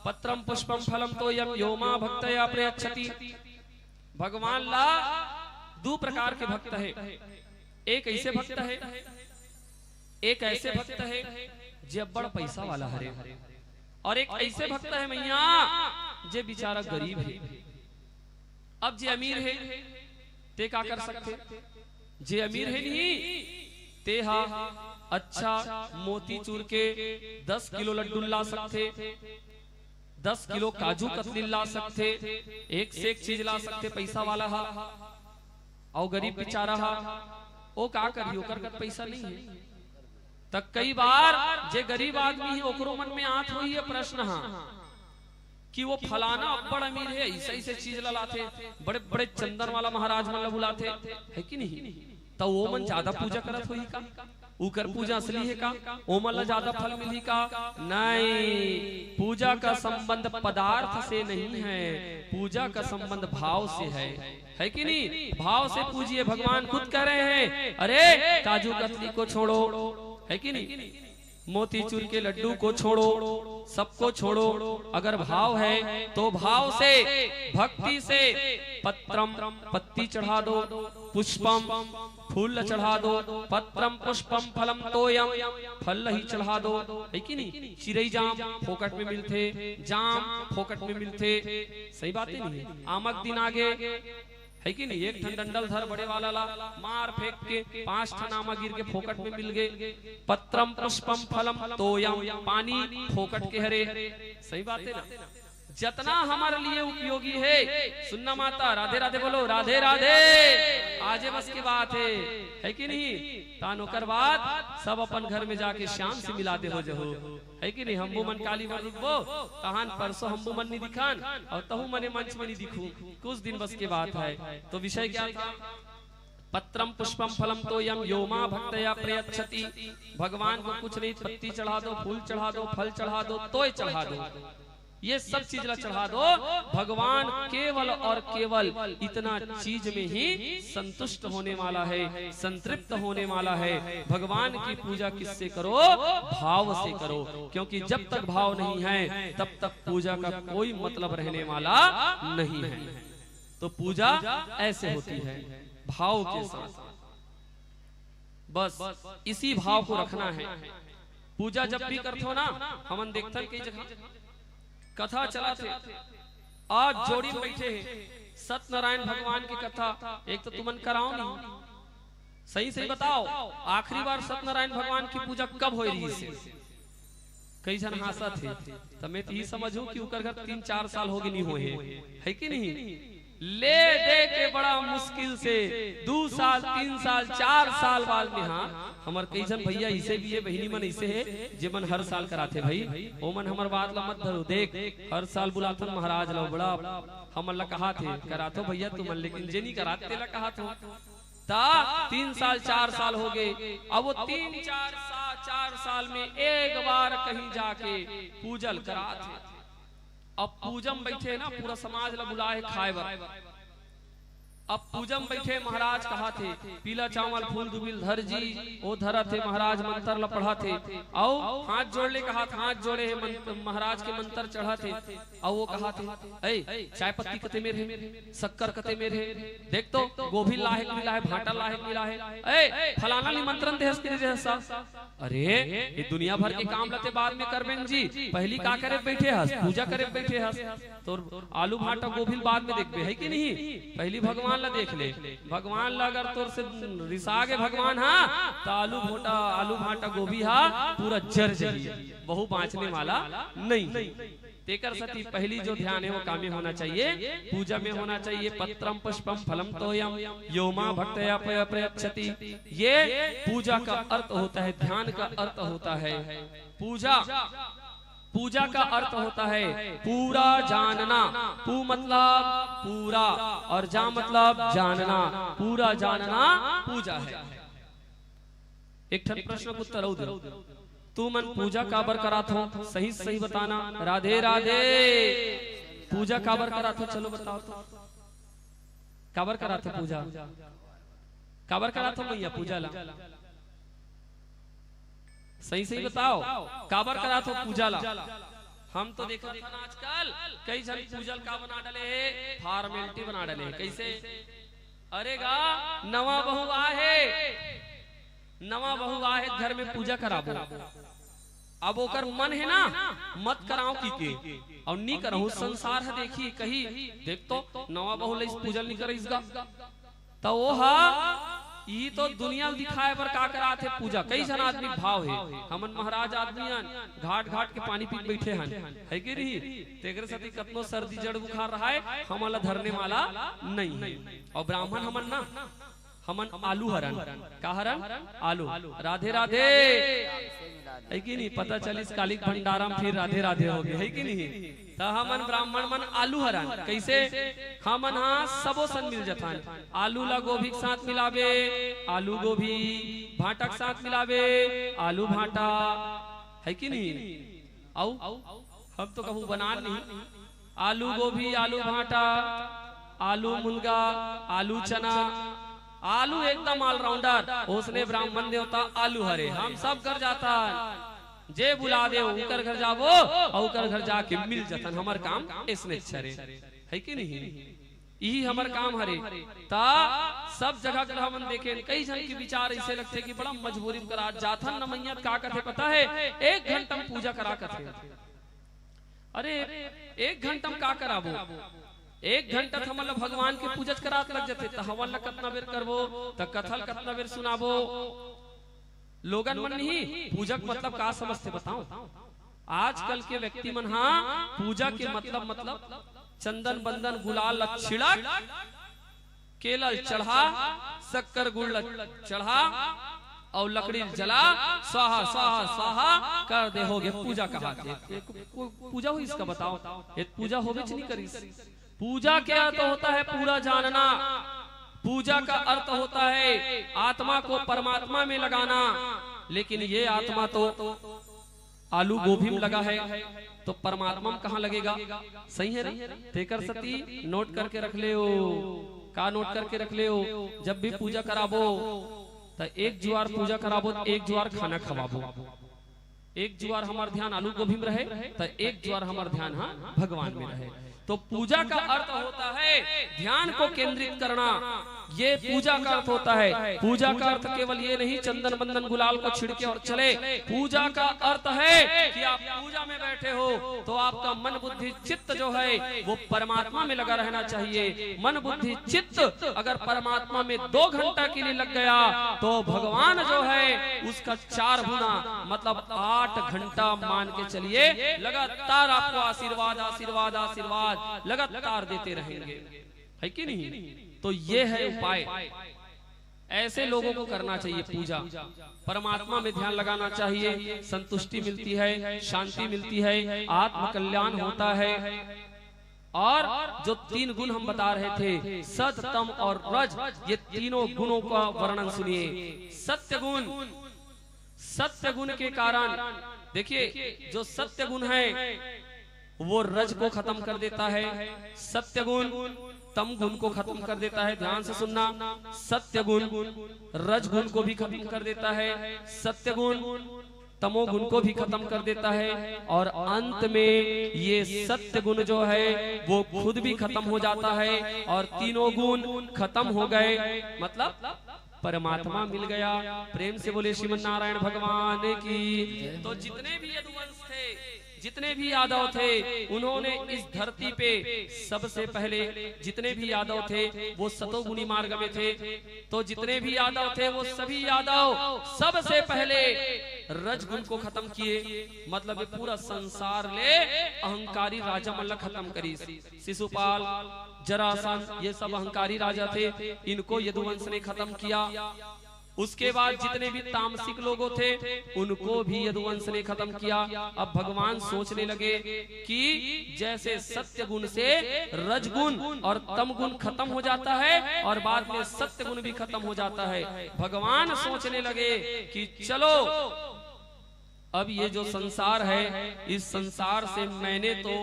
पत्रम पुष्पम फलम तोयम यो मां भक्तया प्रयच्छति। भगवान ला दू प्रकार के भक्त है। एक ऐसे भक्त है, एक ऐसे भक्त है जे अब्बड़ पैसा वाला हरे, और एक ऐसे भक्त है मैया जे बेचारा गरीब है। अब जे अमीर है ते का कर सकथे? जे अमीर है नहीं, ते हा अच्छा मोतीचूर के दस किलो लड्डू ला सकथे, दस किलो काजू कतली ला सकथे, एक से एक चीज ला सकथे पैसा वाला हा। अउ गरीब बेचारा हा, ओ का करही, ओकर कत पैसा नहीं है। त कई बार जे गरीब आदमी है ओकरो मन में आत होही ये प्रश्न हा कि वो फलाना अब्बड़ अमीर है, ऐसे ऐसे चीज ला लाथे, बड़े बड़े चंदन वाला महाराज मन ला बुलाथे, है कि नहीं? त वो मन ज्यादा पूजा करत होही का? उकर पूजा असली है का? ओमन ला ज्यादा फल मिलही का? नहीं, पूजा का संबंध पदार्थ से नहीं है, पूजा का संबंध भाव से है, है कि नहीं? भाव से पूजिए, भगवान खुद कह रहे हैं, अरे काजू कतली को छोड़ो, है कि नहीं? मोतीचूर के लड्डू को छोड़ो, सबको छोड़ो। अगर भाव है तो भाव से, भक्ति से पत्रम, पत्ती चढ़ा दो, पुष्पम, फूल चढ़ा दो। पत्रम पुष्पम फलम तोयम, फल ही चढ़ा दो, है कि नहीं? चिरई जाम फोकट में मिलथे, जाम फोकट में मिलथे, सही बात है नहीं? आमक दिन आगे, है कि नहीं? एक ठन डंडल धर बड़े वाला ला, मार फेंक के पांच ठन आमा गिर के फोकट में मिल गए। पत्रम पुष्पम फलम तोयम, पानी फोकट के हरे, सही बात है ना? जतना हमारे लिए उपयोगी है। सुनना माता, राधे राधे बोलो, राधे राधे। आजे बस के बात है, है कि नहीं? तान ओकर बाद सब अपन घर में जाके श्याम से मिला दे हो जहू, है कि नहीं? हमू मन काली बर रुकबो, तहान परसों हमू मन नहीं दिखान, और तहू मने मंच में नहीं दिखू। कुछ दिन बस के बात है। तो विषय क्या था? पत्रम पुष्पम फलम तोयम यो मां भक्तया प्रयच्छति। भगवान को कुछ नहीं, पत्ती चढ़ा दो, फूल चढ़ा दो, फल चढ़ा दो, तोय चढ़ा दो, ये सब चीज ला चढ़ा दो। भगवान केवल और केवल इतना चीज में ही संतुष्ट होने वाला है, संतृप्त होने वाला है। भगवान की पूजा किससे करो? भाव से करो, क्योंकि जब तक भाव नहीं है तब तक पूजा का कोई मतलब रहने वाला नहीं है। तो पूजा ऐसे होती है, भाव के साथ। बस इसी भाव को रखना है। पूजा जब भी करथो ना, हमन देखथन कई जगह कथा चलत हे, आज जोड़ी में बैठे हे सत्यनारायण भगवान की कथा। एक तो तुमन कराओ नहीं, सही सही बताओ, आखिरी बार सत्यनारायण भगवान की पूजा कब होय रहिस हे? कई झन हाँसत हे, त मैं तो यही समझूं कि उकर घर तीन चार साल हो गए नहीं होए हे, है कि नहीं? ले दे के बड़ा मुश्किल से दू साल, तीन साल, चार साल बाद में, हाँ, हमर कई झन भैया इसे भी हे, बहिनी मन इसे हे, जे मन हर साल कराथे भाई, ओ मन हमर बात ला मत धरो। देख, हर साल बुलाथन महाराज ला, बड़ा हमन ला कहाथे, कराथो भैया तुमन, लेकिन जे नहीं करात तेला कहाथो। ता तीन साल, चार साल हो गए, अब वो तीन चार सा-, चार साल में एक बार कहीं जाके पूजल कराथे। अब पूजम बैठे ना, पूरा समाज ला बुलाए खाए बर। अब पूजम बैठे महाराज कहाथे, पीला चावल फूल दुबिल धर जी, ओ धरत हे महाराज मंत्र ला पढ़ाथे, अउ हाथ जोड़ ले कहाथे, हाथ जोड़े हे मंत्र, महाराज के मंत्र चढ़ाथे, अउ वो कहाथे, ए, चाय पत्ती कते मेर हे, शक्कर कते मेर हे, देख तो गोभी लाहे कि नहीं लाहे, भांटा लाहे कि नहीं लाहे, ए, फलाना निमंत्रण देहस कि नहीं देहस सा? अरे, ये दुनिया भर के काम लते बाद में करबेन जी, पहली का करे बैठे हस? पूजा करे बैठे हस। तोर आलू भांटा गोभी बाद में देखबे, है कि नहीं? पहली भगवान ला देख ले। भगवान ला अगर तोर से रिसा गे भगवान, हाँ, तो आलू भोटा, आलू भांटा गोभी हा पूरा जर जाही, वहू बांचने वाला नहीं। तेकर सती पहली जो ध्यान है वो कामे होना चाहिए, पूजा में होना चाहिए। पत्रम पुष्पम फलम तोयम यो मां भक्तया प्रयच्छति। ये पूजा का अर्थ होता है, ध्यान का अर्थ होता है। पूजा, पूजा का अर्थ होता है पूरा जानना। पू मतलब पूरा और जा मतलब जानना। पूरा जानना पूजा है। एक ठन प्रश्न के उत्तर अउ दे। तू मन पूजा काबर करात हो? सही सही बताना। राधे राधे। पूजा काबर करात हो? चलो बताओ तो। काबर करात हो पूजा? काबर करात हो मैया पूजा ला? सही सही बताओ, काबर करात हो पूजा ला? हम तो देखत हन आजकल कई झन पूजा ल का बना डले हे, फॉर्मेलिटी बना डले हे। कइसे? अरे गा, नवा बहू आए हे, नवा बहू आए हे, घर में पूजा कराबो। अब ओकर मन हे ना, मत कराओ कहिके, अउ नी करहूं, संसार ह देखही, कही, "देख तो, नवा बहू लइस, पूजा ल नी करइस गा।" त ओ ह, ई तो दुनिया ल दिखाए बर का करात हे पूजा। कई झन आदमी भाव हे, हमन महाराज आदमी हन, घाट घाट के पानी पी के बइठे हन, है कि नहीं? तेकरे सेती कतनो सर्दी जड़ बुखार रहाय, हमन ला धरने वाला नहीं है। अउ ब्राह्मण हमन ना, हमन आलू हरन। का हरन? आलू। राधे राधे। है कि नहीं? पता चलिस काली के भंडारा म फिर राधे राधे होगे, है कि नहीं? त हमन ब्राह्मण मन आलू हरन। कइसे? हमन हा सबो संग मिल जथन। आलू ला गोभी के साथ मिलाबे, आलू गोभी, भांटा के साथ मिलाबे, आलू भांटा, है कि नहीं? अउ हम तो कहूं बनान नहीं। आलू गोभी, आलू भांटा, आलू मुनगा, आलू चना, आलू एकदम ऑलराउंडर। ओसने ब्राह्मण देवता आलू हरे, हम सब घर जाथन। जे बुला दे, उकर घर जाबो, अउ उकर घर जाके मिल जथन। हमर काम अइसने हरे, है कि नहीं? इही हमर काम हरे। त सब जगह के हमन देखेन, कई झन के विचार अइसे लगथे कि बड़ा मजबूरी म करा जाथन न मैया, त का कथे पता हे, एक घंटा म पूजा करा कथे। अरे, एक घंटा म का कराबो? एक घंटा त हमन ल भगवान के पूजा करात लग जथे, त हवन ल कतना बेर करबो, त कथा ल कतना बेर सुनाबो। लोगन मन नहीं, पूजा के मतलब का समझथे बताओ? आजकल के व्यक्ति मन हा पूजा के मतलब, मतलब चंदन बंदन गुलाल ल छिड़क, केला ल चढ़ा, शक्कर गुड़ ल चढ़ा, अउ लकड़ी ल जला, स्वाहा स्वाहा स्वाहा कर दे, होगे पूजा कहाथे। ये को-, को-, पूजा होइस का बताओ? ये पूजा होबेच नहीं करिस। पूजा के अर्थ होता है पूरा जानना। पूजा का अर्थ होता है आत्मा को परमात्मा में लगाना। लेकिन ये आत्मा तो आलू गोभी में लगा है, तो परमात्मा में कहाँ लगेगा? सही है ना? तेकर सती नोट करके रख लेव। का नोट करके रख लेव? जब भी पूजा कराबो, त एक जुआर पूजा कराबो, त एक जुआर खाना खवाबो। एक जुआर हमर ध्यान आलू गोभी में रहे, त एक जुआर हमर ध्यान हा भगवान में रहे। तो पूजा का अर्थ होता है ध्यान को केंद्रित करना। ये पूजा का अर्थ होता है। पूजा का अर्थ केवल ये नहीं चंदन बंदन गुलाल को छिड़के और चले। पूजा का अर्थ है कि आप पूजा में बैठे हो तो आपका मन बुद्धि चित्त जो है वो परमात्मा में लगा रहना चाहिए। मन बुद्धि चित्त अगर परमात्मा में दो घंटा के लिए लग गया तो भगवान जो है उसका चार गुना, मतलब आठ घंटा मान के चलिए, लगातार आपको आशीर्वाद, आशीर्वाद, आशीर्वाद लगातार देते रहेंगे, है कि नहीं? तो ये है उपाय। ऐसे लोगों को करना चाहिए पूजा, परमात्मा में ध्यान लगाना चाहिए, संतुष्टि मिलती है, शांति मिलती है, आत्मकल्याण होता है। और जो तीन गुण हम बता रहे थे, सत, तम और रज, ये तीनों गुणों का वर्णन सुनिए। सत्य गुण, सत्य गुण के कारण, देखिए, जो सत्य गुण है वो रज को खत्म कर देता है, सत्य गुण तम गुण को खत्म कर देता है। ध्यान से सुनना, सत्य गुण रज गुण को भी खत्म कर देता है, सत्य गुण तमोगुण को भी खत्म कर देता है और अंत में ये सत्य गुण जो है वो खुद भी खत्म हो जाता है और तीनों गुण खत्म हो गए, मतलब परमात्मा मिल गया। प्रेम से बोले श्रीमन नारायण भगवान की। तो जितने भी यदुवंश थे, जितने भी यादव थे, उन्होंने इस धरती पे सबसे पहले, जितने भी यादव थे वो सतोगुणी मार्ग में थे, तो जितने भी यादव थे वो सभी यादव सबसे पहले रजगुण को खत्म किए, मतलब ये पूरा संसार ले अहंकारी राजा मन ला खत्म करिस। शिशुपाल, जरासंध, ये सब अहंकारी राजा थे, इनको यदुवंश ने खत्म किया। उसके बाद जितने भी तामसिक लोग थे, उनको भी यदुवंश ने खत्म किया। अब भगवान सोचने लगे कि जैसे सत्य गुण से रजगुण और तम गुण खत्म हो जाता है और बाद में सत्य गुण भी खत्म हो जाता है, भगवान सोचने लगे कि चलो, अब ये जो संसार है, इस संसार से मैंने तो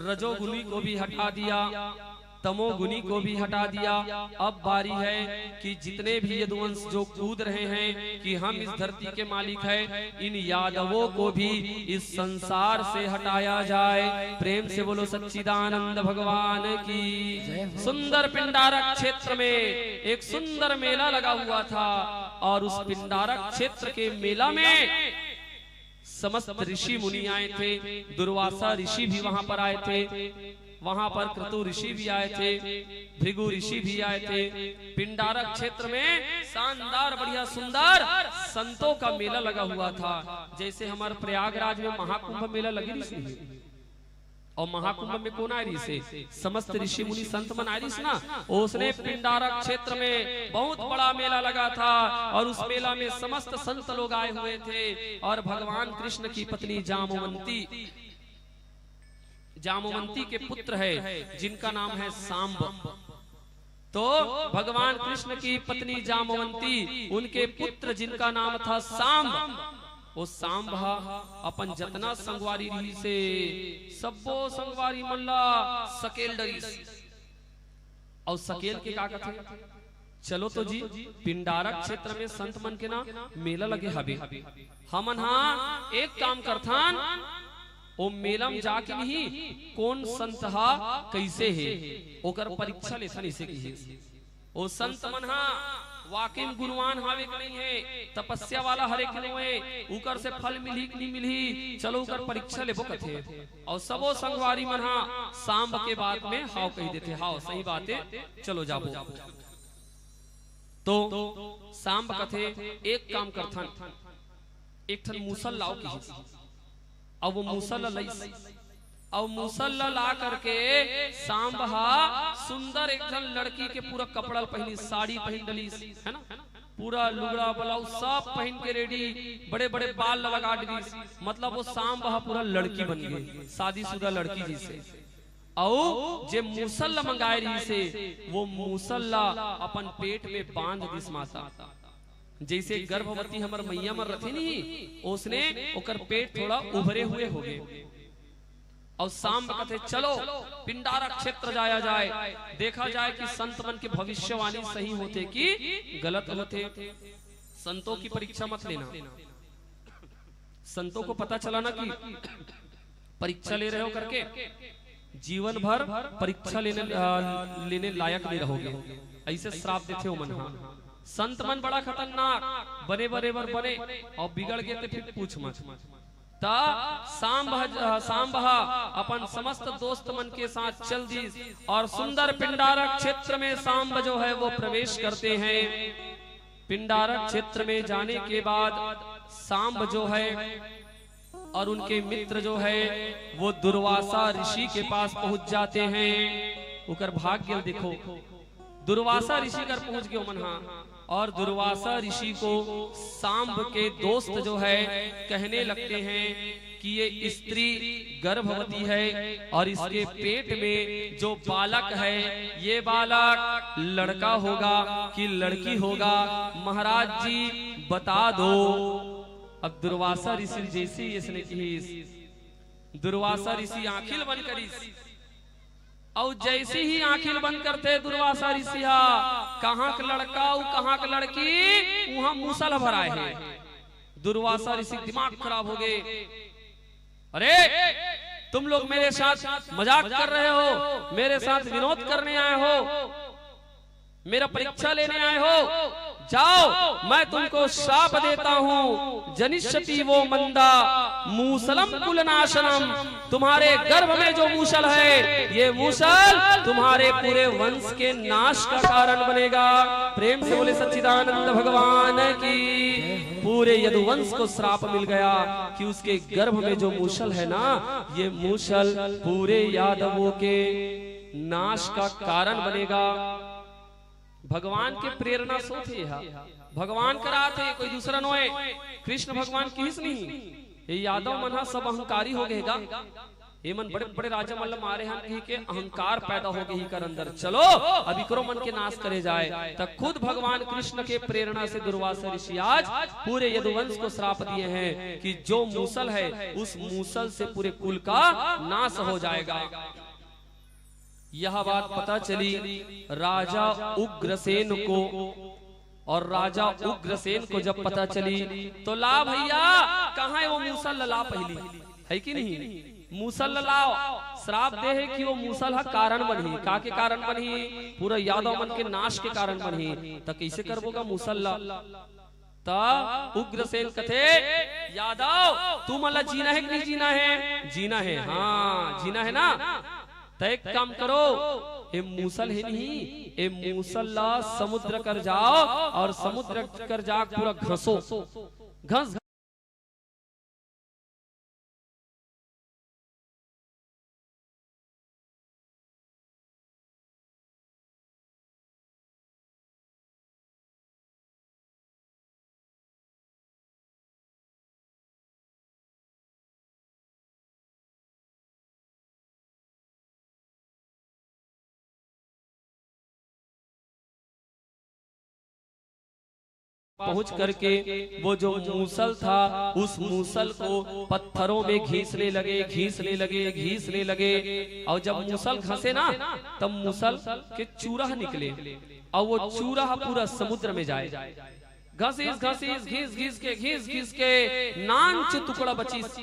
रजोगुणी को भी हटा दिया, तमोगुणी को भी हटा दिया। अब बारी है कि जितने भी यदुवंश जो कूद रहे हैं कि हम इस धरती के मालिक हैं, इन यादवों को भी इस संसार से हटाया जाए। प्रेम से बोलो सच्चिदानंद भगवान की। सुंदर पिंडारक क्षेत्र में एक सुंदर मेला लगा हुआ था और उस पिंडारक क्षेत्र के मेला में समस्त ऋषि मुनि आए थे। दुर्वासा ऋषि भी वहां पर आए थे, वहां पर क्रतु ऋषि भी आए थे, भृगु ऋषि भी आए थे। पिंडारक क्षेत्र में शानदार, बढ़िया, सुंदर संतों का मेला लगा हुआ था। जैसे हमारे प्रयागराज में महाकुंभ मेला लगी रहिस नहीं, और महाकुंभ में कौन आए रहिस हे? समस्त ऋषि मुनि संत मन आए रहिस ना। उसने पिंडारक क्षेत्र में बहुत बड़ा मेला लगा था और उस मेला में समस्त संत लोग आए हुए थे और भगवान कृष्ण की पत्नी जामवंती, जामवंती के पुत्र है जिनका नाम है सांब। तो भगवान कृष्ण की पत्नी जामवंती, उनके पुत्र जिनका नाम था सांब, वो सांब ह अपन जतना संगवारी रहिस हे, सब्बो संगवारी मन ला सकेल डरिस। अउ सकेल के का कथे? चलो तो जी, पिंडारक क्षेत्र में संत मन के ना मेला लगे हवे, हमन हा एक काम करथन, ओ मेला में जाके नहीं, कोन संत हा कइसे हे, ओकर परीक्षा लेथन, इसे किहिस। ओ संत मन हा वाकई में गुणवान हावे कि नहीं हे, तपस्या वाला हरे कि नहीं हे, उकर से फल मिलही कि नहीं मिलही, चलो उकर परीक्षा लेबो कथे। अउ सबो संगवारी मन हा सांब के बात में हाव कहि देथे, हाव सही बात हे, चलो जाबो। तो सांब कथे, एक काम करथन, एक ठन मूसल लाव किहिस। अउ वो मूसल ला लइस, अउ मूसल ला ला करके सांब हा सुंदर एक ठन लड़की के पूरा कपड़ा ल पहिनिस, साड़ी पहिन डलिस, है ना, पूरा लुगड़ा ब्लाउज सब पहिन के रेडी, बड़े बड़े बाल ला लगा डलिस। मतलब वो सांब हा पूरा लड़की बन गे, शादीशुदा लड़की जइसे। अउ जे मूसल ला मंगाए रहिस हे, वो मूसल ला अपन पेट में बांध दिस माता। जइसे गर्भवती हमर मइया मन रथे नहीं, ओसने ओकर पेट थोड़ा उभरे हुए होगे। अउ सांब कथे, चलो पिंडारक क्षेत्र जाया जाए, देखा जाए कि संत मन के भविष्यवाणी सही होथे कि गलत होथे। संतों की परीक्षा मत लेना। संतों को पता चला ना कि परीक्षा ले रहे हो करके, जीवन भर परीक्षा लेने, अ, लेने लायक नहीं रहोगे, अइसे श्राप देथे ओमन हा। संत मन बड़ा खतरनाक, बने बने बर बने, अउ बिगड़ गे ते फिर पूछ मत। त सांब ह-, सांब ह अपन समस्त दोस्त मन के साथ चल दिस अउ सुंदर पिंडारक क्षेत्र में सांब जो है वो प्रवेश करते हैं। पिंडारक क्षेत्र में जाने के बाद सांब जो है अउ उनके मित्र जो है वो दुर्वासा ऋषि के पास पहुंच जाते हैं। उकर भाग्य ल देखो, दुर्वासा ऋषि कर पहुंच गे ओमन हा। अउ दुर्वासा ऋषि को सांब के दोस्त जो है कहने लगते हैं कि ये स्त्री गर्भवती है अउ इसके पेट में जो बालक है, ये बालक लड़का होगा कि लड़की होगा, महाराज जी बता दो। अब दुर्वासा ऋषि जइसे ही इसने किहिस, दुर्वासा ऋषि आंखी ल बंद करिस। अउ जइसे ही आंखी ल बंद करथे दुर्वासा ऋषि हा, कहां के लड़का अउ कहां के लड़की, उहां मूसल भराए हे। दुर्वासा ऋषि के दिमाग खराब होगे। अरे, तुम लोग मेरे साथ मजाक कर रहे हो, मेरे साथ विनोद करने आए हो, मेरा परीक्षा लेने आए हो, जाओ, मैं तुमको श्राप देता हूँ। जनिष्यति वो मंदा मूसलम कुलनाशनम, तुम्हारे गर्भ में जो मूसल है, ये मूसल तुम्हारे पूरे वंश के नाश का कारण बनेगा। प्रेम से बोले सच्चिदानंद भगवान की। पूरे यदुवंश को श्राप मिल गया कि उसके गर्भ में जो मूसल है ना, ये मूसल पूरे यादवों के नाश का कारण बनेगा। भगवान के प्रेरणा से होथे, भगवान कराथे, कोई दूसरा नोय। कृष्ण भगवान किहिस नहीं, ये यादव मन ह सब अहंकारी हो गए गा। ये मन बड़े बड़े राजा मन ल मारे हन कहि के अहंकार पैदा हो गई कर अंदर। चलो, अब इकरो मन के नाश करे जाए। त खुद भगवान कृष्ण के प्रेरणा से दुर्वासा ऋषि आज पूरे यदुवंश को श्राप दिए हैं कि जो मूसल है, उस मूसल से पूरे कुल का नाश हो जाएगा। यह बात पता चली राजा उग्रसेन को, और राजा उग्रसेन को जब पता चली तो ला भैया, कहाँ है वो मूसल, ला पहली, है कि नहीं? मूसल ला लाओ। श्राप दे है कि वो मूसल ह कारण बनही। का के कारण बनही? पूरा यादव मन के नाश के कारण बनही। त कैसे करबो गा मूसल ला? त उग्रसेन कथे, यादव, तुमन ला जीना है कि नहीं जीना है? जीना है। हाँ, जीना है ना? त एक काम करो, ए मूसल है नहीं, ए मूसल ला समुद्र कर जाओ और समुद्र कर जा पूरा घसो, घस पहुंच करके वो जो मूसल था, उस मूसल को पत्थरों में घीसने लगे, घीसने लगे, घीसने लगे। और जब मूसल घसे ना, तब मूसल के चूरा निकले और वो चूरा पूरा समुद्र में जाए। घसीस घसीस घीस घीस के, घीस घीस के नानचु टुकड़ा बचिस।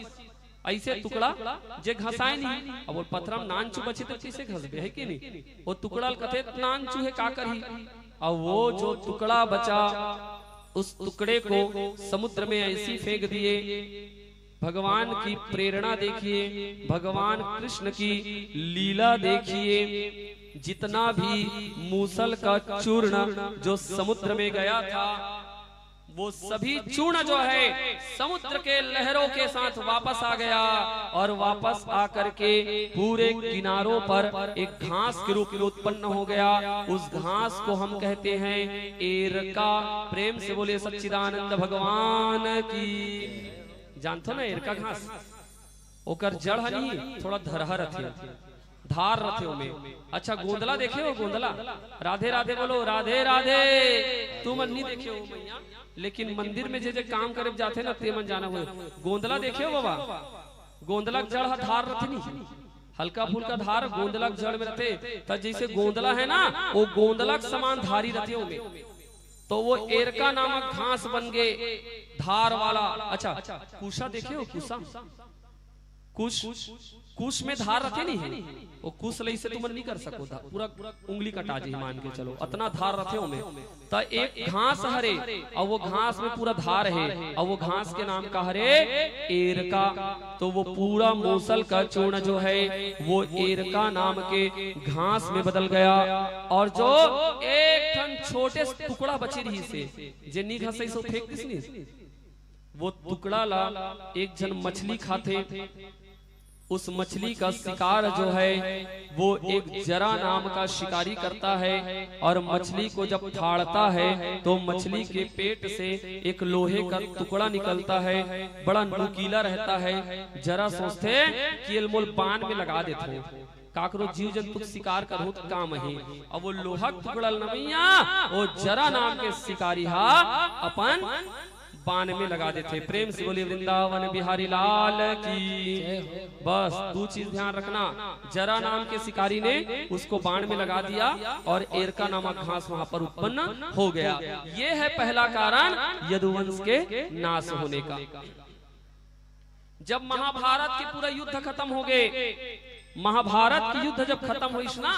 ऐसे टुकड़ा जे घसाय नहीं। अब वो पथरा म नानचु बचे त कैसे घसबे, है कि नहीं? वो टुकड़ा ल कथे नानचु हे, का करही? अब वो जो टुकड़ा बचा, उस टुकड़े को समुद्र में ऐसी फेंक दिए। भगवान की प्रेरणा देखिए, भगवान कृष्ण की लीला देखिए। जितना भी मूसल का चूर्ण जो समुद्र में गया था, वो सभी चूर्ण जो है समुद्र के लहरों के साथ वापस आ गया और वापस आकर के पूरे किनारों पर एक घास के रूप में उत्पन्न हो गया। उस घास को हम कहते हैं एरका। प्रेम से बोले सच्चिदानंद भगवान की। जानथो ना एरका घास? ओकर जड़ ह नहीं, थोड़ा धरहा रथे, धार रथे ओमे। अच्छा, गोंदला देखे हो? गोंदला, राधे राधे बोलो, राधे राधे। तुमन नहीं देखे हो मैया, लेकिन मंदिर में जे जे काम करे जाथे ना, ते मन जाना हो। गोंदला देखे हो बाबा? गोंदला के जड़ ह धार रथे नहीं, हल्का फुल्का धार गोंदला के जड़ में रथे। त जैसे गोंदला है ना, वो गोंदला के समान धारी रथे ओमे। तो वो एरका नामक घास बन गए, धार वाला। अच्छा, कुशा देखे हो? कुशा, कुश, कुश में धार रथे नहीं है, वो कुश लई से तुमन नहीं कर सको था, पूरा उंगली कटा जाही, मान के चलो, अतना धार रथे ओमे। त एक घास हरे, और वो घास में पूरा धार है, और वो घास के नाम का हरे? एरका। तो वो पूरा मूसल का चूर्ण जो है, वो एरका नाम के घास में बदल गया। और जो एक ठन छोटे से टुकड़ा बचे रहिसे, जे नी घसई सो फेंक दिस नी, वो टुकड़ा ला एक झन मछली खाथे। उस मछली का शिकार जो है, वो एक जरा नाम का शिकारी करता है, और मछली को जब फाड़ता है तो मछली के पेट से एक लोहे का टुकड़ा निकलता है, बड़ा नुकीला रहता है। जरा सोचथे कि एल मोल बान में लगा देथे, काकरो जीव जंतु के शिकार करहूं त काम ही। अब वो लोहा के टुकड़ा ल न मैया, वो जरा नाम के शिकारी हा अपन बान में लगा देथे। प्रेम से बोलिए वृंदावन बिहारी लाल की। बस दो चीज ध्यान रखना, जरा नाम के शिकारी ने उसको बाण में लगा दिया और एरका नामक घास वहां पर उत्पन्न हो गया। ये है पहला कारण यदुवंश के नाश होने का। जब महाभारत के पूरा युद्ध खत्म हो गए, महाभारत के युद्ध जब खत्म होइस ना,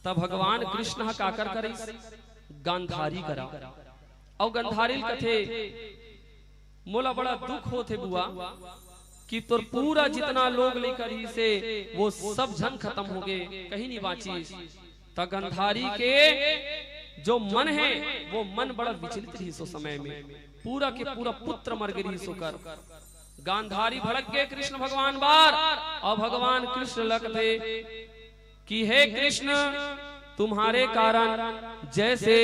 तब भगवान कृष्ण ह काकर करिस? गांधारी करा। अउ गांधारी ल कथे, मोला बड़ा दुख होथे बुआ कि तोर पूरा जितना लोग लइका रहिसे, वो सब झन खत्म हो गए, कहीं नहीं बाचिस। त गांधारी के जो मन है, वो मन बड़ा विचलित रहिस ओ समय में। पूरा के पूरा पुत्र मर गे रिहिस ओकर। गांधारी भड़क गे कृष्ण भगवान बर, अउ भगवान कृष्ण ल कथे कि हे कृष्ण, तुम्हारे कारण जैसे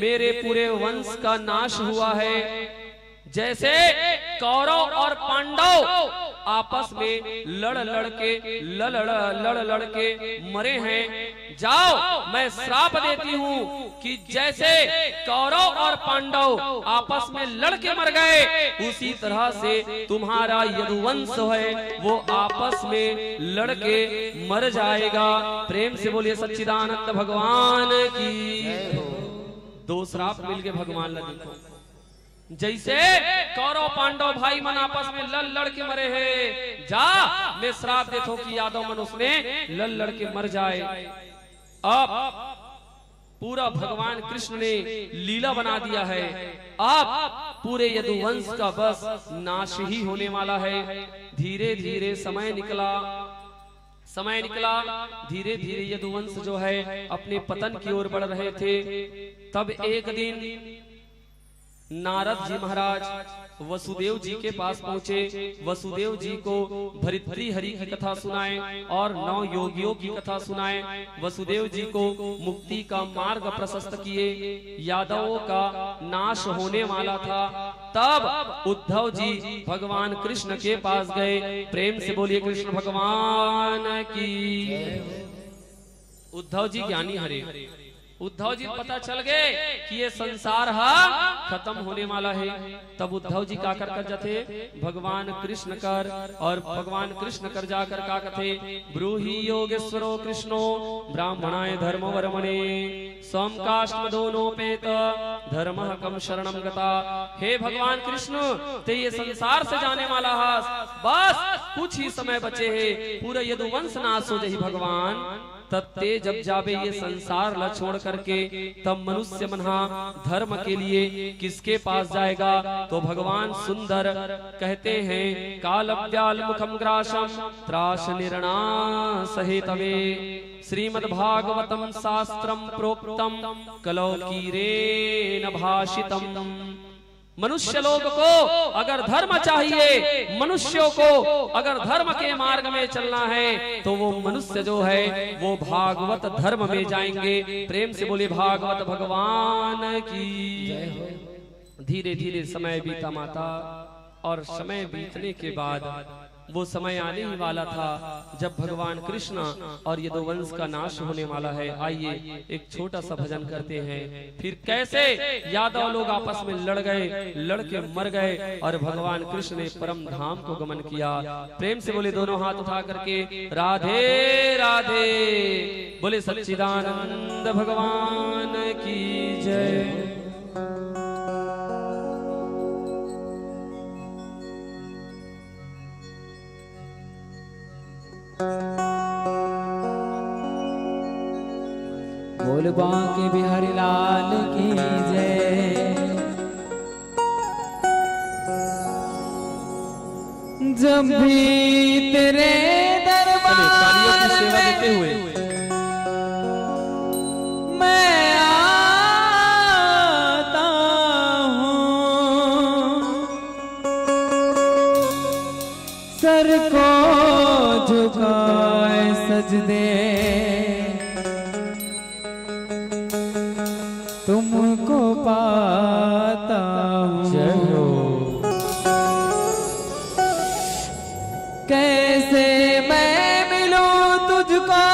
मेरे पूरे वंश का नाश हुआ है, जैसे कौरव और पांडव आपस में लड़ लड़ के, लड़ लड़ लड़ लड़ के मरे हैं, जाओ, मैं श्राप देती हूँ कि जैसे कौरव और पांडव आपस में लड़ के मर गए, उसी तरह से तुम्हारा यदुवंश है, वो आपस में लड़ के मर जाएगा। प्रेम से बोलिए सच्चिदानंद भगवान की। दो श्राप मिल गए भगवान ला। देखो, जैसे कौरव पांडव भाई मन आपस में लड़ लड़ के मरे हैं, जा, मैं श्राप देथों कि यादव मन उसमें लड़ लड़ के मर जाए। अब पूरा भगवान कृष्ण ने लीला बना दिया है। अब पूरे यदुवंश का बस नाश ही होने वाला है। धीरे धीरे समय निकला, समय निकला, धीरे धीरे यदुवंश जो है अपने पतन की ओर बढ़ रहे थे। तब एक दिन नारद जी महाराज वसुदेव जी के पास पहुंचे। वसुदेव जी को भर्तृहरि की कथा सुनाए और नौ योगियों की कथा सुनाए। वसुदेव जी को मुक्ति का मार्ग प्रशस्त किए। यादवों का नाश होने वाला था, तब उद्धव जी भगवान कृष्ण के पास गए। प्रेम से बोलिए कृष्ण भगवान की। उद्धव जी ज्ञानी हरे। उद्धव जी पता चल गए कि ये संसार हा खत्म होने वाला है। तब उद्धव जी का कर कर जाथे? भगवान कृष्ण कर, और भगवान कृष्ण कर जाकर का कथे? ब्रूहि योगेश्वरो कृष्णो ब्राह्मणाय धर्म वर्मणे, सोम काष्टम दोनोपेत धर्म कम शरणम गता। हे भगवान कृष्ण, ते ये संसार से जाने वाला हस, बस कुछ ही समय बचे हे, पूरा यदुवंश नाश हो जाही भगवान। तब ते जब जाबे ये संसार ला छोड़ करके, तब मनुष्य मन हा धर्म के लिए किसके पास जाएगा? तो भगवान सुंदर कहते हैं, काल व्याल मुखम ग्रासम त्रास निर्णा सहेतवे, श्रीमद्भागवतम शास्त्रम प्रोक्तम कलौ कीरेन भाषितम। मनुष्य लोग को अगर धर्म चाहिए, मनुष्यों को अगर धर्म के मार्ग में चलना है, तो वो मनुष्य जो है, वो भागवत धर्म में जाएंगे। प्रेम से बोले भागवत भगवान की। धीरे धीरे समय बीता माता, और समय बीतने के बाद वो समय आने ही वाला था जब भगवान कृष्ण और यदुवंश का नाश होने वाला है। आइए, एक छोटा सा भजन करते हैं। फिर कैसे यादव लोग आपस में लड़ गए, लड़ के मर गए और भगवान कृष्ण ने परम धाम को गमन किया। प्रेम से बोले दोनों हाथ उठा करके, राधे राधे। बोले सच्चिदानंद भगवान की जय। बोल बांके बिहारी लाल की जय। जब भी तेरे दरबार में मैं आता हूँ, सर को झुकाए सजदे तुमको पाता हूँ। जय हो। कैसे मैं मिलूं तुझको,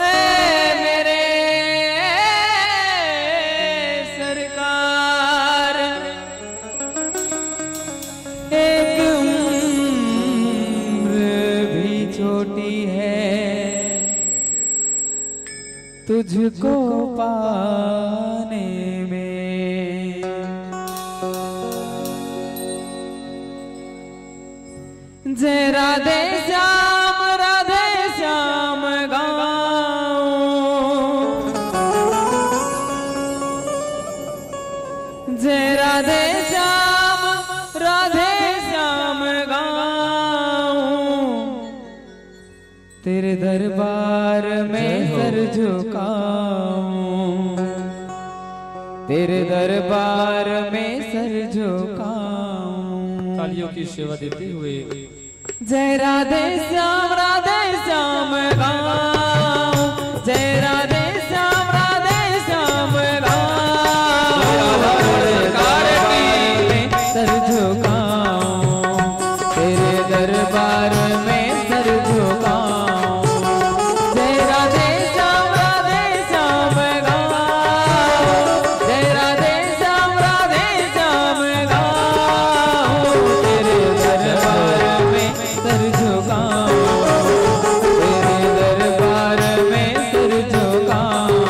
ऐ मेरे सरकार, एक उम्र भी छोटी है तुझको पाने में। जय राधे श्याम, राधे श्याम गाऊं। जय राधे श्याम, राधे श्याम गाऊं। तेरे दरबार में जय हो। सर झुकाऊं। तेरे दरबार में सर झुकाऊं। तालियों की सेवा देते हुए जय राधे श्याम, राधे श्याम गाऊं। जय राधे श्याम, राधे श्याम गाऊं। सरकार की। सर झुकाऊं, तेरे दरबार में सर झुकाऊं। जय राधे श्याम, राधे श्याम गाऊं। जय राधे श्याम, राधे श्याम गाऊं। तेरे दरबार में सर झुकाऊं, तेरे दरबार में सर झुकाऊं।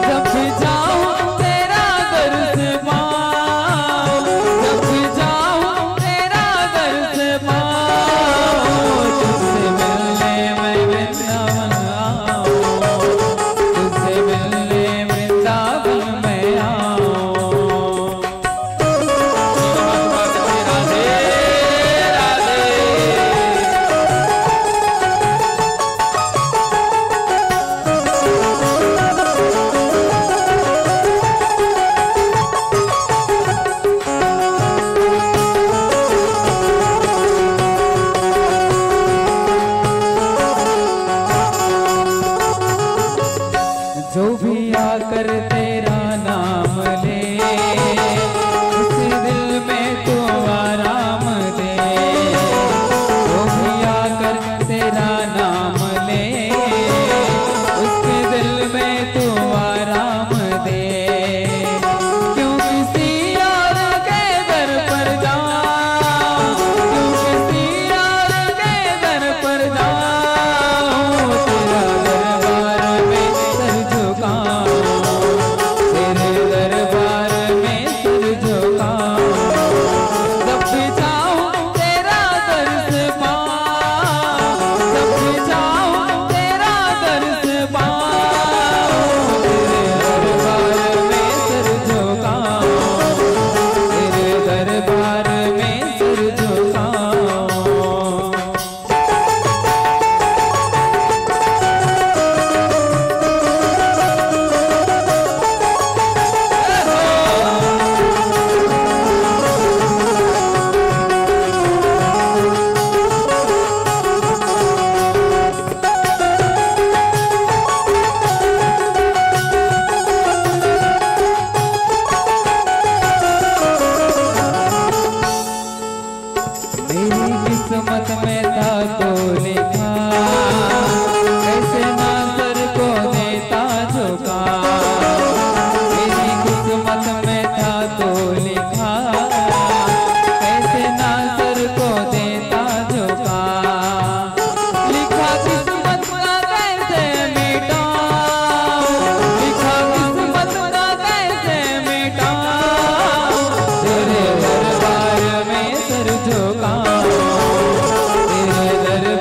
जब भी चाहूं तेरा दर्श पाऊं, जब भी चाहूं तेरा दर्श पाऊं। तुझसे मिलने मैं वृंदावन आऊं, तुझसे मिलने वृंदावन में आऊं। जो भी आकर तेरा नाम ले, उस दिल में तू आराम दे। जो भी आकर तेरा नाम ले, उसके दिल में तू आराम दे। क्यों किसी और के दर पर जाऊं, क्यों किसी और के दर पर जाऊं, तेरा दरबार में सर झुकाऊं, तेरे दरबार में सर झुकाऊं। जब भी चाहूं तेरा दर्श पाऊं, जब भी चाहूं तेरा दर्श पाऊं, तेरे दरबार में सर झुकाऊं, तेरे दरबार में सर झुकाऊं। मेरी किस्मत में था तो लिखा, कैसे ना सर को देता झुका। मेरी किस्मत में था तो लिखा, कैसे ना सर को देता झुका। लिखा किस्मत का कैसे मिटाऊं, लिखा किस्मत का कैसे मिटाऊं। तेरे दरबार में सर झुकाऊं, तेरे दरबार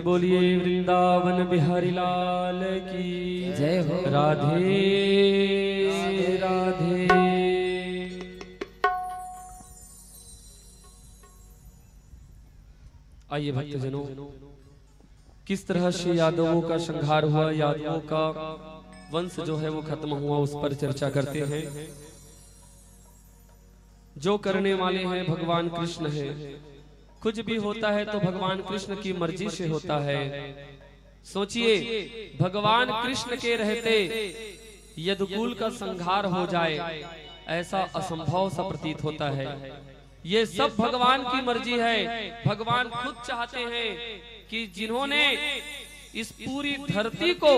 बोलिए वृंदावन बिहारी लाल की जय हो। राधे राधे। आइए भक्तजनों, किस तरह से यादवों का संहार हुआ, यादवों का वंश जो है वो खत्म हुआ, उस पर चर्चा करते हैं। जो करने वाले हैं भगवान कृष्ण हैं। कुछ भी होता है तो भगवान कृष्ण की मर्जी से होता है। सोचिए, भगवान कृष्ण के रहते यदुकुल का संहार हो जाए, ऐसा असंभव सा प्रतीत होता है। ये सब भगवान की मर्जी है। भगवान खुद चाहते हैं कि जिन्होंने इस पूरी धरती को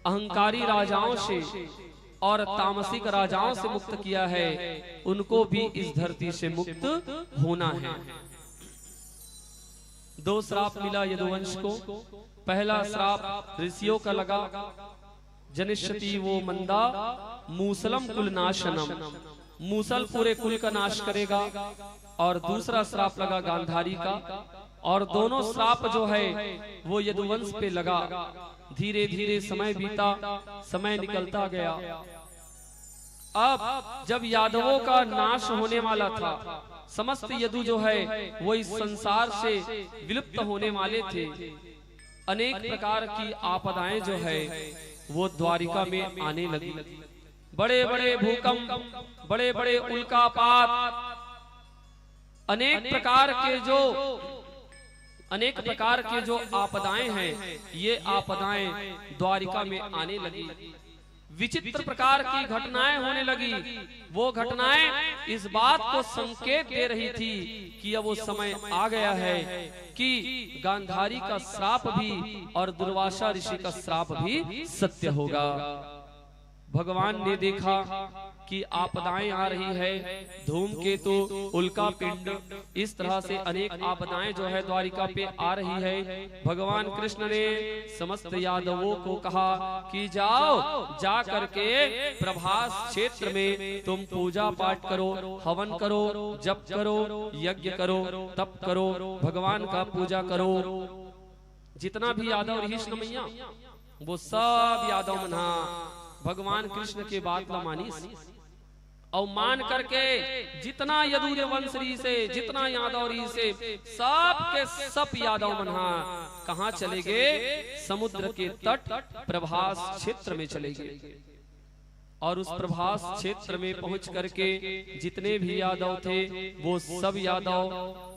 अहंकारी राजाओं से और तामसिक राजाओं से मुक्त किया है, उनको भी इस धरती से मुक्त होना है। दो श्राप मिला यदुवंश को। पहला श्राप ऋषियों का लगा, जनिष्यति वो मंदा मूसलम कुल नाशनम, मूसल पूरे कुल का नाश करेगा। और दूसरा श्राप लगा गांधारी का। और दोनों श्राप जो है वो यदुवंश पे लगा। धीरे धीरे समय बीता, समय निकलता गया। अब जब यादवों का नाश होने वाला था, समस्त यदु जो है वो इस संसार से विलुप्त होने वाले थे, अनेक प्रकार की आपदाएं जो है वो द्वारिका में आने लगी। बड़े बड़े भूकंप, बड़े बड़े उल्कापात, अनेक प्रकार के जो अनेक प्रकार के जो आपदाएं हैं, ये आपदाएं द्वारिका में आने लगी। विचित्र प्रकार की घटनाएं होने लगी। वो घटनाएं इस बात को संकेत दे रही थी कि अब वो समय आ गया है कि गांधारी का श्राप भी और दुर्वासा ऋषि का श्राप भी सत्य होगा। भगवान ने देखा कि आपदाएं आ रही है, धूमकेतु, उल्का पिंड, इस तरह से अनेक आपदाएं जो है द्वारिका पे आ रही है। भगवान कृष्ण ने समस्त यादवों को कहा कि जाओ, जा करके प्रभास क्षेत्र में तुम पूजा पाठ करो, हवन करो, जप करो, यज्ञ करो, तप करो, भगवान का पूजा करो। जितना भी यादव रहिस न मैया, वो सब यादव मन हा भगवान कृष्ण के बात ला मानिस। अउ मान करके जितना यदु वंश रहिसे, जितना यादव रहिसे, सब के सब यादव मन हा कहाँ चले गे? समुद्र के तट प्रभास क्षेत्र में चले गे। और उस प्रभास क्षेत्र में पहुंच करके जितने भी यादव थे, वो सब यादव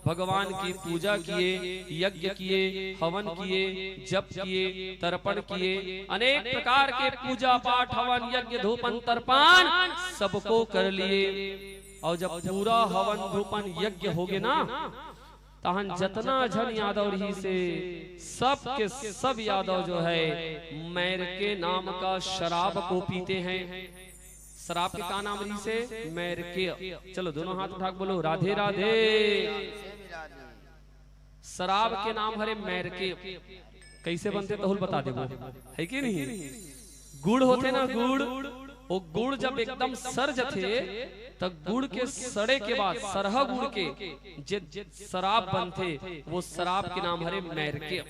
भगवान की पूजा किए, यज्ञ किए, हवन किए, जप किए, तर्पण किए, अनेक प्रकार के पूजा पाठ, हवन, यज्ञ, धूपन, तर्पण सबको कर लिए। और जब पूरा हवन, धूपन, यज्ञ हो गए ना, तहन जतना झन यादव रहिसे, सब के सब यादव जो है, मैरके नाम का शराब को पीते हैं। शराब के का नाम रहिसे? मैरके। चलो, दोनों हाथ उठा के बोलो, राधे राधे। शराब के नाम हरे मैरके। कैसे बनथे, तहूँ ल बता देबो, है कि नहीं? गुड़ होथे ना, गुड़, वो गुड़ जब एकदम सड़ जथे, त गुड़ के सड़े के बाद, सरहा गुड़ के जे शराब बनथे, वो शराब के नाम हरे मैरके।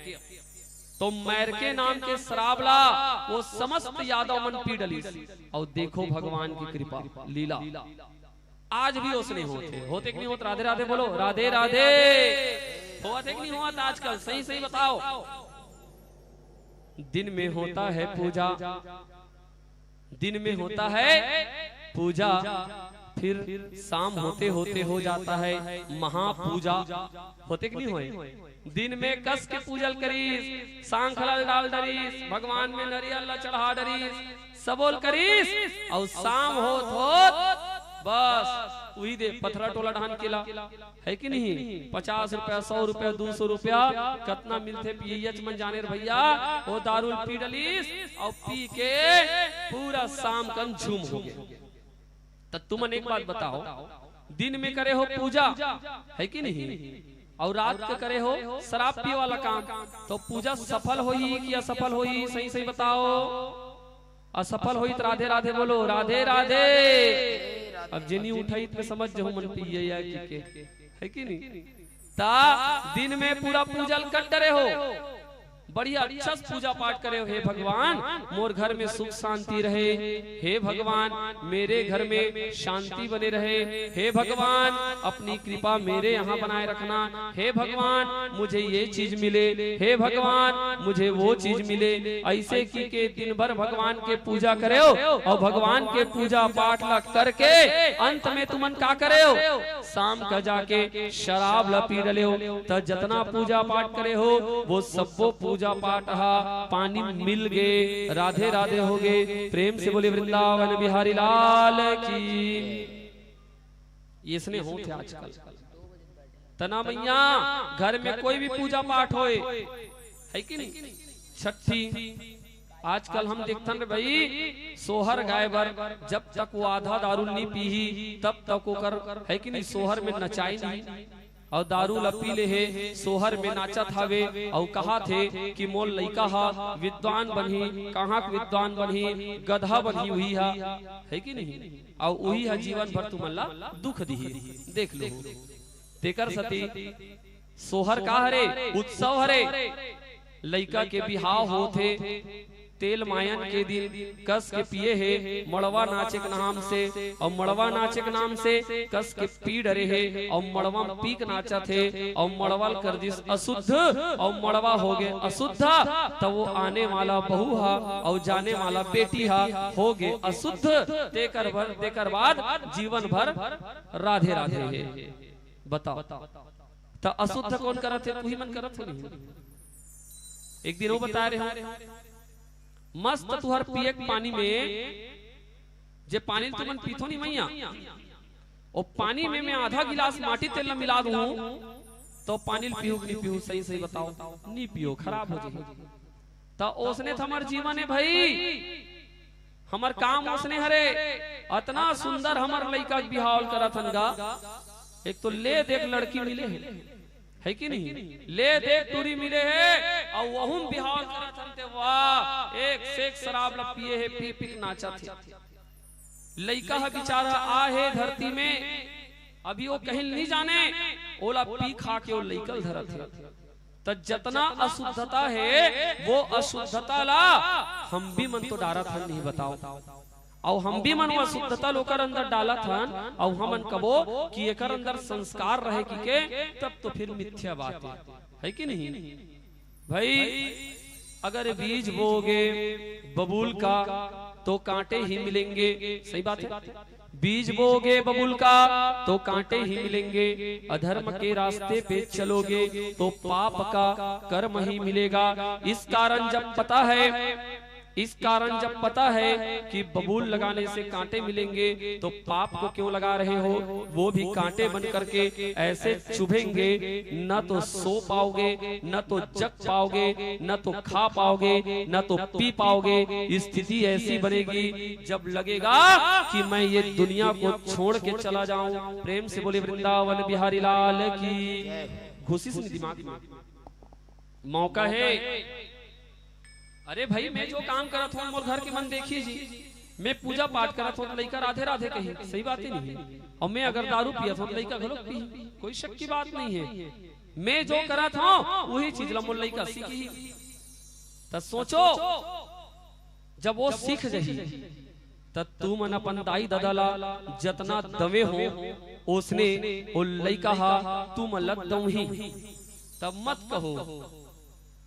तो मैरके नाम के शराब ला वो समस्त यादव मन पी डलिस। अउ देखो भगवान की कृपा, लीला। आज भी ओसने होत हे, होत हे कि नहीं होत? राधे राधे बोलो, राधे राधे। होत हे कि नहीं होत आजकल? सही सही बताओ। दिन में होता है पूजा, दिन में होता है पूजा, फिर शाम होते होते हो जाता है महापूजा। होत हे कि नहीं होय? दिन में कस के पूजल करिस, सांख ला डाल डरिस, भगवान में नरियल ला चढ़ा डरिस, सबोल करिस, अउ शाम होत होत बस उही दे पथरा टोला डहन के ला, है कि नहीं? पचास रुपया, सौ रुपया, दू सौ रुपया कतना मिलथे, पियच मन जाने रे भैया, वो दारू ल पी डलिस अउ पी के पूरा शाम कन झूम हो गया। त तुमन एक बात बताओ, दिन में करे हो पूजा, है कि नहीं? अउ रात के करे हो शराब पिए वाला काम, तो पूजा सफल होही कि असफल होही? सही सही बताओ। असफल होही त राधे राधे बोलो, राधे राधे। अब जे नी उठाही त समझ जाहू मन पिए या कि के, है कि नहीं? ता दिन में पूरा पूजा ल कर डरे हो, बढ़िया अच्छा से पूजा पाठ करे हो। हे भगवान, मोर घर में सुख शांति रहे। हे भगवान, मेरे घर में शांति बने रहे। हे भगवान, अपनी कृपा मेरे यहाँ बनाए रखना। हे भगवान, मुझे ये चीज मिले। हे भगवान, मुझे वो चीज मिले। ऐसे की के दिन भर भगवान के पूजा करे हो अउ भगवान के पूजा पाठ ला करके अंत में तुमन का करे हो? शाम का जाके शराब ला पी डले हो। त जतना पूजा पाठ करे हो, वो सब्बो पूजा पाठ हा पानी मिल गे, राधे राधे हो गे। प्रेम से बोले वृंदावन बिहारी लाल की। इसने होत हे आजकल। तना मैया, घर में कोई भी पूजा पाठ होए, है कि नहीं, छठी, आजकल हम देखथन रे भाई, सोहर गाय बर जब तक वो आधा दारू नी पीही, तब तक ओकर, है कि नहीं, सोहर में नचाई नहीं। अउ दारू ला पी ले हे, सोहर में नाचत हावे, अउ कहाथे कि मोर लइका हा विद्वान बनही। कहाँ के विद्वान बनही? गधा बनही हुई हा, है कि नहीं? अउ उही हा जीवन भर तुमन ला दुख दिही। देख लो, तेकर सती सोहर का हरे? उत्सव हरे। लइका के बिहाव होथे, तेल मायन के दिन कस के पिए हे मड़वा नाचे के नाम से, अउ मड़वा नाचे के नाम से कस के पी डरे हे, अउ मड़वा म पी के नाचत हे, अउ मड़वा ल कर दिस अशुद्ध, अउ मड़वा हो गे अशुद्ध। त वो आने वाला बहू हा अउ जाने वाला बेटी हा हो गे अशुद्ध। तेकर बर, तेकर बाद जीवन भर राधे राधे हे। बताओ, त अशुद्ध कोन करत हे? तुही मन करत हो नहीं? एक दिन वो बता रहे हो, मस्त तुहर पिए के पानी में, जे पानी तुमन पीथो नहीं मैया, वो पानी में मैं आधा गिलास माटी तेल ला मिला दूं, तो पानी ल पीहू कि नहीं पीहू? सही सही बताओ, नहीं पीहू, खराब हो जाही। त ओसने त हमर जीवन हे भाई, हमर काम ओसने हरे। अतना सुंदर हमर लइका के बिहाव ल करत हन गा, एक तो ले देख लड़की मिले हे, है कि नहीं? ले देख टूरी मिले हे, अउ वहू म बिहाव ल करत हन ते वाह, एक से एक शराब ला पिए हे, पी पी के नाचत हे। लइका ह बेचारा आ हे धरती में, अभी वो कहीं नहीं जाने, ओला पी खा के वो लइका ल धरत हे। त जतना अशुद्धता हे, वो अशुद्धता ला हम भी मन तो डारत हन नहीं, बताओ। अउ हम भी मन वो अशुद्धता ल ओकर अंदर डालत हन, अउ हमन कबो कि एकर अंदर संस्कार रहे कि के, तब तो फिर मिथ्या बात हे, है कि नहीं? भाई, अगर बीज बोगे बबूल का, तो कांटे ही मिलेंगे। सही बात है। बीज बोगे बबूल का, तो कांटे ही मिलेंगे। अधर्म के रास्ते पे चलोगे, तो पाप का कर्म ही मिलेगा। इस कारण जब पता है, इस कारण जब पता है कि बबूल लगाने से कांटे मिलेंगे, तो पाप को क्यों लगा रहे हो? वो भी कांटे बन करके ऐसे चुभेंगे, न तो सो पाओगे, न तो जग पाओगे, न तो खा पाओगे, न तो पी पाओगे। स्थिति ऐसी बनेगी, जब लगेगा कि मैं ये दुनिया को छोड़ के चला जाऊं। प्रेम से बोले वृंदावन बिहारी लाल की। घुसिस नहीं दिमाग में, मौका है। अरे भाई, मैं जो काम करत हूँ, मोर घर के मन देखी जी, मैं पूजा पाठ करत हूँ, तो लइका राधे राधे कही, सही बात ही नहीं। अउ मैं अगर दारू पियत हूँ, तो लइका घलो पी, कोई शक की बात नहीं है। मैं जो करत हूँ, वही चीज ला मोर लइका सीखी। त सोचो, जब वो सीख जाही, त तुमन अपन दाई ददा ला जतना दवे हो, ओसने ओ लइका हा तुमन ला दवही। तब मत कहो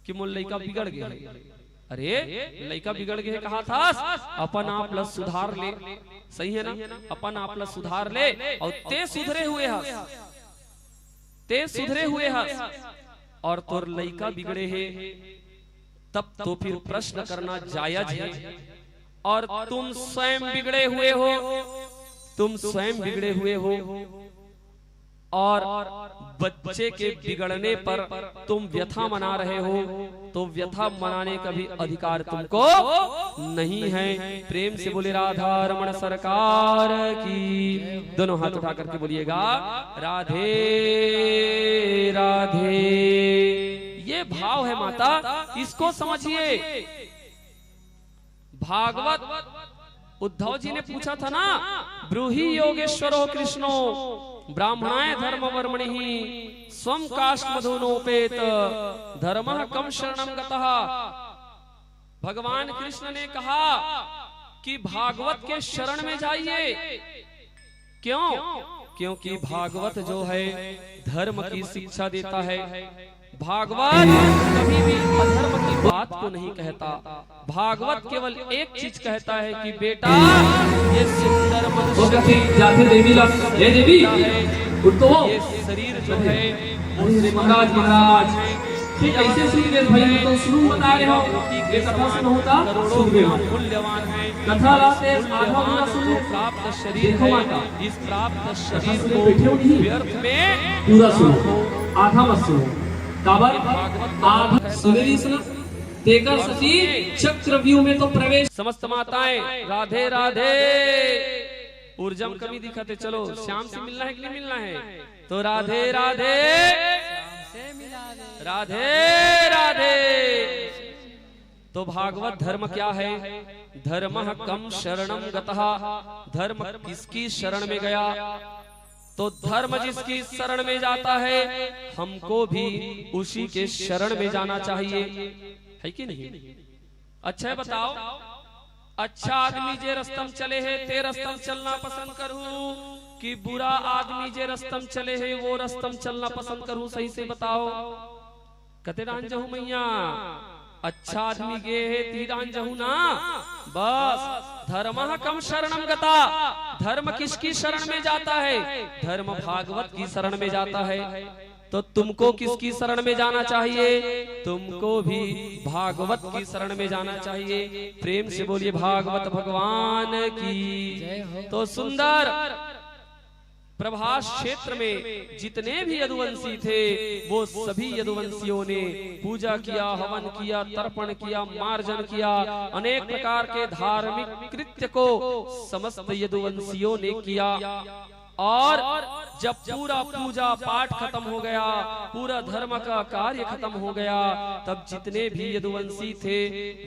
कि मोर लइका बिगड़ गे। अरे, लइका बिगड़ गे हे कहाथस, अपन आप ला सुधार ले, सही है ना? अपन आप ला सुधार ले, अउ ते सुधरे हुए हस, ते सुधरे हुए हस, अउ तोर लइका बिगड़े हे, तब तो फिर प्रश्न करना जायज है। और तुम स्वयं बिगड़े हुए हो, तुम स्वयं बिगड़े हुए हो, और बच्चे के बिगड़ने पर तुम व्यथा मना रहे हो, तो व्यथा मनाने का भी अधिकार तुमको नहीं है। प्रेम से बोले राधा रमण सरकार की। दोनों हाथ उठा करके बोलिएगा, राधे राधे। ये भाव है माता, इसको समझिए। भागवत उद्धव जी ने पूछा था ना, ब्रूहि योगेश्वरो कृष्णो ब्राह्मणाय धर्म वर्मणि, स्वम काष्ठमधु नोपेत, धर्म कम शरणम गतः। भगवान कृष्ण ने कहा कि भागवत के शरण में जाइए। क्यों? क्योंकि भागवत जो है, धर्म की शिक्षा देता है। भागवत कभी भी अधर्म की बात को नहीं कहता। भागवत केवल एक चीज कहता है कि बेटा, ये सुंदर वो मनुष्य कथी जाथे देवी ला, "हे देवी, उठ तो हो।" ये शरीर जो है, अरे, अरे महाराज, महाराज, ये कैसे सुन गए भाई? तो सुन बता रहे हो, ये कथा सुन होता, सुन गए हो। मूल्यवान है। कथा लाते आधा पूरा सुन ले। प्राप्त शरीर देखो है, माता, इस प्राप्त कथा शरीर सुन को बैठे हो नहीं? व्यर्थ में पूरा सुनो, आधा मत सुनो। काबर? आधा सुने नहीं सुना? तेकर सती चक्रव्यूह में तो प्रवेश। समस्त माताएं, राधे राधे। ऊर्जा में कमी दिखाते, चलो श्याम से मिलना है कि नहीं मिलना है? तो राधे राधे, राधे राधे। तो भागवत धर्म क्या है? धर्म कम शरणम गतः। धर्म किसकी शरण में गया? तो धर्म जिसकी शरण में जाता है, हमको भी उसी के शरण में जाना चाहिए, है कि नहीं? अच्छा है, बताओ, अच्छा आदमी जे रस्तम चले हे, ते रस्तम चलना पसंद करहू कि बुरा आदमी जे रस्तम चले हे, वो रस्तम चलना पसंद करहू? सही से बताओ, कते डान जहू मैया? अच्छा आदमी गे हे, ती डान जहू ना। बस, धर्म कम शरणम गता। धर्म किसकी शरण में जाता है? धर्म भागवत की शरण में जाता है। तो तुमको किसकी शरण में जाना चाहिए? तुमको भी भागवत की शरण में जाना चाहिए। प्रेम से बोलिए भागवत भगवान की। तो सुंदर प्रभास क्षेत्र में जितने भी यदुवंशी थे, वो सभी यदुवंशियों ने पूजा किया, हवन किया, तर्पण किया, मार्जन किया, अनेक प्रकार के धार्मिक कृत्य को समस्त यदुवंशियों ने किया। और जब पूरा पूजा पाठ खत्म हो गया, पूरा धर्म का कार्य खत्म हो गया, तब जितने भी यदुवंशी थे,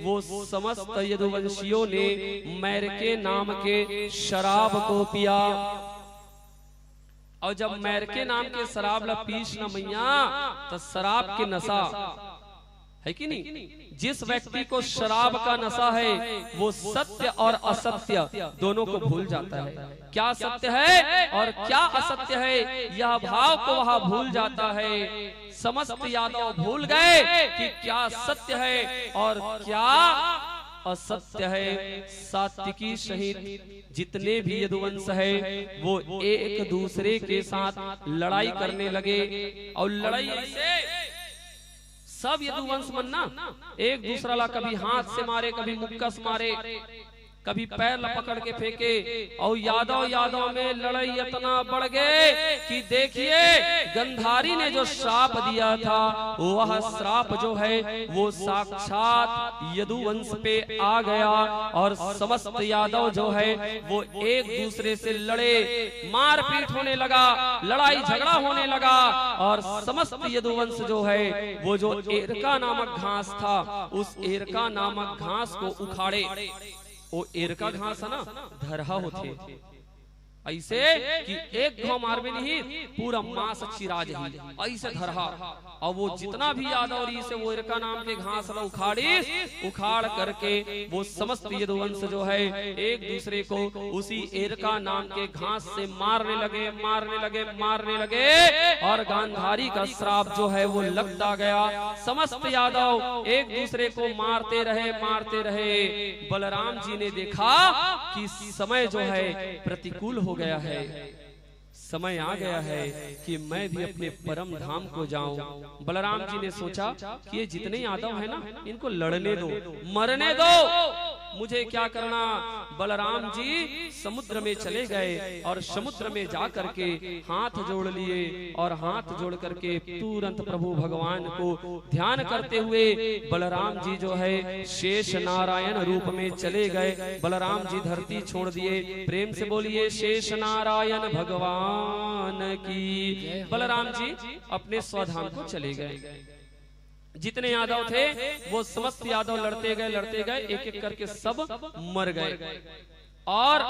वो समस्त यदुवंशियों ने मैरके नाम के शराब को पिया। और जब मैरके नाम के शराब ला पीस न मैया, तो शराब के नशा, है कि नहीं? जिस व्यक्ति को शराब का नशा है, वो सत्य और असत्य दोनों को भूल जाता है। क्या सत्य है और क्या असत्य है, यह भाव को वह भूल जाता है। समस्त यादव भूल गए कि क्या सत्य है और क्या असत्य है। सात्विकी सहित जितने भी यदुवंश है, वो एक दूसरे के साथ लड़ाई करने लगे। और लड़ाई ऐसे, सब यदुवंश मन ना एक दूसरा ला कभी हाथ से मारे, कभी मुक्का से मारे, कभी पैर ला पकड़ के फेंके। और यादव यादव में लड़ाई इतना बढ़ गए कि देखिए, गंधारी ने जो श्राप दिया था, वह श्राप जो है, वो साक्षात यदुवंश पे आ गया। और समस्त यादव जो है, वो एक दूसरे से लड़े, मारपीट होने लगा, लड़ाई झगड़ा होने लगा। और समस्त यदुवंश जो है, वो जो एरका नामक घास था, उस एरका नामक घास को उखाड़े। वो एरका घास है ना, धरहा होथे, ऐसे कि एक घाव मारबे नहीं, पूरा मांस चिरा जही, ऐसे धरहा। और वो जितना भी यादव रहिसे, वो एरका नाम के घास ला उखाड़िस, उखाड़ करके वो समस्त यदुवंश जो है, एक दूसरे को उसी एरका नाम के घास से मारने लगे, मारने लगे, मारने लगे। और गांधारी का श्राप जो है, वो लगता गया। समस्त यादव एक दूसरे को मारते रहे, मारते रहे। बलराम जी ने देखा कि समय जो है, प्रतिकूल हो गया है, समय आ गया है कि मैं भी अपने परम धाम को जाऊं। बलराम जी ने सोचा कि ये जितने यादव हैं ना, इनको लड़ने दो, मरने दो, मुझे क्या करना। बलराम जी समुद्र में चले गए और समुद्र में जा करके हाथ जोड़ लिए और हाथ जोड़ करके तुरंत प्रभु भगवान को ध्यान करते हुए बलराम जी जो है, शेष नारायण रूप में चले गए। बलराम जी धरती छोड़ दिए। प्रेम से बोलिए, शेष नारायण भगवान की। बलराम जी अपने स्वधाम को चले गए। जितने यादव थे, वो समस्त यादव लड़ते गए, लड़ते गए, एक एक करके सब मर गए। और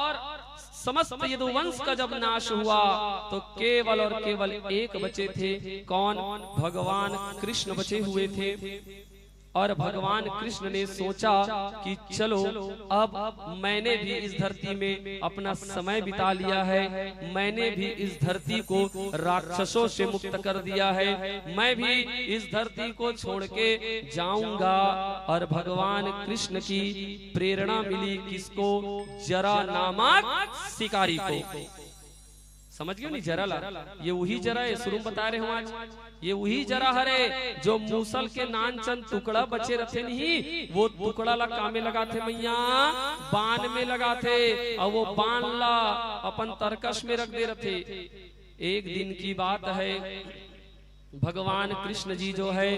समस्त यदुवंश का जब नाश हुआ तो केवल और केवल एक बचे थे। कौन? भगवान कृष्ण बचे हुए थे। और भगवान कृष्ण ने सोचा कि चलो, अब मैंने भी इस धरती में अपना समय बिता लिया है, मैंने भी इस धरती को राक्षसों से मुक्त कर दिया है, मैं भी इस धरती को छोड़ के जाऊंगा। और भगवान कृष्ण की प्रेरणा मिली किसको? जरा नामक शिकारी को। समझ गयो नी? जरा ला, ये वही जरा है, शुरू में बता रहे हूँ आज, ये वही जरा हरे जो मूसल के नानचन टुकड़ा बचे रथे नहीं, वो टुकड़ा ला कामे लगाथे मैया? बान में लगाथे, और वो बान ला अपन तरकश में रख दे रथे। एक दिन की बात है, भगवान कृष्ण जी जो है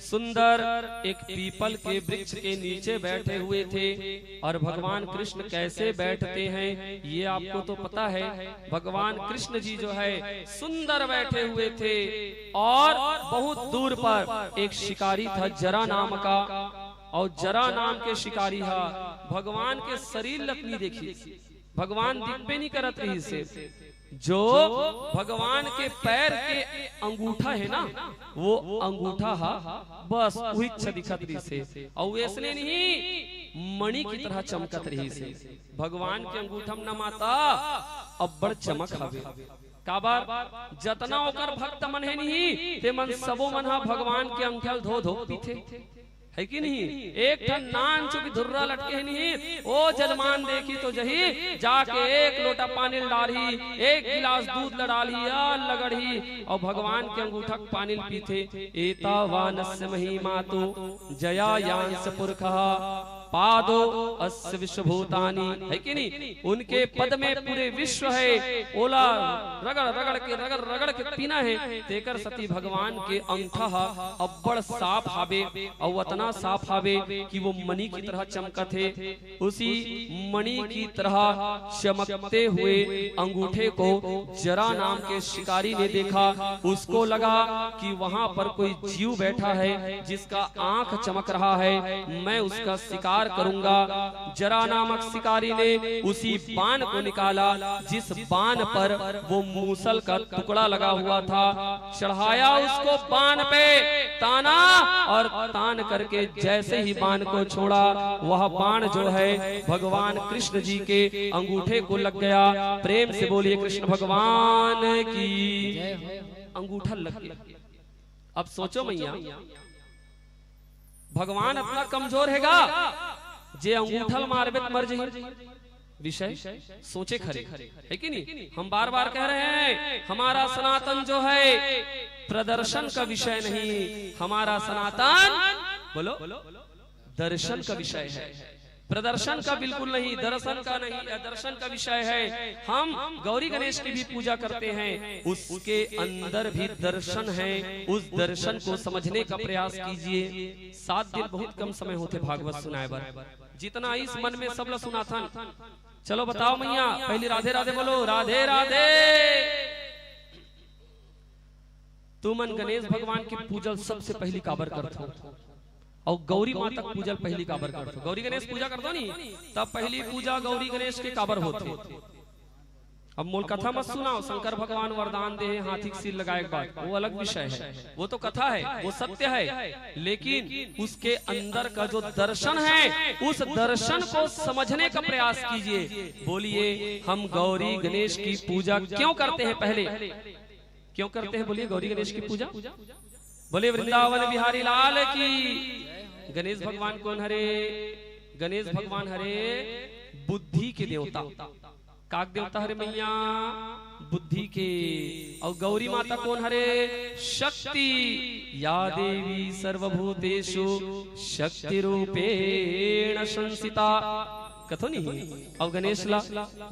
सुंदर एक पीपल के वृक्ष के नीचे बैठे हुए थे। और भगवान कृष्ण कैसे बैठते हैं ये आपको तो पता है। भगवान कृष्ण जी जो है सुंदर बैठे हुए थे और बहुत दूर पर एक शिकारी था, जरा नाम का। और जरा नाम के शिकारी हा भगवान के शरीर लतनी देखी, भगवान दिखबे नहीं करत रहिसे। जो भगवान के पैर के अंगूठा है ना, वो अंगूठा हा बस उहीच दिखत रहिसे। और ऐसने नहीं, मणि की तरह चमकत रहिसे। भगवान के अंगूठा म न माता अब्बड़ चमक हवे। काबर? जतना ओकर भक्त मन हे नहीं, ते मन सबो मन हा भगवान के अंगूठा ल धो धो पीथे। है कि नहीं? एक ठन नानचुक धुर्रा लटके हे नहीं, ओ जजमान देखी तो जही, जाके एक लोटा पानी ल डालही, एक गिलास दूध ल डालही, या लगड़ही, और भगवान के अंगूठा के पानी ल पीथे। एतावानस्य महीमातो जयायांश पुरखः पादो अस्य विश्वभूतानि, है कि नहीं? उनके पद में पूरे विश्व है, ओला रगड़ रगड़ के, रगड़ रगड़ के पीना है। तेकर सती भगवान के अंगठा हा अब्बड़ साफ हाबे, अउ अतना साफ हाबे कि वो मणि की तरह चमकत हे। उसी मणि की तरह चमकते हुए अंगूठे को जरा नाम के शिकारी ने देखा। उसको लगा कि वहां पर कोई जीव बैठा है जिसका आंख चमक रहा है, मैं उसका शिकार करूंगा। जरा नामक शिकारी ने उसी बाण को निकाला जिस बाण पर वो मूसल का टुकड़ा लगा हुआ था, चढ़ाया उसको बाण पे, ताना और तान करके जैसे ही बाण को छोड़ा, वह बाण जो है भगवान कृष्ण जी के अंगूठे को लग गया। प्रेम से बोलिए कृष्ण भगवान की। अंगूठा लग गया। अब सोचो मैया, भगवान अतना कमजोर हेगा जे अंगूठा ल मारबे त मर जही। विषय सोचे खरे, है कि नहीं? हम बार बार कह रहे हैं, हमारा सनातन जो है प्रदर्शन का विषय नहीं, हमारा सनातन, बोलो, दर्शन का विषय है। प्रदर्शन का बिल्कुल नहीं, दर्शन का नहीं, यह दर्शन का विषय है। हम गौरी गणेश की भी पूजा करते हैं, उसके अंदर भी दर्शन है। उस दर्शन को समझने का प्रयास कीजिए। सात दिन बहुत कम समय होथे भागवत सुनाए बर। जितना इस मन में सब ला सुनाथन। चलो बताओ मैया, पहली राधे राधे बोलो, राधे राधे। तुमन गणेश भगवान की पूजा सबसे पहली काबर करथो? अउ गौरी माता के पूजा पहली काबर करथो? गौरी गणेश पूजा करथो नी, तब पहली पूजा गौरी गणेश के काबर होथे? अब मोल कथा मत सुनाओ, शंकर भगवान वरदान दे हे हाथी के सिर लगाए के बाद, वो अलग विषय है, वो तो कथा है, वो सत्य है, लेकिन उसके अंदर का जो दर्शन है, उस दर्शन को समझने का प्रयास कीजिए। बोलिए, हम गौरी गणेश की पूजा क्यों करते हैं? पहले क्यों करते हैं, बोलिए, गौरी गणेश की पूजा? बोलिए वृंदावन बिहारी लाल की। गणेश भगवान कोन हरे? गणेश भगवान हरे बुद्धि के देवता। काक देवता हरे मैया? बुद्धि के। अउ गौरी माता कोन हरे? शक्ति। या देवी सर्वभूतेषु शक्ति रूपेण संस्थिता। कथो नहीं? अउ गणेश ला,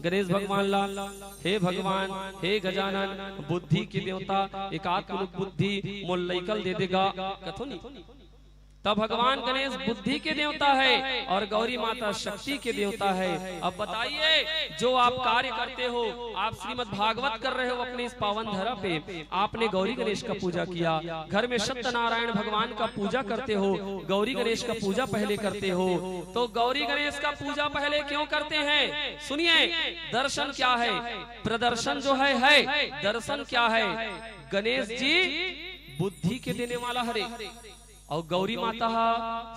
गणेश भगवान ला, हे भगवान, हे गजानन, बुद्धि के देवता, एकाध कुनुक बुद्धि मोल लइका ल दे देगा। कथो नहीं? तब भगवान गणेश बुद्धि के देवता है और गौरी माता शक्ति के देवता है। अब बताइए, जो आप कार्य करते हो, आप श्रीमद् भागवत कर रहे हो अपने इस पावन धरा पे, आपने गौरी गणेश का पूजा किया, घर में सत्यनारायण भगवान का पूजा करते हो, गौरी गणेश का पूजा पहले करते हो, तो गौरी गणेश का पूजा पहले क्यों करते हैं? सुनिए, दर्शन क्या है, प्रदर्शन जो है, है, दर्शन क्या है? गणेश जी बुद्धि के देने वाला हरे और गौरी माता हा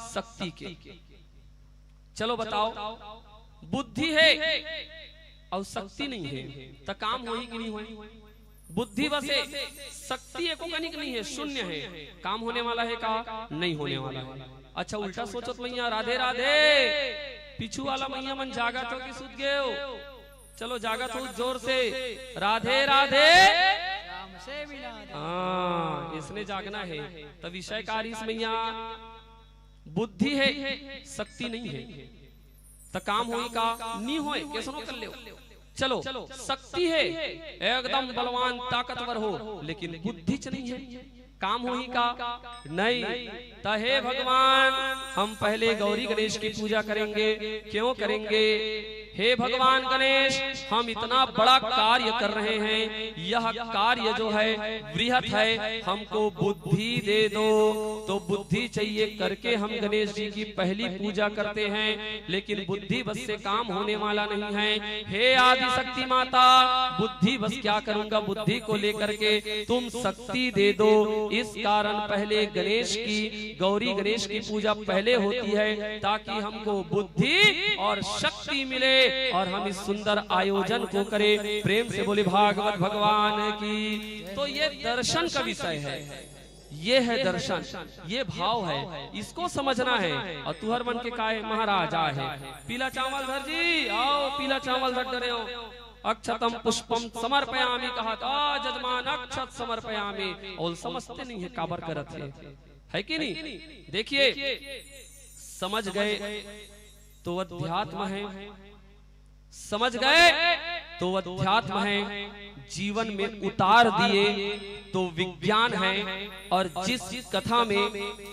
शक्ति के। चलो बताओ, बुद्धि है और शक्ति नहीं है, त काम होही कि नहीं होही? बुद्धि बस है, शक्ति एको कनिक नहीं है, शून्य है। काम होने वाला है का? नहीं होने वाला है। अच्छा, उल्टा सोचो तो मैया, राधे राधे, पीछू वाला मैया मन जागत हो कि सुत गए हो? चलो जागत हो जोर से, राधे राधे। हाँ, इसने जागना है। त विषय का रिस मैया, बुद्धि है, शक्ति नहीं है, त काम होही का? नी होए, कैसनो कर ले। चलो, शक्ति है, एकदम बलवान ताकतवर हो, लेकिन बुद्धि च नहीं है, काम होही का? नहीं। त हे भगवान, हम पहले गौरी गणेश की पूजा करेंगे। क्यों करेंगे? हे भगवान गणेश, हम इतना बड़ा कार्य कर रहे हैं, यह कार्य जो है बृहत है, हमको बुद्धि दे दो। तो बुद्धि चाहिए करके हम गणेश जी की पहली पूजा करते हैं, लेकिन बुद्धि बस से काम होने वाला नहीं है। हे आदिशक्ति माता, बुद्धि बस क्या करूंगा बुद्धि को लेकर के, तुम शक्ति दे दो। इस कारण पहले गणेश की, गौरी गणेश की पूजा पहले होती है, ताकि हमको बुद्धि और शक्ति मिले और हम इस सुंदर आयोजन को करें। प्रेम से बोले भागवत भगवान की। तो ये दर्शन का विषय है, ये है दर्शन, ये भाव है, इसको समझना है। और तुहर मन के काय महाराज आए हैं, पीला चावल धर जी, आओ पीला चावल धर डरे हो। अक्षतम पुष्पम समर्पयामी कहा था जजमान, अक्षत समर्पयामी। और समझते नहीं है काबर करत है, है कि नहीं? देखिए, समझ गए तो अध्यात्म है, समझ गए तो अध्यात्म है, जीवन में उतार दिए तो विज्ञान है। और जिस कथा में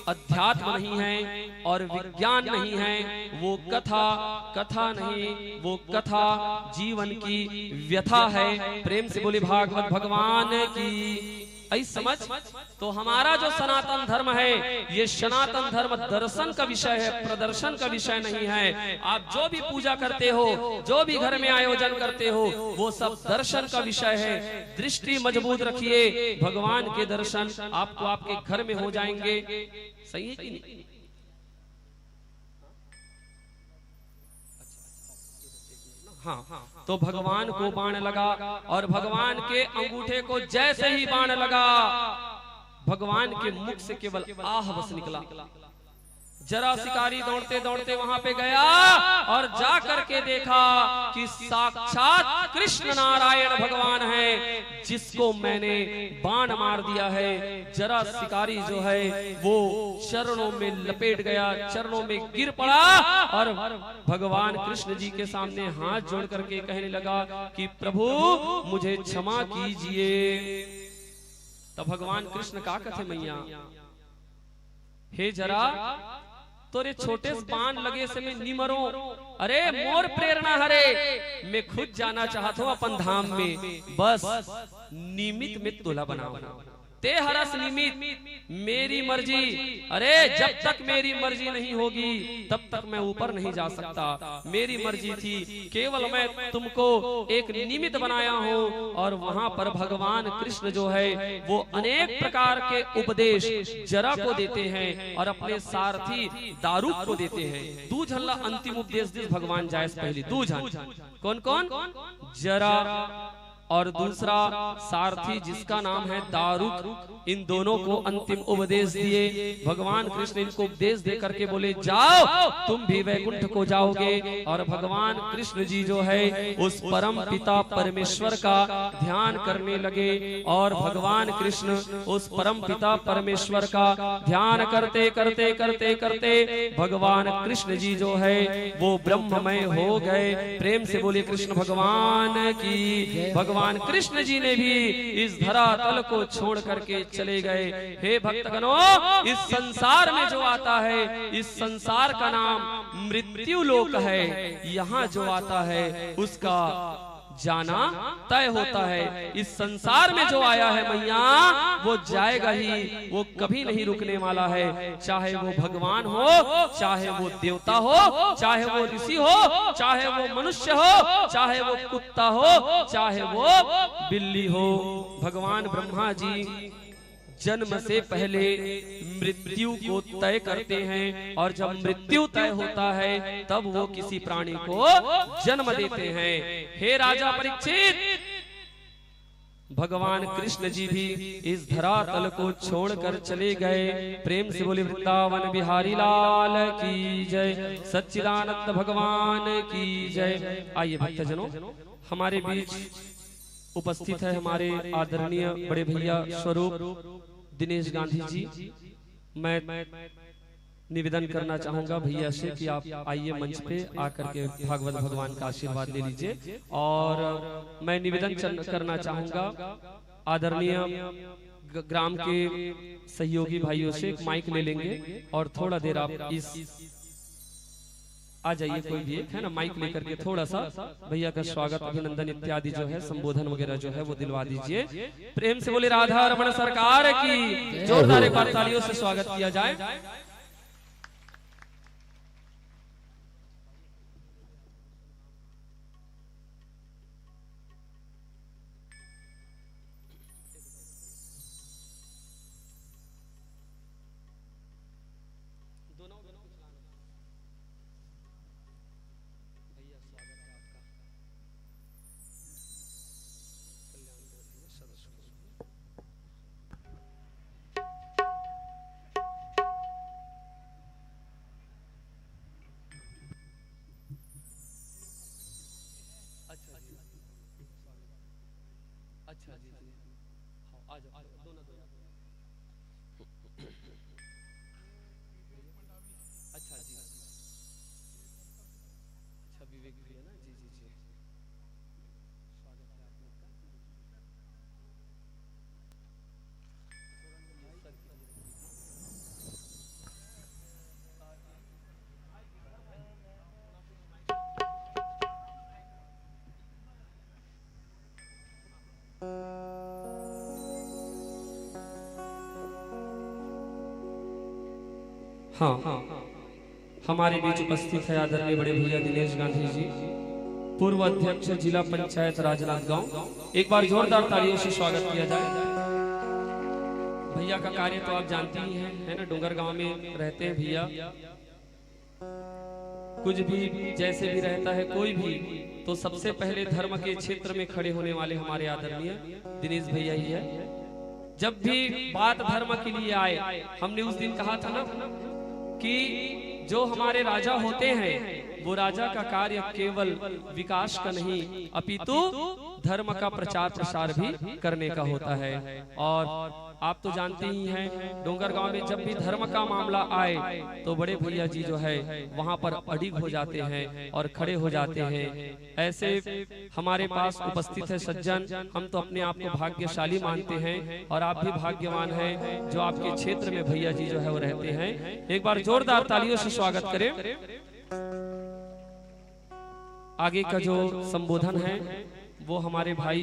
अध्यात्म नहीं है और विज्ञान नहीं है, वो कथा कथा नहीं, वो कथा जीवन की व्यथा है। प्रेम से बोले भागवत भगवान की। आई समझ? तो हमारा जो सनातन धर्म है, ये सनातन धर्म दर्शन का विषय है, प्रदर्शन का विषय नहीं है। आप जो भी पूजा करते हो, जो भी घर में आयोजन करते हो, वो सब दर्शन का विषय है। दृष्टि मजबूत रखिए, भगवान के दर्शन आपको आपके घर में हो जाएंगे। सही है कि नहीं? हाँ, तो भगवान को बाण लगा और भगवान के अंगूठे को जैसे ही बाण लगा, भगवान के मुख से केवल आह बस निकला। जरा शिकारी दौड़ते दौड़ते वहां पे गया और जा करके देखा कि साक्षात कृष्ण नारायण भगवान है, जिसको मैंने बाण मार दिया है। जरा शिकारी जो है वो चरणों में लपेट गया, चरणों में गिर पड़ा और भगवान कृष्ण जी के सामने हाथ जोड़ करके कहने लगा कि प्रभु, मुझे क्षमा कीजिए। तब भगवान कृष्ण का कथे मैया, हे जरा, तोरे छोटे से बाण लगे से मैं नी मरो। अरे मोर प्रेरणा हरे, मैं खुद जाना चाहत हूँ अपन धाम में। बस निमित्त में तोला बनाओ, ते हरस निमित्त, मेरी मर्जी। अरे जब तक मेरी मर्जी नहीं होगी तब तक मैं ऊपर नहीं जा सकता। मेरी मर्जी थी, केवल मैं तुमको एक निमित्त बनाया हूँ। और वहां पर भगवान कृष्ण जो है वो अनेक प्रकार के उपदेश जरा को देते हैं और अपने सारथी दारुक को देते हैं। दू झन ला अंतिम उपदेश दिस भगवान जायस पहली, दू झन। कौन कौन? जरा और दूसरा सारथी जिसका नाम है दारुक, इन दोनों को अंतिम उपदेश दिए। भगवान कृष्ण इनको उपदेश दे करके बोले, जाओ, तुम भी वैकुंठ को जाओगे। और भगवान कृष्ण जी जो है उस परम पिता परमेश्वर का ध्यान करने लगे और भगवान कृष्ण उस परम पिता परमेश्वर का ध्यान करते करते करते करते भगवान कृष्ण जी जो है वो ब्रह्ममय हो गए। प्रेम से बोले कृष्ण भगवान की। भगवान भगवान कृष्ण जी ने भी इस धरातल को छोड़ करके चले गए। हे भक्तगणों, इस संसार में जो आता है, इस संसार का नाम मृत्यु लोक है। यहाँ जो आता है, उसका जाना तय होता है। इस संसार में जो आया है मैया, वो जाएगा ही, वो कभी नहीं रुकने वाला है। चाहे वो भगवान हो, चाहे वो देवता हो, चाहे वो ऋषि हो, चाहे वो मनुष्य हो, चाहे वो कुत्ता हो, चाहे वो बिल्ली हो। भगवान ब्रह्मा जी जन्म से पहले मृत्यु को तय करते हैं, और जब मृत्यु तय होता है, तब वो किसी प्राणी को जन्म देते हैं। हे राजा परीक्षित, भगवान कृष्ण जी भी इस धरातल को छोड़कर चले गए। प्रेम से बोले वृंदावन बिहारी लाल की जय, सच्चिदानंद भगवान की जय। आइए भक्तजनों, हमारे बीच उपस्थित है हमारे आदरणीय बड़े भैया स्वरूप दिनेश गांधी जी। मैं निवेदन करना चाहूंगा भैया से कि आप आइए मंच पे आकर के भागवत भगवान का आशीर्वाद ले लीजिए। और मैं निवेदन चन-, करना चाहूंगा आदरणीय ग-, ग्राम के सहयोगी भाइयों से एक माइक ले लेंगे और थोड़ा देर आप इस आ जाइए, कोई भी एक, है ना, माइक लेकर के थोड़ा सा भैया का स्वागत, अभिनंदन इत्यादि जो है, संबोधन वगैरह जो है, वो दिलवा दीजिए। प्रेम से बोले राधा रमण सरकार की। जोरदार एक बार तालियों से स्वागत किया जाए। दोनों, दोनों को चलाना। भैया, स्वागत है आपका। कल्याण कर दिया सदस्य को। अच्छा जी। अच्छा जी, जी। हाँ, आ जाओ, आ जाओ, दोनों, दोनों। अच्छा जी। अच्छा, विवेक भैया ना, जी, जी, जी। स्वागत है आप लोग का। ये सर के लिए रख दीजिए। हाँ, हमारे बीच उपस्थित है आदरणीय बड़े भैया दिनेश गांधी जी, पूर्व अध्यक्ष जिला पंचायत राजनांदगांव। एक बार जोरदार तालियों से स्वागत किया जाए। भैया का कार्य तो आप जानते ही हैं, है ना, डोंगरगांव में रहते हैं भैया। कुछ भी, जैसे भी रहता है कोई भी, तो सबसे पहले धर्म के क्षेत्र में खड़े होने वाले हमारे आदरणीय दिनेश भैया ही है। जब भी बात धर्म के लिए आए, हमने उस दिन कहा था ना कि जो हमारे राजा होते हैं, वो राजा का कार्य केवल विकास का नहीं, अपितु धर्म का प्रचार प्रसार भी करने का होता है। और आप तो जानते ही हैं, डोंगरगांव में जब भी धर्म का मामला आए, तो बड़े भैया जी जो है, वहां पर अडिग हो जाते हैं और खड़े हो जाते हैं। ऐसे हमारे पास उपस्थित है सज्जन, हम तो अपने आप को भाग्यशाली मानते हैं और आप भी भाग्यवान हैं जो आपके क्षेत्र में भैया जी जो है, वो रहते हैं। एक बार जोरदार तालियों से स्वागत करें। आगे का जो संबोधन है, वो हमारे भाई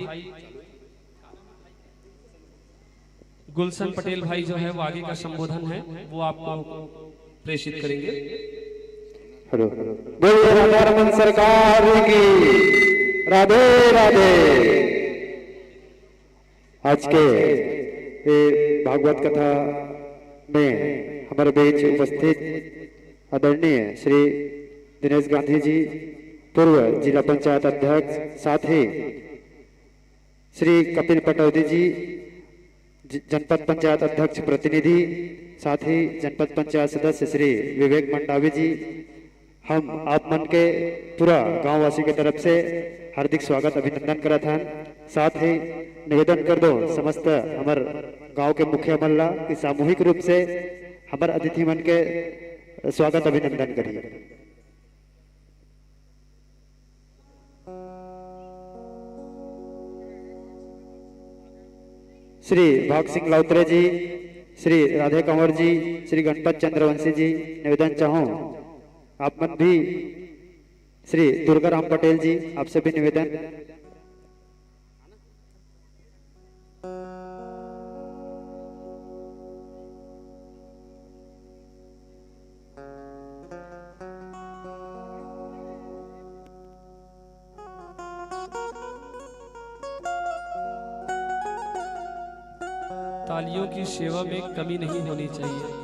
गुलशन पटेल भाई जो है, वो आगे का संबोधन है, वो आपको प्रेषित करेंगे। हेलो, बोलिए राधा रमन सरकार की। राधे राधे। आज के ये भागवत कथा में हमारे बीच उपस्थित आदरणीय श्री दिनेश गांधी जी, पूर्व जिला पंचायत अध्यक्ष, साथ ही श्री कपिल पटौदी जी, ज-, जनपद पंचायत अध्यक्ष प्रतिनिधि, साथ ही जनपद पंचायत सदस्य श्री विवेक मंडावी जी, हम आप मन के पूरा गांववासी के तरफ से हार्दिक स्वागत अभिनंदन करत हन। साथ ही निवेदन कर दो समस्त हमर गांव के मुखिया मन ला कि सामूहिक रूप से हमर अतिथि मन के स्वागत अभिनंदन करिए। श्री भाग सिंह लौत्रे जी, श्री राधे कंवर जी, श्री गणपत चंद्रवंशी जी, निवेदन चाहूँ आप मन भी, श्री दुर्गा राम पटेल जी, आपसे भी निवेदन। तालियों की सेवा में कमी नहीं होनी चाहिए।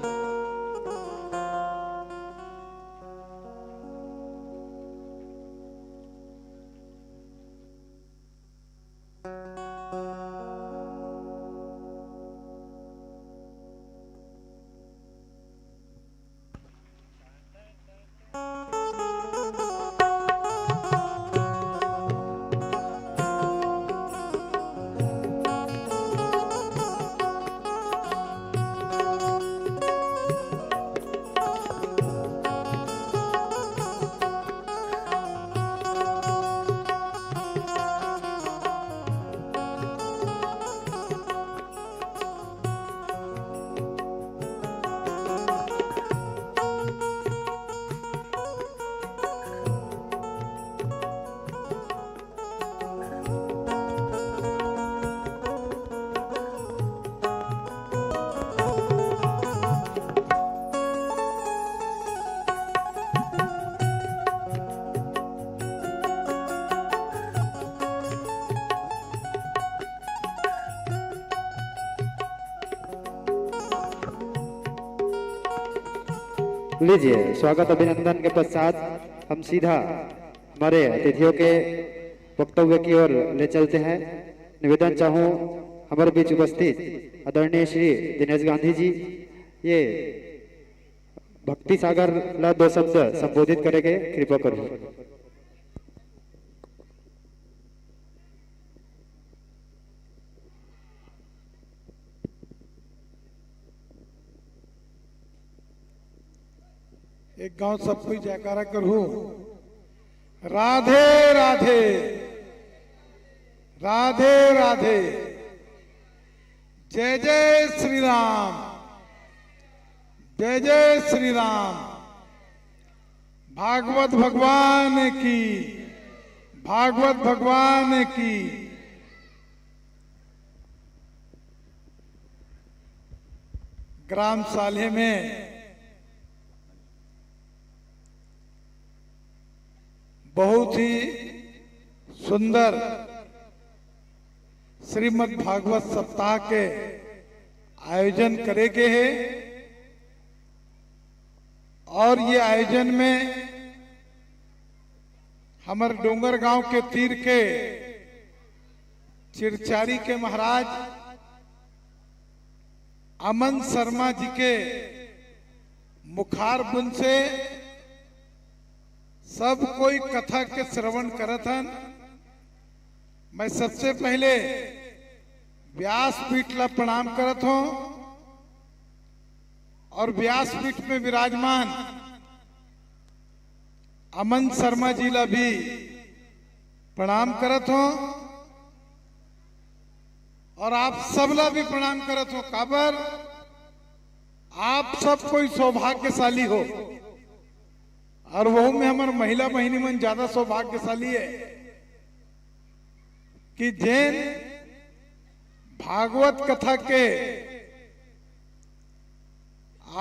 लीजिए, स्वागत अभिनंदन के पश्चात हम सीधा हमारे अतिथियों के वक्तव्य की ओर ले चलते हैं। निवेदन चाहूँ, हमारे बीच उपस्थित आदरणीय श्री दिनेश गांधी जी ये भक्ति सागर ला दो शब्द संबोधित करेंगे, कृपा करूँ। एक गांव सब कोई जयकारा करू। राधे राधे, राधे राधे। जय जय श्री राम, जय जय श्री राम। भागवत भगवान की, भागवत भगवान की। ग्राम साल्हे में बहुत ही सुंदर श्रीमद् भागवत सप्ताह के आयोजन करे गे हे और ये आयोजन में हमर डोंगरगांव के तीर के चिरचारी के महाराज अमन शर्मा जी के मुखारबिंद से सब कोई कथा के श्रवण करत हन। मैं सबसे पहले व्यासपीठ ला प्रणाम करत हों और व्यासपीठ में विराजमान अमन शर्मा जी ला भी प्रणाम करत हों और आप सबला भी प्रणाम करत हों। काबर आप सब कोई सौभाग्यशाली हो और वहू में हमर महिला बहिनी मन ज्यादा सौभाग्यशाली हे कि जेन भागवत कथा के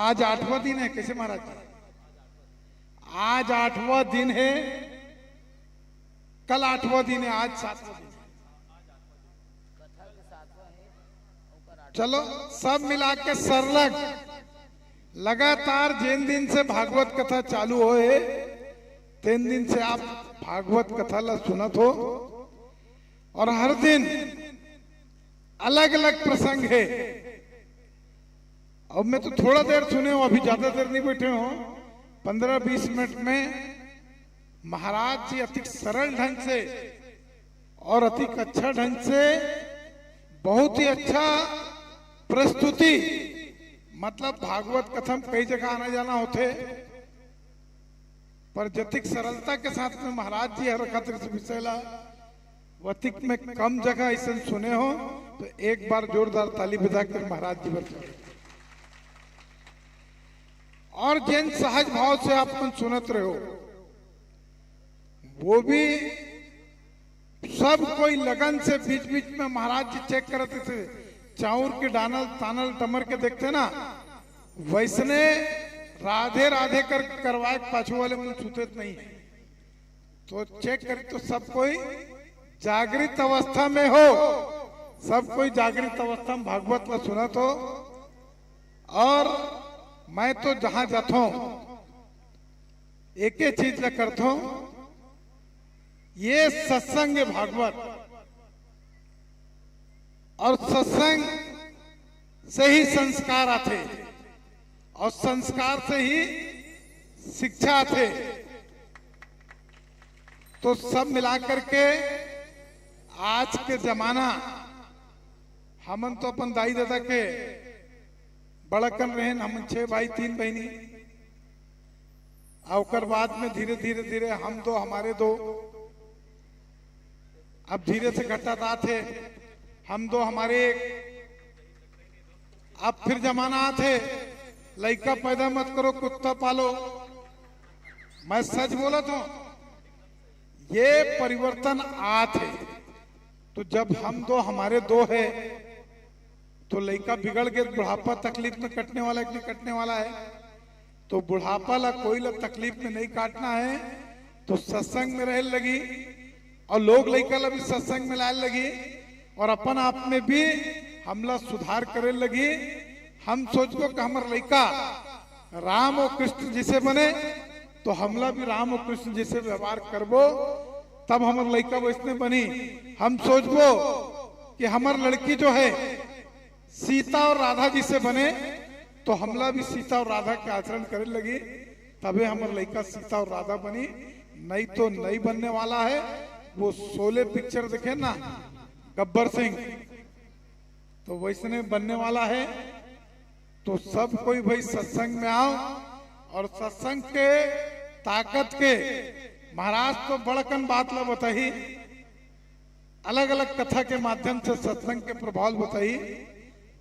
आज आठवां दिन हे। कैसे महाराज जी? आज आठवां दिन हे, कल आठवां दिन हे, आज सातवां दिन हे। चलो, सब मिला के सरलग लगातार जेन दिन से भागवत कथा चालू होए हे, तेन दिन से आप भागवत कथा ला सुनत हो और हर दिन अलग अलग प्रसंग हे। अब मैं तो थोड़ा देर सुने हूं, अभी ज्यादा देर नहीं बैठे हूं। पन्द्रह बीस मिनट में महाराज जी अति सरल ढंग से और अति अच्छा ढंग से बहुत ही अच्छा प्रस्तुति, मतलब भागवत कथा में कई जगह आना जाना होथे, पर जतिक सरलता के साथ में महाराज जी हर रखत हे विषय ला, वतिक में कम जगह ऐसे सुने हो तो एक बार जोरदार ताली बजा के महाराज जी बर। और जिन सहज भाव से आप मन सुनत रहे हो, वो भी सब कोई लगन से बीच बीच में महाराज जी चेक करत थे, चाउर के डानल तानल टमर के देखते ना, वैसने राधे राधे कर करवाए के पाछू वाले मन सुतत नहीं है। तो चेक कर तो सब कोई जागृत अवस्था में हो, सब कोई जागृत अवस्था में भागवत ला सुनत हो। और मैं तो जहां जाता हूं एक ही चीज ला करता हूं, ये सत्संग भागवत और सत्संग से ही संस्कार आते और संस्कार से ही शिक्षा आते। तो सब मिला करके आज के जमाना, हमन तो अपन दाई दादा के बड़कन रहेन, हमन छह भाई तीन बहनी, और ओकर बाद में धीरे धीरे धीरे हम दो हमारे दो, अब धीरे से घटत आत हे, हम दो हमारे एक, अब फिर जमाना आत हे, लइका पैदा मत करो, कुत्ता पालो। मैं सच बोलत हूं, ये परिवर्तन आत हे। तो जब हम दो हमारे दो है, तो लइका बिगड़ गए, बुढ़ापा तकलीफ में कटने वाला है कि नहीं कटने वाला है? तो बुढ़ापा ला कोई ला तकलीफ में नहीं काटना है, तो सत्संग में रहे लगी और लोग लइका ला भी सत्संग में लाए लगी और अपन आप में भी हमला सुधार करे लगी। हम सोचबो कि हमर लइका राम और कृष्ण जैसे बने, तो हमला भी राम और कृष्ण जैसे व्यवहार करबो, तब हमर लइका वैसने बनी। हम सोचबो कि हमर लड़की जो है सीता और राधा जी से बने, तो हमला भी सीता और राधा के आचरण करे लगी, तबे हमर लइका सीता और राधा बनी, नहीं तो नहीं बनने वाला है। वो शोले पिक्चर देखे ना, गब्बर सिंह, तो वैसने बनने वाला है। तो सब कोई भाई सत्संग में आओ और सत्संग के ताकत के, महाराज तो बड़कन बात ला बताही, अलग अलग कथा के माध्यम से सत्संग के प्रभाव बताही।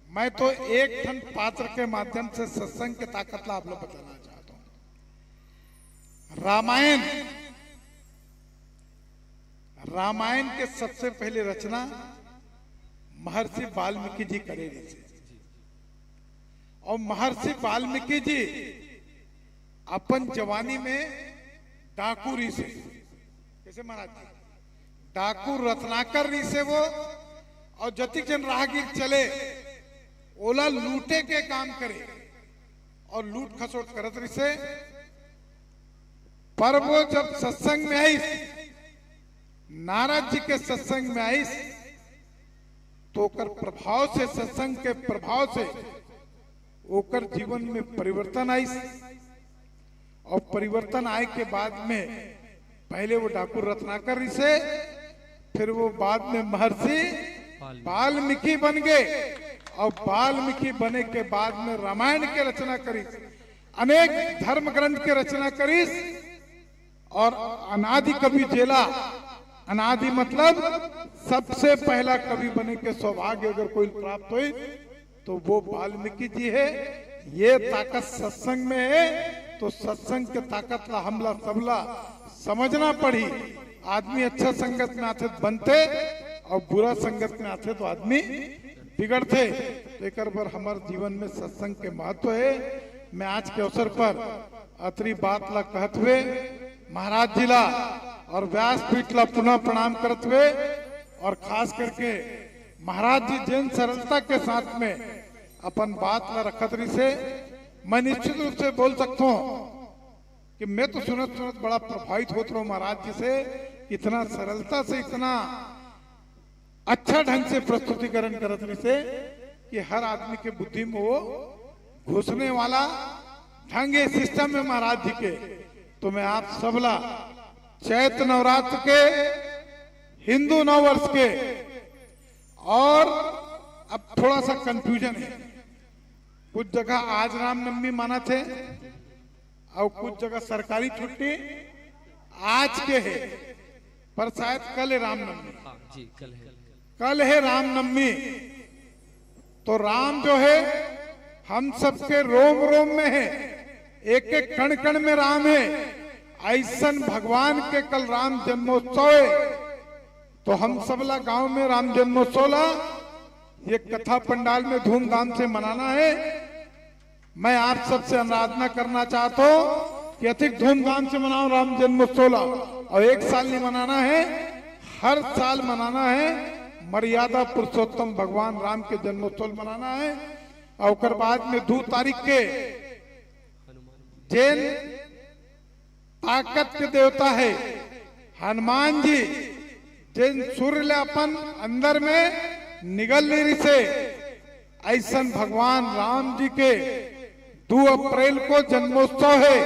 मैं तो एक ठन पात्र के माध्यम से सत्संग के ताकत ला आप लोग बताना चाहता हूं। रामायण, रामायण के सबसे पहले रचना महर्षि वाल्मीकि जी करे रहिसे। और महर्षि वाल्मीकि जी अपन जवानी में डाकू रहिसे। कैसे महाराज जी? डाकू रत्नाकर रहिसे वो, और जतिक जन राहगीर चले, ओला लूटे के काम करे और लूट खसोट करत रहिसे। पर वो जब सत्संग में आइस, नारद जी के सत्संग में आइस, तो ओकर प्रभाव से, सत्संग के प्रभाव से ओकर जीवन में परिवर्तन आइस। और परिवर्तन आए के बाद में पहले वो डाकू रत्नाकर रहिसे, फिर वो बाद में महर्षि वाल्मीकि बन गए। और वाल्मीकि बने के बाद में रामायण के रचना करिस, अनेक धर्म ग्रंथ के रचना करिस। और अनादि कवि जेला, अनादि मतलब सबसे पहला कवि बने के सौभाग्य अगर कोई प्राप्त होई, तो वो वाल्मीकि जी है। ये ताकत सत्संग में है, तो सत्संग के ताकत ला हमला सबला समझना पड़ी। आदमी अच्छा संगत में आथे तो बनथे, और बुरा संगत में आथे तो आदमी बिगड़थे। तो एकर बर हमर जीवन में सत्संग के महत्व है। मैं आज के अवसर पर अतरी बात ला कहत हुए महाराज जी ला और व्यासपीठ ला पुनः प्रणाम करत हुए, और खास करके महाराज जी जिन सरलता के साथ में अपन बात ला रखत रहिसे, मैं निश्चित रूप से बोल सकता हूँ कि मैं तो सुनत सुनत बड़ा प्रभावित होत रहूं महाराज जी से। इतना सरलता से इतना अच्छा ढंग से प्रस्तुतिकरण करत रहिसे कि हर आदमी के बुद्धि में वो घुसने वाला ढंग है सिस्टम में महाराज जी के। तो मैं आप सबला चैत नवरात्र के, हिंदू नववर्ष के, और अब थोड़ा सा कंफ्यूजन है, कुछ जगह आज रामनवमी मानथे और कुछ जगह सरकारी छुट्टी आज के है, पर शायद कल है रामनवमी। हाँ जी, कल है। कल है रामनवमी। तो राम जो है, हम सबके रोम रोम में है, एक एक कण कण में राम है। ऐसन भगवान के कल राम जन्मोत्सव है, तो हम सबला गांव में राम जन्मोत्सव ला ये कथा पंडाल में धूमधाम से मनाना है। मैं आप सबसे आराधना करना चाहता हूँ कि अधिक धूमधाम से मनाओ राम जन्मोत्सव ला, और एक साल नहीं मनाना है, हर साल मनाना है। मर्यादा पुरुषोत्तम भगवान राम के जन्मोत्सव मनाना है। और ओकर बाद में दो तारीख के जेन ताकत के देवता है हनुमान जी, जेन सूर्य ले अपन अंदर में निगल ले रिसे, ऐसन भगवान राम जी के दो अप्रैल को जन्मोत्सव है,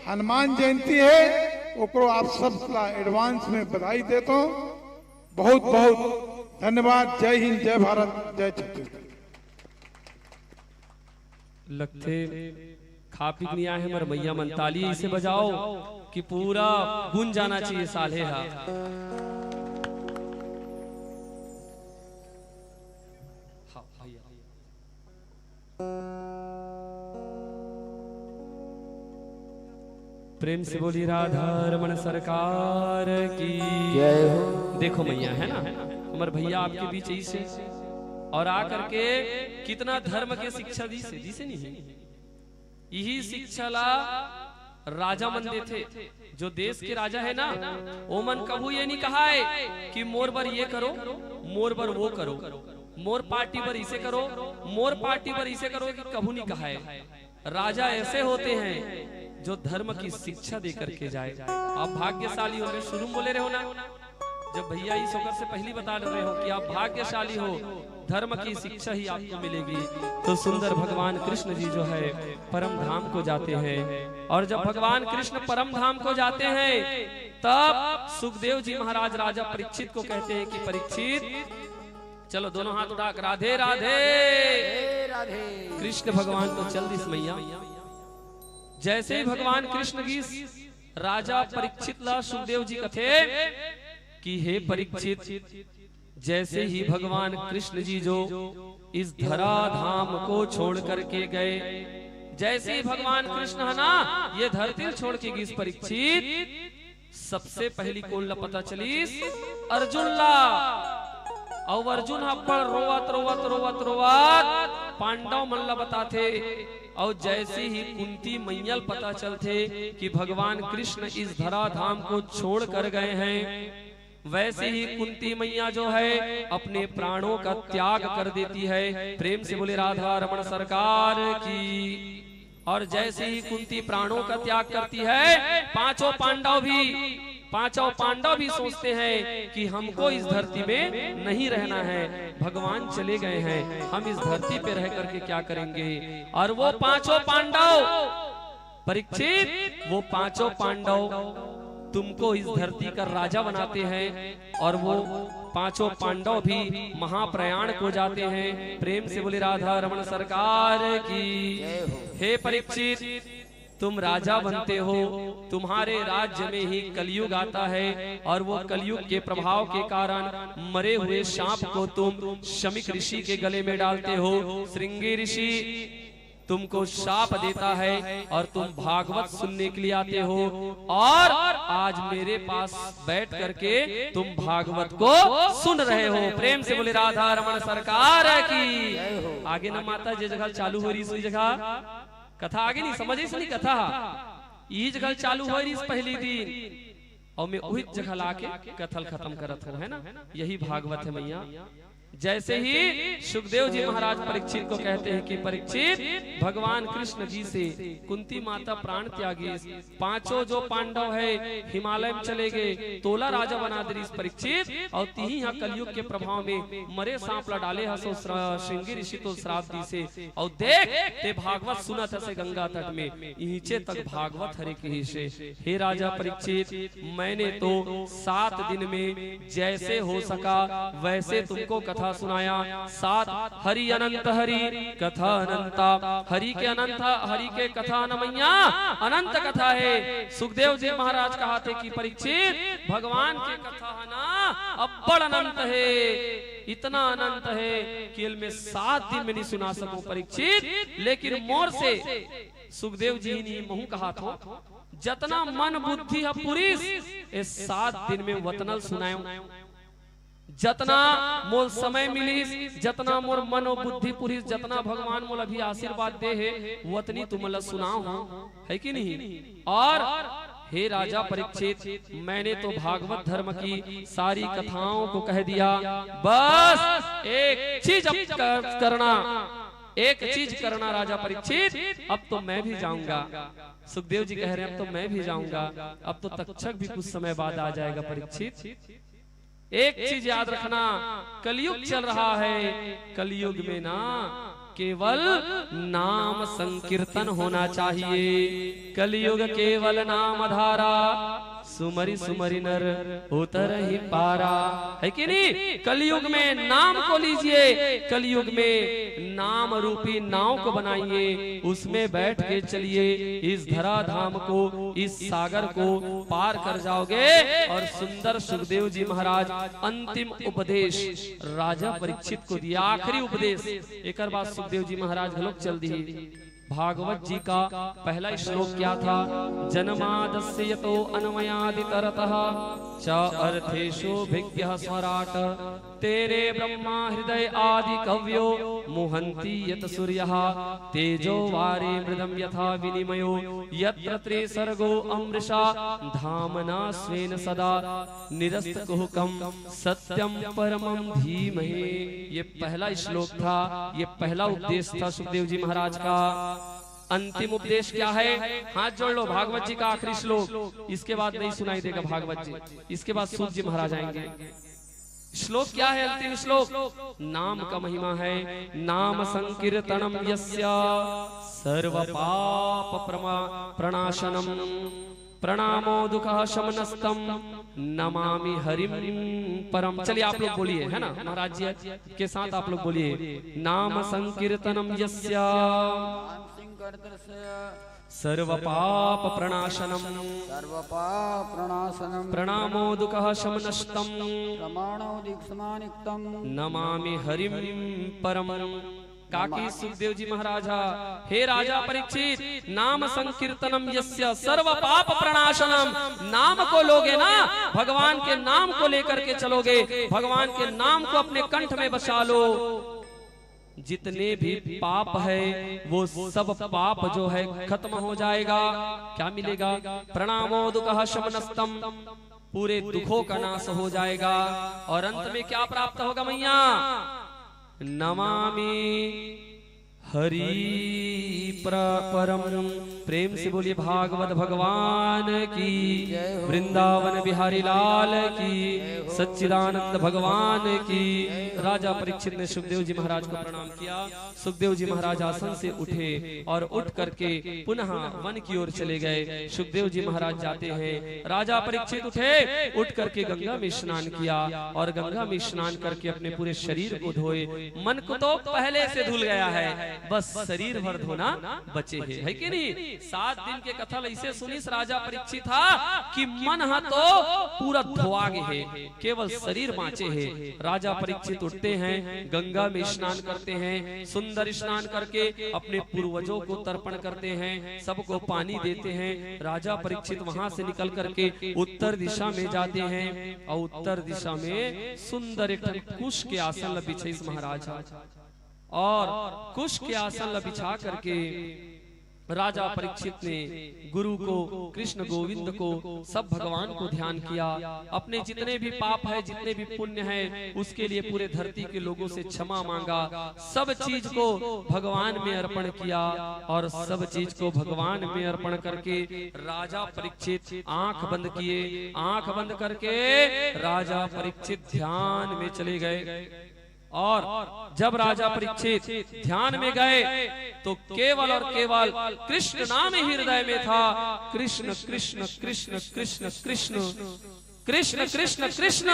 हनुमान जयंती है, ओकरो आप सब ला एडवांस में बधाई देता हूँ। बहुत बहुत धन्यवाद। जय हिंद, जय भारत, जय छत्तीसगढ़। लगथे खा पी के नहीं आए हैं, मर मैया मन ताली इसे बजाओ कि पूरा गुंज जाना चाहिए साले हा। हाँ, भैया। प्रेम से बोली राधा रमन सरकार की जय हो। देखो मैया है ना, हमर भैया आपके बीच ऐसे और आ करके कितना धर्म के शिक्षा दी से, दी से नहीं। यही शिक्षा ला राजा मन देथे। जो देश के राजा है ना, ओमन कभू ये नहीं कहा है कि मोर बर ये करो, मोर बर वो करो, मोर पार्टी बर इसे करो, मोर पार्टी बर इसे करो, कि कभू नहीं कहा है। राजा ऐसे होते हैं जो धर्म की शिक्षा दे करके जाए। आप भाग्यशाली हो, मैं शुरू में बोले रहे हो ना, जब भैया इस होकर से पहली बता रहे हो कि आप भाग्यशाली हो, धर्म की शिक्षा ही आपको मिलेगी। तो सुंदर भगवान कृष्ण जी जो है परम धाम को जाते हैं, और जब भगवान कृष्ण परम धाम को जाते हैं तब सुखदेव जी महाराज राजा परीक्षित को कहते हैं कि परीक्षित, चलो दोनों हाथ उठा के राधे राधे। कृष्ण भगवान तो चल दिस मैया। जैसे ही भगवान कृष्ण जी राजा परीक्षित ला सुखदेव जी कथे कि हे परीक्षित, जैसे ही भगवान कृष्ण जी जो इस धरा धाम को छोड़ करके गए, जैसे ही भगवान कृष्ण है ना, ये धरती छोड़ के गिस परीक्षित, सबसे पहली कोन ला पता चलिस? अर्जुन ला। अउ अर्जुन ह बड़ रोवत, रोवत, रोवत, रोवत पांडव मन ला बताथे। अउ जैसे ही कुंती मैया ल पता चलथे कि भगवान कृष्ण इस धरा धाम को छोड़ कर गए हैं, वैसे ही कुंती मैया जो है अपने प्राणों का त्याग कर देती है। प्रेम से बोले राधा रमन सरकार की। और जैसे ही कुंती प्राणों का त्याग करती है, पांचों पांडव भी, पांचों पांडव भी सोचते हैं कि हमको इस धरती में नहीं रहना है, भगवान चले गए हैं, हम इस धरती पे रह करके क्या करेंगे। और वो पांचों पांडव परीक्षित, वो पांचों पांडव तुमको इस धरती का राजा बनाते हैं और वो पांचों पांडव भी महाप्रयाण को जाते हैं। प्रेम से बोले राधा रमन सरकार की। हे परीक्षित, तुम राजा बनते हो, तुम्हारे राज्य में ही कलयुग आता है और वो कलयुग के प्रभाव के कारण मरे हुए सांप को तुम शमीक ऋषि के गले में डालते हो। श्रृंगी ऋषि तुमको शाप देता है और तुम भागवत सुनने के लिए आते हो और आज मेरे पास बैठ करके तुम भागवत को सुन रहे हो। प्रेम से बोले राधा रमन सरकार की। आगे न माता जे जगह चालू हो रही, उसी जगह कथा आगे नहीं समझ, इस नहीं कथा, ये जगह चालू हो रही इस पहली दिन और मैं उही जगह लाके कथा ल खत्म करत हूँ, है ना? यही भागवत है मैया। जैसे ही सुखदेव जी महाराज परीक्षित को कहते हैं कि परीक्षित, भगवान कृष्ण जी से कुंती माता प्राण त्यागी, पांचों जो पांडव है हिमालय में चले गए, तोला राजा बना दे रहीस परीक्षित, और तिही हा कलयुग के प्रभाव में मरे सांप ला डाले हस, श्र-, श्रृंगी ऋषि तो श्राप दीसे, और देख ते भागवत सुनत हसे गंगा तट में, इहिचे तक भागवत हरे किहिसे। हे राजा परीक्षित, मैंने तो सात दिन में जैसे हो सका वैसे तुमको कथा कथा सुनाया। सात, हरि अनंत हरि कथा अनंता। हरि के अनंत, हरि के कथा न मैया, अनंत कथा हे। सुखदेव जी महाराज कहाथे कि परीक्षित, भगवान के कथा ह ना अब्बड़ अनंत हे, इतना अनंत हे कि एल में सात दिन में नहीं सुना सकूं परीक्षित, लेकिन मोर से सुखदेव जी नहीं महूं कहाथों, जतना मन बुद्धि ह पुरिस, ए सात दिन में वतनल सुनायो। जतना मोल समय मिलिस, जतना मोर मन अउ बुद्धि पुरिस, जतना भगवान मोल अभी आशीर्वाद दे हे, वतनी तुमन ला सुनाव हूं, है कि नहीं? और हे राजा परीक्षित, मैंने तो भागवत धर्म की सारी कथाओं को कह दिया। बस एक चीज अब कर, करना, एक चीज करना राजा परीक्षित, अब तो मैं भी जाऊंगा। सुखदेव जी कह रहे हैं, अब तो मैं भी जाऊंगा, अब तो तक्षक भी कुछ समय बाद आ जाएगा परीक्षित। एक चीज याद रखना, कलयुग चल रहा है, कलयुग में ना केवल नाम संकीर्तन होना चाहिए। कलयुग केवल नाम धारा, सुमरि सुमरि नर उतरहि पारा। है कि नहीं? कलयुग में नाम को लीजिए, कलयुग में नाम रूपी नाव को बनाइए, उसमें बैठ के चलिए। इस धराधाम को, इस सागर को पार कर जाओगे। और सुंदर सुखदेव जी महाराज अंतिम उपदेश राजा परीक्षित को दिया, आखिरी उपदेश। एकर बाद सुखदेव जी महाराज घलोक चल दिए। भागवत जी का पहला श्लोक क्या था? जन्मादस्य यतो अन्वयादितरतः च अर्थेषु भिज्ञः स्वराट। तेने ब्रह्मा हृदय आदि कवयो मुहंति यत सूर्यः। तेजो वारे मृदम यथा विनिमयो यत्र त्रिसर्गो अमृषा धामना स्वेन सदा निरस्तकुहकम सत्यम परमम धीमहि। ये पहला श्लोक था, ये पहला उपदेश था सुखदेव जी महाराज का। अंतिम उपदेश क्या है? हाथ जोड़ लो, भागवत जी का आखिरी श्लोक, इसके बाद नहीं सुनाई देगा भागवत जी, इसके बाद सूत जी महाराज आएंगे। श्लोक क्या है? अंतिम श्लोक नाम का महिमा है। नाम संकीर्तनम यस्य सर्व पाप प्रमा- प्रणाशनम प्रणामो दुख शमनस्तम नमामि हरिम परम। चलिए आप लोग बोलिए, है ना, महाराज जी के साथ आप लोग बोलिए, नाम संकीर्तनम यस्य सर्व पाप प्रणाशनम सर्व पाप प्रणाशनम प्रणामो दुख शमनस्तम प्रमाणो दीक्षमानिक्तम नमामि हरिम परम। काकी सुखदेव जी महाराज हा, हे राजा परीक्षित, नाम संकीर्तनम यस्य सर्व पाप प्रणाशनम। नाम को लोगे ना, भगवान के नाम को लेकर के चलोगे, भगवान के नाम को अपने कंठ में बसा लो, जितने भी पाप है वो सब पाप जो है खत्म हो जाएगा। क्या मिलेगा? प्रणामो दुख शमनस्तम, पूरे दुखों का नाश हो जाएगा। और अंत में क्या प्राप्त होगा मैया? नमामि हरि प्र- परम। प्रेम से बोलिए भागवत भगवान की, वृंदावन बिहारी लाल की, सच्चिदानंद भगवान की। राजा परीक्षित ने सुखदेव जी महाराज को प्रणाम किया। सुखदेव जी महाराज आसन से उठे और उठ करके पुनः वन की ओर चले गए। सुखदेव जी महाराज जाते हैं, राजा परीक्षित उठे, उठ करके गंगा में स्नान किया और गंगा में स्नान करके अपने पूरे शरीर को धोए। मन को तो पहले से धुल गया है, बस शरीर भर धोना बचे है, है कि नहीं? सात दिन के कथा ऐसे सुनिस राजा परीक्षित हा कि मन हा तो पूरा धोआ गे हे, केवल शरीर बांचे हे। राजा परीक्षित उठते हैं, गंगा में स्नान करते हैं, सुंदर स्नान करके अपने पूर्वजों को तर्पण करते हैं, सबको पानी देते हैं। राजा परीक्षित वहां से निकल करके उत्तर दिशा में जाते हैं और उत्तर दिशा में सुंदर एक ठन कुश के आसन ल बिछाइस महाराज हा। और कुश के आसन ल बिछा करके राजा परीक्षित ने गुरु को, कृष्ण गोविंद को, सब भगवान को ध्यान किया। अपने जितने भी पाप है, जितने भी पुण्य है, उसके लिए पूरे धरती के लोगों से क्षमा मांगा। सब चीज को भगवान में अर्पण किया और सब चीज को भगवान में अर्पण करके राजा परीक्षित आंख बंद किए। आंख बंद करके राजा परीक्षित ध्यान में चले गए। और जब राजा परीक्षित ध्यान में गए तो केवल और केवल कृष्ण नाम ही हृदय में था। कृष्ण, कृष्ण, कृष्ण, कृष्ण, कृष्ण। कृष्ण कृष्ण कृष्ण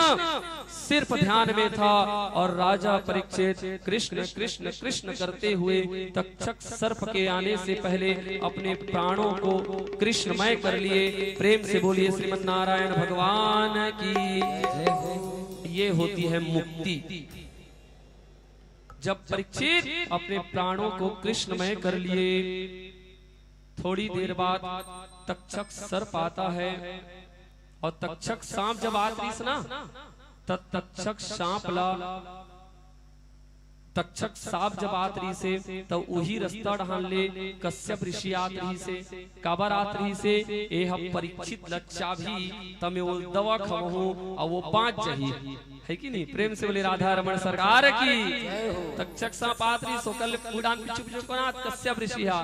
सिर्फ ध्यान में था। और राजा परीक्षित कृष्ण कृष्ण कृष्ण करते हुए तक्षक सर्प के आने से पहले अपने प्राणों को कृष्णमय कर लिए। प्रेम से बोलिए श्रीमन नारायण भगवान की। ये होती है मुक्ति। जब परीक्षित अपने प्राणों को कृष्णमय कर लिए, थोड़ी देर बाद तक्षक सर्प आता है और तक्षक सांप जब आत रहिस ना, त तक्षक सांप ला, तक्षक सांप जब आत रहिसे, त उही रस्ता डहान ले कश्यप ऋषि आत रहिसे। काबर आत रहिसे? ए ह परीक्षित ल चाबही, त मैं ओला दवा खवाहूं अउ वो बांच जही। है कि नहीं? प्रेम से बोले राधा रमण सरकार की। तक्षक सांप आत रहिस, ओकर ले उड़ान पीछू पीछू कोन आत? कश्यप ऋषि हा।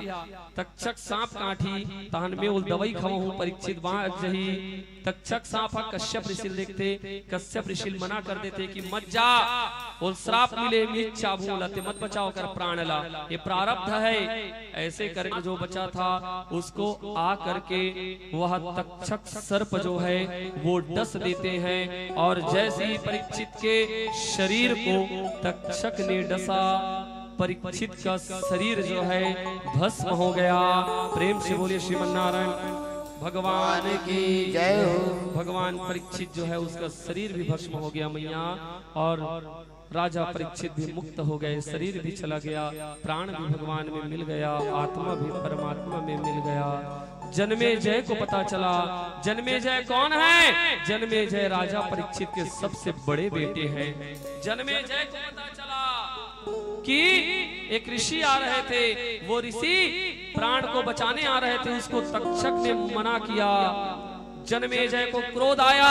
तक्षक सांप काटही, तहन मैं ओला दवाई खवाहूं, परीक्षित बांच जही। तक्षक सांप ह कश्यप ऋषि ल देखथे, कश्यप ऋषि ल मना कर देथे कि मत जा, ओला श्राप मिले, मैं चाबहूं ला, ते मत बचाव कर प्राण ला, ये प्रारब्ध है। ऐसे करके जो बचा था, उसको आ करके वह तक्षक सर्प जो है, वो डस देते हैं। और जैसे ही परीक्षित के शरीर को तक्षक ने डसा, परीक्षित का शरीर जो है, भस्म हो गया। प्रेम से बोलिए श्रीमन नारायण भगवान की जय हो। भगवान परीक्षित जो है, उसका शरीर भी भस्म हो गया मैया, और राजा परीक्षित भी मुक्त हो गए, शरीर भी चला गया, प्राण भी भगवान में मिल गया, आत्मा भी परमात्मा में मिल गया। जन्मेजय को पता चला। जन्मेजय कौन है? जन्मेजय राजा परीक्षित के सबसे बड़े बेटे हैं। जन्मेजय को पता चला कि एक ऋषि आ रहे थे, वो ऋषि प्राण को बचाने आ रहे थे, उसको तक्षक ने मना किया। जन्मेजय को क्रोध आया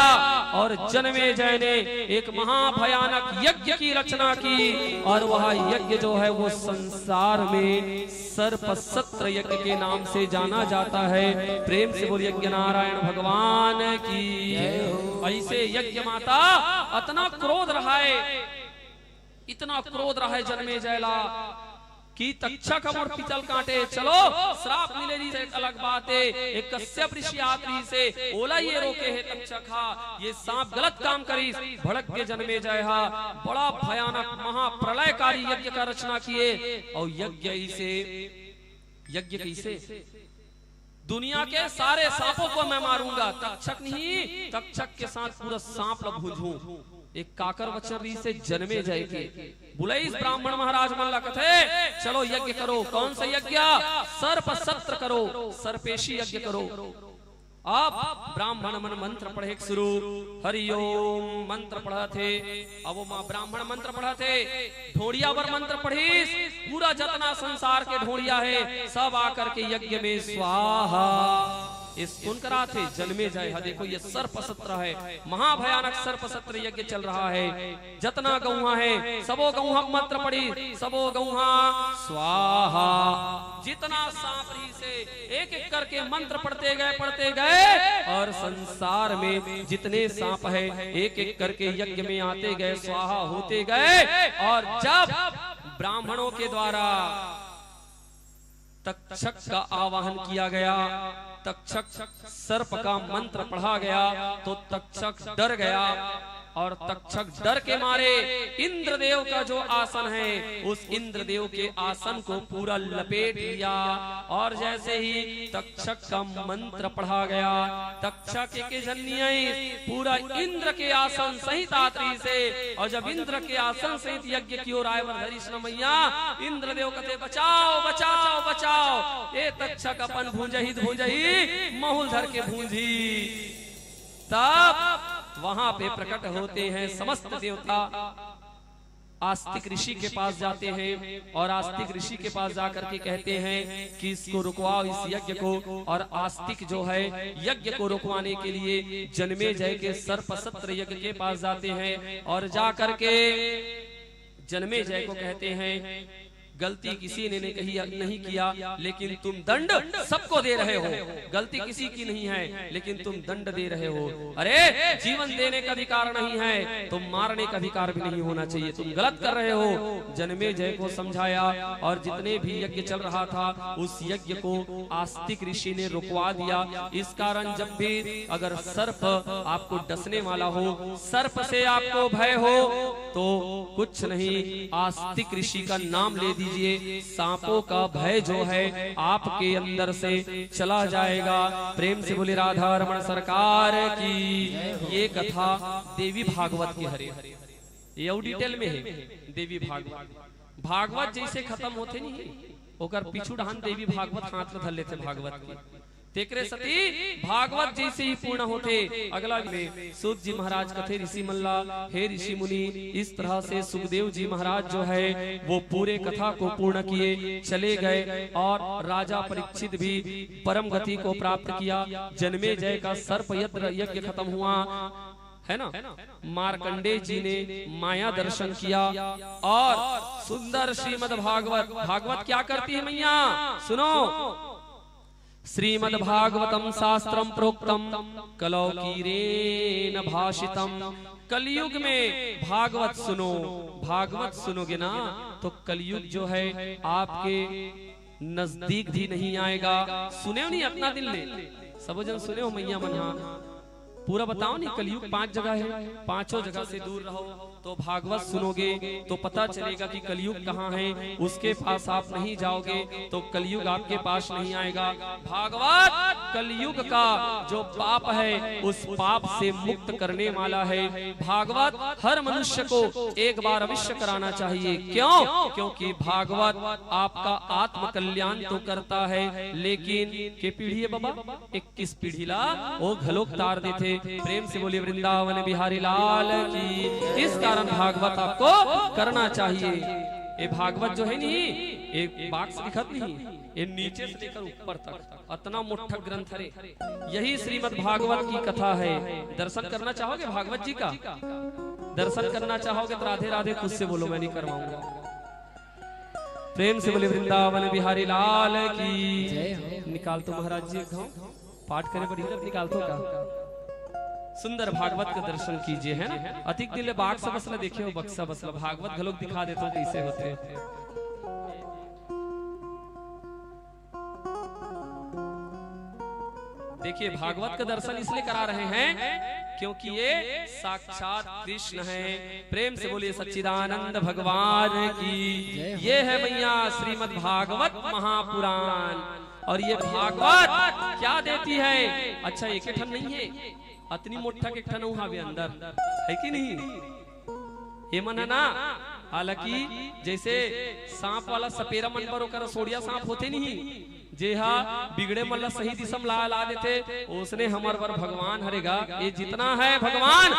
और जन्मेजय ने एक महाभयानक यज्ञ की रचना की, और वह यज्ञ जो है, वो संसार में सर्प सत्र यज्ञ के नाम से जाना जाता है। प्रेम से बोलिए यज्ञ नारायण भगवान की। ऐसे यज्ञ माता अतना क्रोध रहा है, इतना क्रोध रहा है जन्मेजय ला कि तक्षक ह मोर पीतल काटे, चलो श्राप मिले जी, एक अलग बात है। एक कश्यप ऋषि आत रहिसे, ओला ये रोके हे तक्षक हा। ये सांप गलत काम करिस। भड़क के जन्मेजय हा बड़ा भयानक महाप्रलयकारी यज्ञ का रचना किए। और यज्ञ इसे, यज्ञ कैसे? दुनिया के सारे सांपों को मैं मारूंगा, तक्षक नहीं, तक्षक के साथ पूरा सांप ला भूंजूं। एक काकर वचन रहिसे जन्मेजय के, बुलाइस ब्राह्मण महाराज मन ला, कथे, चलो यज्ञ करो। कौन सा यज्ञ? सर्प सत्र करो, सर्पेशी यज्ञ करो। अब ब्राह्मण मन मंत्र पढ़े शुरू, हरिओम मंत्र पढ़त हे। अब वो माँ ब्राह्मण मंत्र पढ़त हे, ढोड़िया बर मंत्र पढ़िस, पूरा जतना संसार के ढोड़िया हे, सब आकर के यज्ञ में स्वाहा। ये सुन कर आथे जन्मेजय हा, देखो ये सर्प सत्र है, महाभयानक सर्प सत्र यज्ञ चल रहा है। जतना गौहा हे, सबो गौहा मंत्र पढ़िस, सबो गौहा स्वाहा। जितना सांप रहिसे एक एक करके मंत्र पढ़ते गए, पढ़ते गए, और संसार में जितने सांप है, एक एक करके यज्ञ में आते गए, स्वाहा होते गए। और जब ब्राह्मणों के द्वारा तक्षक का आवाहन किया गया, तक्षक सर्प का मंत्र पढ़ा गया, तो तक्षक डर गया। और तक्षक डर के मारे इंद्रदेव का जो आसन है, उस इंद्रदेव के आसन को पूरा लपेट लिया। और जैसे ही तक्षक का मंत्र पढ़ा गया, तक्षक के जन्य पूरा इंद्र के आसन सहित आत रहिसे। और जब इंद्र के आसन सहित यज्ञ की ओर आए बर धरिस न मैया, इंद्रदेव कथे, बचाओ, बचाओ, बचाओ, ये तक्षक अपन भूंजही, भूंजही, महुल धर के भूंजी। तब वहां पे प्रकट होते हैं समस्त देवता, आस्तिक ऋषि के पास जाते हैं और आस्तिक ऋषि के पास जाकर के कहते हैं कि इसको रुकवाओ, इस यज्ञ को। और आस्तिक जो है, यज्ञ को रुकवाने के लिए जन्मेजय के सर्प सत्र यज्ञ के पास जाते हैं और जाकर के जन्मेजय को कहते हैं, गलती किसी ने नहीं कही, नहीं किया, लेकिन तुम दंड सबको दे रहे हो। गलती किसी की नहीं है, लेकिन तुम दंड दे रहे हो। अरे, जीवन देने का अधिकार नहीं है तो मारने का अधिकार भी नहीं होना चाहिए। तुम गलत कर रहे हो। जन्मेजय को समझाया और जितने भी यज्ञ चल रहा था, उस यज्ञ को आस्तिक ऋषि ने रुकवा दिया। इस कारण जब भी अगर सर्प आपको डसने वाला हो, सर्प से आपको भय हो, तो कुछ नहीं, आस्तिक ऋषि का नाम ले दीजिए, सांपों का भय जो है आपके अंदर से चला जाएगा। प्रेम से बोले राधा रमण सरकार की। ये कथा देवी भागवत की हरे, ये अउ डिटेल में है। देवी भागवत, भागवत जैसे खत्म होते नहीं, ओकर पीछू डहान देवी भागवत हाथ में धर लेते भागवत की। तेकरे सती भागवत जैसे ही पूर्ण होते। अगला में सूत जी महाराज कथे ऋषि मन ला, हे ऋषि मुनि, इस तरह से सुखदेव जी महाराज जो है वो पूरे कथा को पूर्ण किए चले गए और राजा परीक्षित भी परम गति को प्राप्त किया। जन्मेजय का सर्प यज्ञ, यज्ञ खत्म हुआ, है ना? मार्कंडे जी ने माया दर्शन किया और सुंदर श्रीमद् भागवत, भागवत क्या करती है मैया? सुनो, श्रीमद् भागवतम शास्त्रम प्रोक्तम कलौ कीरेन भाषितम। कलयुग में भागवत सुनो, भागवत सुनोगे ना तो कलयुग जो है आपके नजदीक भी नहीं आएगा। सुने हो नहीं अतना दिन ले, सबो जन सुने हो मैया मन, हाँ। पूरा बताओ नहीं, कलयुग पांच जगह है, पांचों जगह से दूर रहो। तो भागवत सुनोगे तो पता चलेगा कि कलयुग कहाँ है। उसके पास आप नहीं जाओगे तो कलयुग आपके पास नहीं आएगा। भागवत कलयुग का जो पाप है उस पाप से मुक्त करने वाला है। भागवत हर मनुष्य को एक बार अवश्य कराना चाहिए। क्यों? क्योंकि भागवत आपका आत्म कल्याण तो करता है, लेकिन के पीढ़ी है बाबा, इक्कीस पीढ़ी ला ओ घलोक तार देथे। प्रेम से बोलिए वृंदावन बिहारी लाल की। इस कारण भागवत आपको करना चाहिए। ये भागवत जो है नहीं, एक बॉक्स दिखत नहीं, ये नीचे से लेकर ऊपर तक अतना मोटा ग्रंथ हरे। यही श्रीमद् भागवत की कथा है। दर्शन करना चाहोगे भागवत जी का? दर्शन करना चाहोगे तो राधे राधे खुद से बोलो, मैं नहीं करवाऊंगा। प्रेम से बोले वृंदावन बिहारी लाल की। जय हो। निकाल तो महाराज जी एक घाव पाठ करे बर हीरा निकाल तो का। सुंदर भागवत का दर्शन कीजिए, है ना? अतिक दिन ले बाक्सा बसला देखे हो, बक्सा बसला भागवत घलोक दिखा देता हूँ कैसे होते। देखिए, भागवत का दर्शन इसलिए करा रहे हैं क्योंकि ये साक्षात कृष्ण है। प्रेम से बोलिए सच्चिदानंद भगवान की। जय हो। ये है मैया श्रीमद् भागवत महापुराण। और ये भागवत क्या देती है? अच्छा, एक ठन नहीं है, अतनी मोटा के ठन हावे अंदर, है कि नहीं? ये मन है ना, हालांकि जैसे सांप वाला सपेरा मन बर ओकर सोड़िया सांप होते नहीं, जे हा बिगड़े मन ला सही दिशा म ला, ला देथे, ओसने हमर बर भगवान हरे गा। ये जितना है भगवान,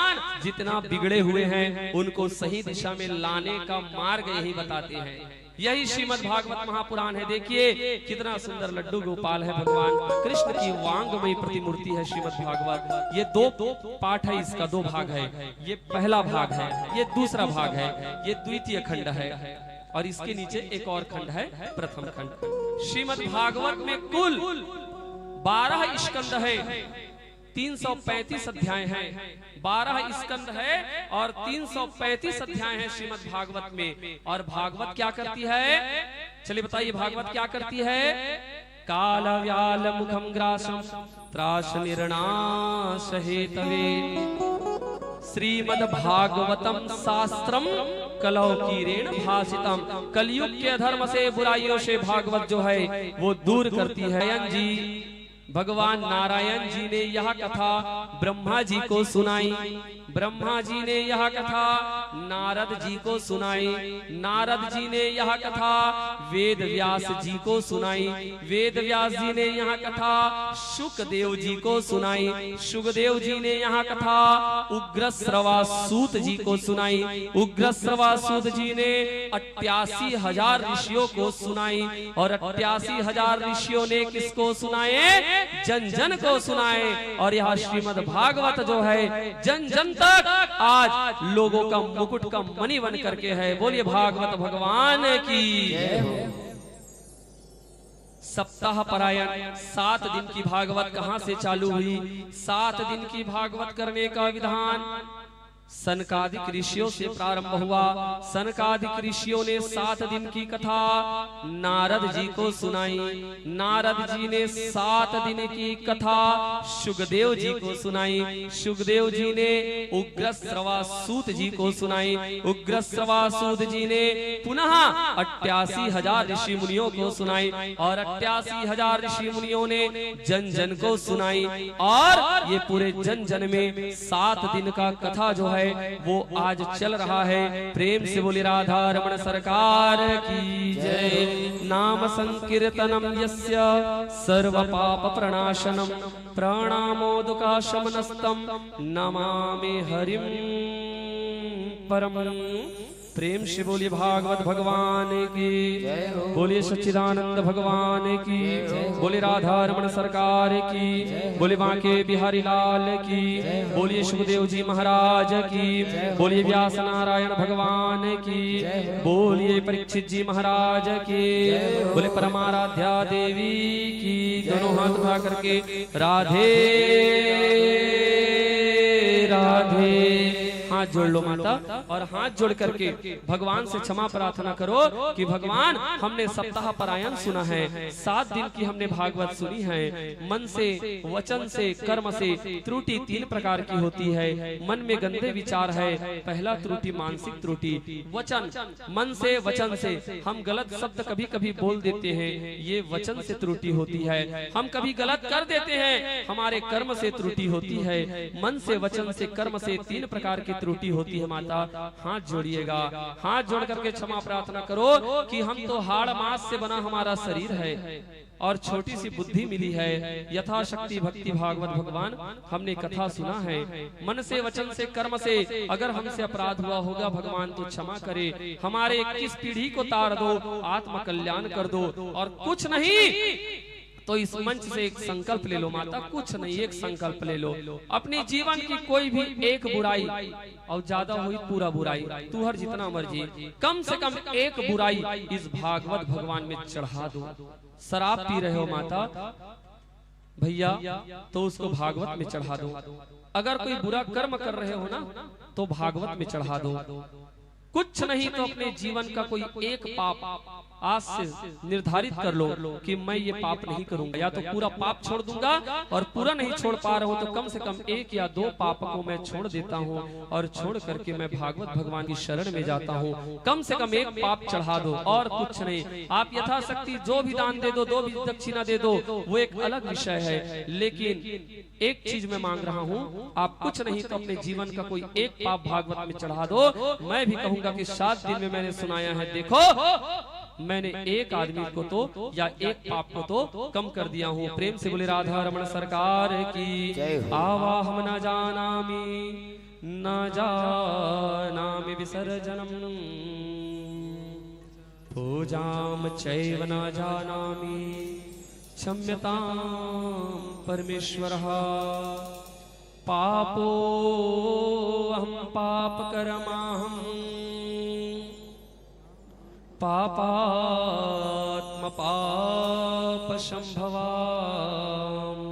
जितना बिगड़े हुए हैं, उनको सही दिशा में लाने का मार्ग यही बताते हैं। यही श्रीमद् भागवत महापुराण है। देखिए कितना सुंदर लड्डू गोपाल है भगवान कृष्ण की वांगमयी प्रतिमूर्ति है श्रीमद् भागवत। ये दो पाठ है, इसका दो भाग है। ये पहला भाग है, ये दूसरा भाग है, ये द्वितीय खंड है। और इसके नीचे एक और खंड है, प्रथम खंड। श्रीमद् भागवत में कुल बारह स्कंद है, तीन सौ पैंतीस अध्याय हैं। बारह स्कंद है और तीन सौ पैंतीस अध्याय हैं श्रीमद् भागवत में। और भागवत क्या करती है? चलिए बताइए, भागवत क्या करती है? काल व्याल मुखम ग्रासम त्रास निर्णास हेतवे। श्रीमद् भागवतम शास्त्रम कलौ कीरेण भाषितम। कलयुग के अधर्म से, बुराइयों से भागवत जो है वो दूर करती है। नारायण जी, भगवान नारायण जी ने यह कथा ब्रह्मा जी को सुनाई। ब्रह्मा जी ने यह कथा नारद जी को सुनाई। नारद जी ने यह कथा वेद व्यास जी को सुनाई। वेद व्यास जी ने यह कथा शुकदेव जी को सुनाई। शुकदेव जी ने यह कथा उग्र श्रवा सूत जी को सुनाई। उग्र श्रवा सूत जी ने अट्ठासी हजार ऋषियों को सुनाई। और अट्ठासी हजार ऋषियों ने किसको सुनाए? जन जन को सुनाए। और यह श्रीमद् भागवत जो है, जन जन तक आज लोगों का मुकुट का मणि बन करके है। बोलिए भागवत भगवान की। सप्ताह परायण, सात दिन की भागवत कहां से चालू हुई? सात दिन की भागवत करने का विधान सनकादिक ऋषियों से प्रारंभ हुआ। सनकादिक ऋषियों ने सात दिन की कथा नारद जी को सुनाई। नारद जी ने सात दिन की कथा सुखदेव जी को सुनाई। सुखदेव जी ने उग्रश्रवा सूत जी को सुनाई। उग्रश्रवा सूत जी ने पुनः अट्ठासी हजार ऋषि मुनियों को सुनाई और अट्ठासी हजार ऋषि मुनियों ने जन जन को सुनाई। और ये पूरे जन जन में सात दिन का कथा जो है वो आज चल रहा है। प्रेम से बोलिए राधा रमण सरकार की जय। नाम संकीर्तनम यस्य सर्व पाप प्रणाशनम, प्रणामो दुख शमनस्तम नमामि हरिम परम। प्रेम से बोलिए भागवत भगवान की। बोलिए सच्चिदानंद भगवान की। बोलिए राधा रमण सरकार की। बोलिए बांके बिहारी लाल की। बोलिए सुखदेव जी महाराज की। बोलिए व्यास नारायण भगवान की। बोलिए परीक्षित जी महाराज की। बोले परमाराध्या देवी की। दोनों हाथ उठा करके राधे राधे। हाथ जोड़ लो माता, और हाथ जोड़ करके भगवान से क्षमा प्रार्थना करो कि भगवान, हमने सप्ताह परायण सुना है, सात दिन की हमने भागवत सुनी है। मन से, वचन से, कर्म से त्रुटि तीन प्रकार की होती है। मन में गंदे विचार है, पहला त्रुटि मानसिक त्रुटि। वचन, मन से, वचन से हम गलत शब्द कभी कभी बोल देते हैं, ये वचन से त्रुटि होती है। हम कभी गलत कर देते हैं, हमारे कर्म से त्रुटि होती है। मन से, वचन से, कर्म से तीन प्रकार की त्रुटि होती है माता। हाथ जोड़िएगा, हाथ जोड़ करके क्षमा प्रार्थना करो कि हम तो हाड़ मांस से बना हमारा शरीर है और छोटी सी बुद्धि मिली है। यथाशक्ति भक्ति भागवत भगवान, हमने कथा सुना है। मन से, वचन से, कर्म से अगर हमसे अपराध हुआ होगा भगवान, तो क्षमा करे। हमारे इक्कीस पीढ़ी को तार दो, आत्म कल्याण कर दो। और कुछ नहीं तो इस मंच से एक संकल्प ले लो माता, कुछ नहीं, एक संकल्प ले लो। अपने जीवन की कोई भी एक बुराई, और ज्यादा हुई पूरा बुराई, तू हर जितना मर्जी, कम से कम एक बुराई इस भागवत भगवान में चढ़ा दो। शराब पी रहे हो माता, भैया, तो उसको भागवत में चढ़ा दो। अगर कोई बुरा कर्म कर रहे हो ना, तो भागवत में चढ़ा दो। कुछ नहीं तो अपने जीवन का कोई एक पाप आज से निर्धारित कर लो कि मैं ये पाप नहीं करूंगा, या तो पूरा पाप छोड़ दूंगा, और पूरा नहीं छोड़ पा रहे हो तो कम से कम एक या दो पाप को मैं छोड़ देता हूँ और छोड़ करके मैं भागवत भगवान की शरण में जाता हूँ। कम से कम एक पाप चढ़ा दो और कुछ नहीं। आप यथाशक्ति जो भी दान दे दो, दो भी दक्षिणा दे दो, वो एक अलग विषय है, लेकिन एक चीज मैं मांग रहा हूँ, आप कुछ नहीं तो अपने जीवन का कोई एक पाप भागवत में चढ़ा दो। मैं भी कहूंगा कि सात दिन में मैंने सुनाया है, देखो मैंने एक आदमी को तो या एक पाप को तो कम कर दिया हूँ। प्रेम से बोले राधा रमण सरकार की। आवाहम न जानामि, न जानामि विसर्जनम, पूजाम चैव न जानामि, क्षम्यतां परमेश्वरः। पापो अहं पापकर्माहं पापात्म पापसंभवाम्।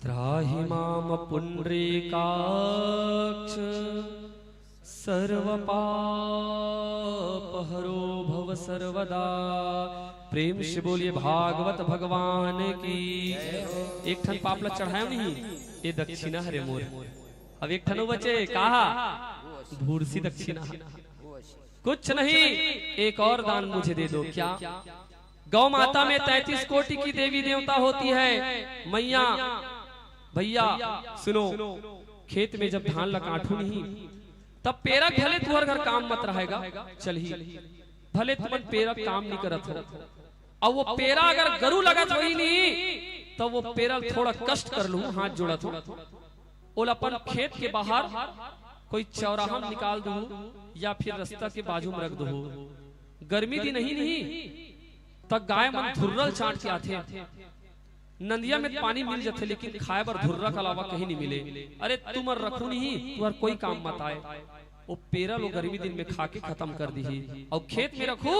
त्राहि माम पुंडरीकाक्ष सर्व पाप हरो भव सर्वदा। प्रेम से बोलिए भागवत भगवान की। एक ठन पाप ला चढ़ायो नहीं, ये दक्षिणा हरे मोर। अब एक ठन बचे, कहा भूरसी दक्षिणा। कुछ नहीं, एक और दान मुझे दे दो। क्या? गौ माता में तैंतीस कोटि की देवी देवता होती है। मैया, भैया सुनो, खेत में जब धान ला काटू नहीं, तब पेरा भले तुहर घर काम मत रहेगा, चलही, भले तुमन पेरा काम नहीं करत हो, अउ वो पेरा अगर गरु लगत होही नहीं, तो वो पेरा थोड़ा कष्ट कर लूं, हाथ जोड़त हूं, ओला अपन खेत के बाहर कोई चौराहा में निकाल दूं या फिर रास्ता के बाजू में रख दूं। गर्मी दिन नहीं, नहीं, त गाय मन धुर्रल चाट के आथे। नंदिया में पानी मिल जथे, लेकिन खाए बर धुर्रा के अलावा कहीं नहीं मिले। अरे तुमन रखू नहीं, तुहर कोई काम मत आए। वो पेरल वो गर्मी दिन में खा के खत्म कर दीही, और खेत में रखू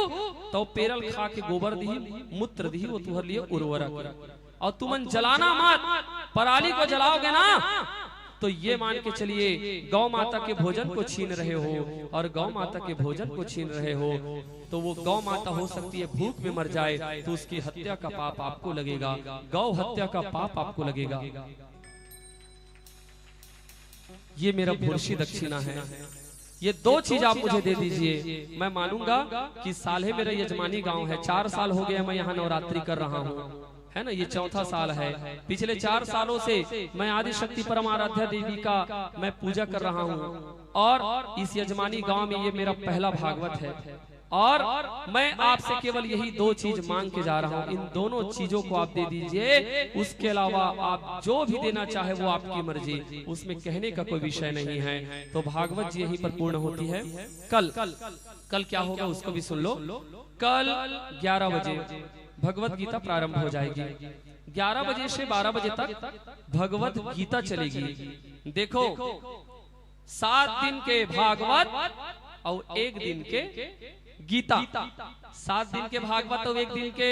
तो पेरल खा के गोबर दीही, मूत्र दीही, वो तुहर लिए उर्वरक। और तुमन जलाना मत, पराली को जलाओगे ना तो ये मान के चलिए, गौ माता के भोजन को छीन रहे हो, और गौ माता के भोजन को छीन रहे हो, तो वो गौ माता हो सकती है भूख में मर जाए, तो उसकी हत्या का पाप आपको लगेगा, गौ हत्या का पाप आपको लगेगा। ये मेरा भोरसी दक्षिणा है। ये दो चीज आप मुझे दे दीजिए, मैं मानूंगा कि साल्हे मेरा यजमानी गांव है। चार साल हो गया मैं यहाँ नवरात्रि कर रहा हूँ, है ना, ये चौथा साल है। पिछले चार सालों से मैं आदि शक्ति परम आराध्या देवी का मैं पूजा कर रहा हूँ, और इस यजमानी गांव में ये मेरा पहला भागवत है। और मैं आपसे केवल यही दो चीज मांग के जा रहा हूँ, इन दोनों चीजों को आप दे दीजिए। उसके अलावा आप जो भी देना चाहे वो आपकी मर्जी, उसमें कहने का कोई विषय नहीं है। तो भागवत जी यहीं पर पूर्ण होती है। कल, कल क्या होगा उसको भी सुन लो। कल ग्यारह बजे भगवत गीता प्रारंभ हो जाएगी। ग्यारह बजे से बारह बजे तक भगवत गीता चलेगी। देखो, सात दिन के भागवत और एक दिन के गीता। सात दिन के भागवत और एक दिन के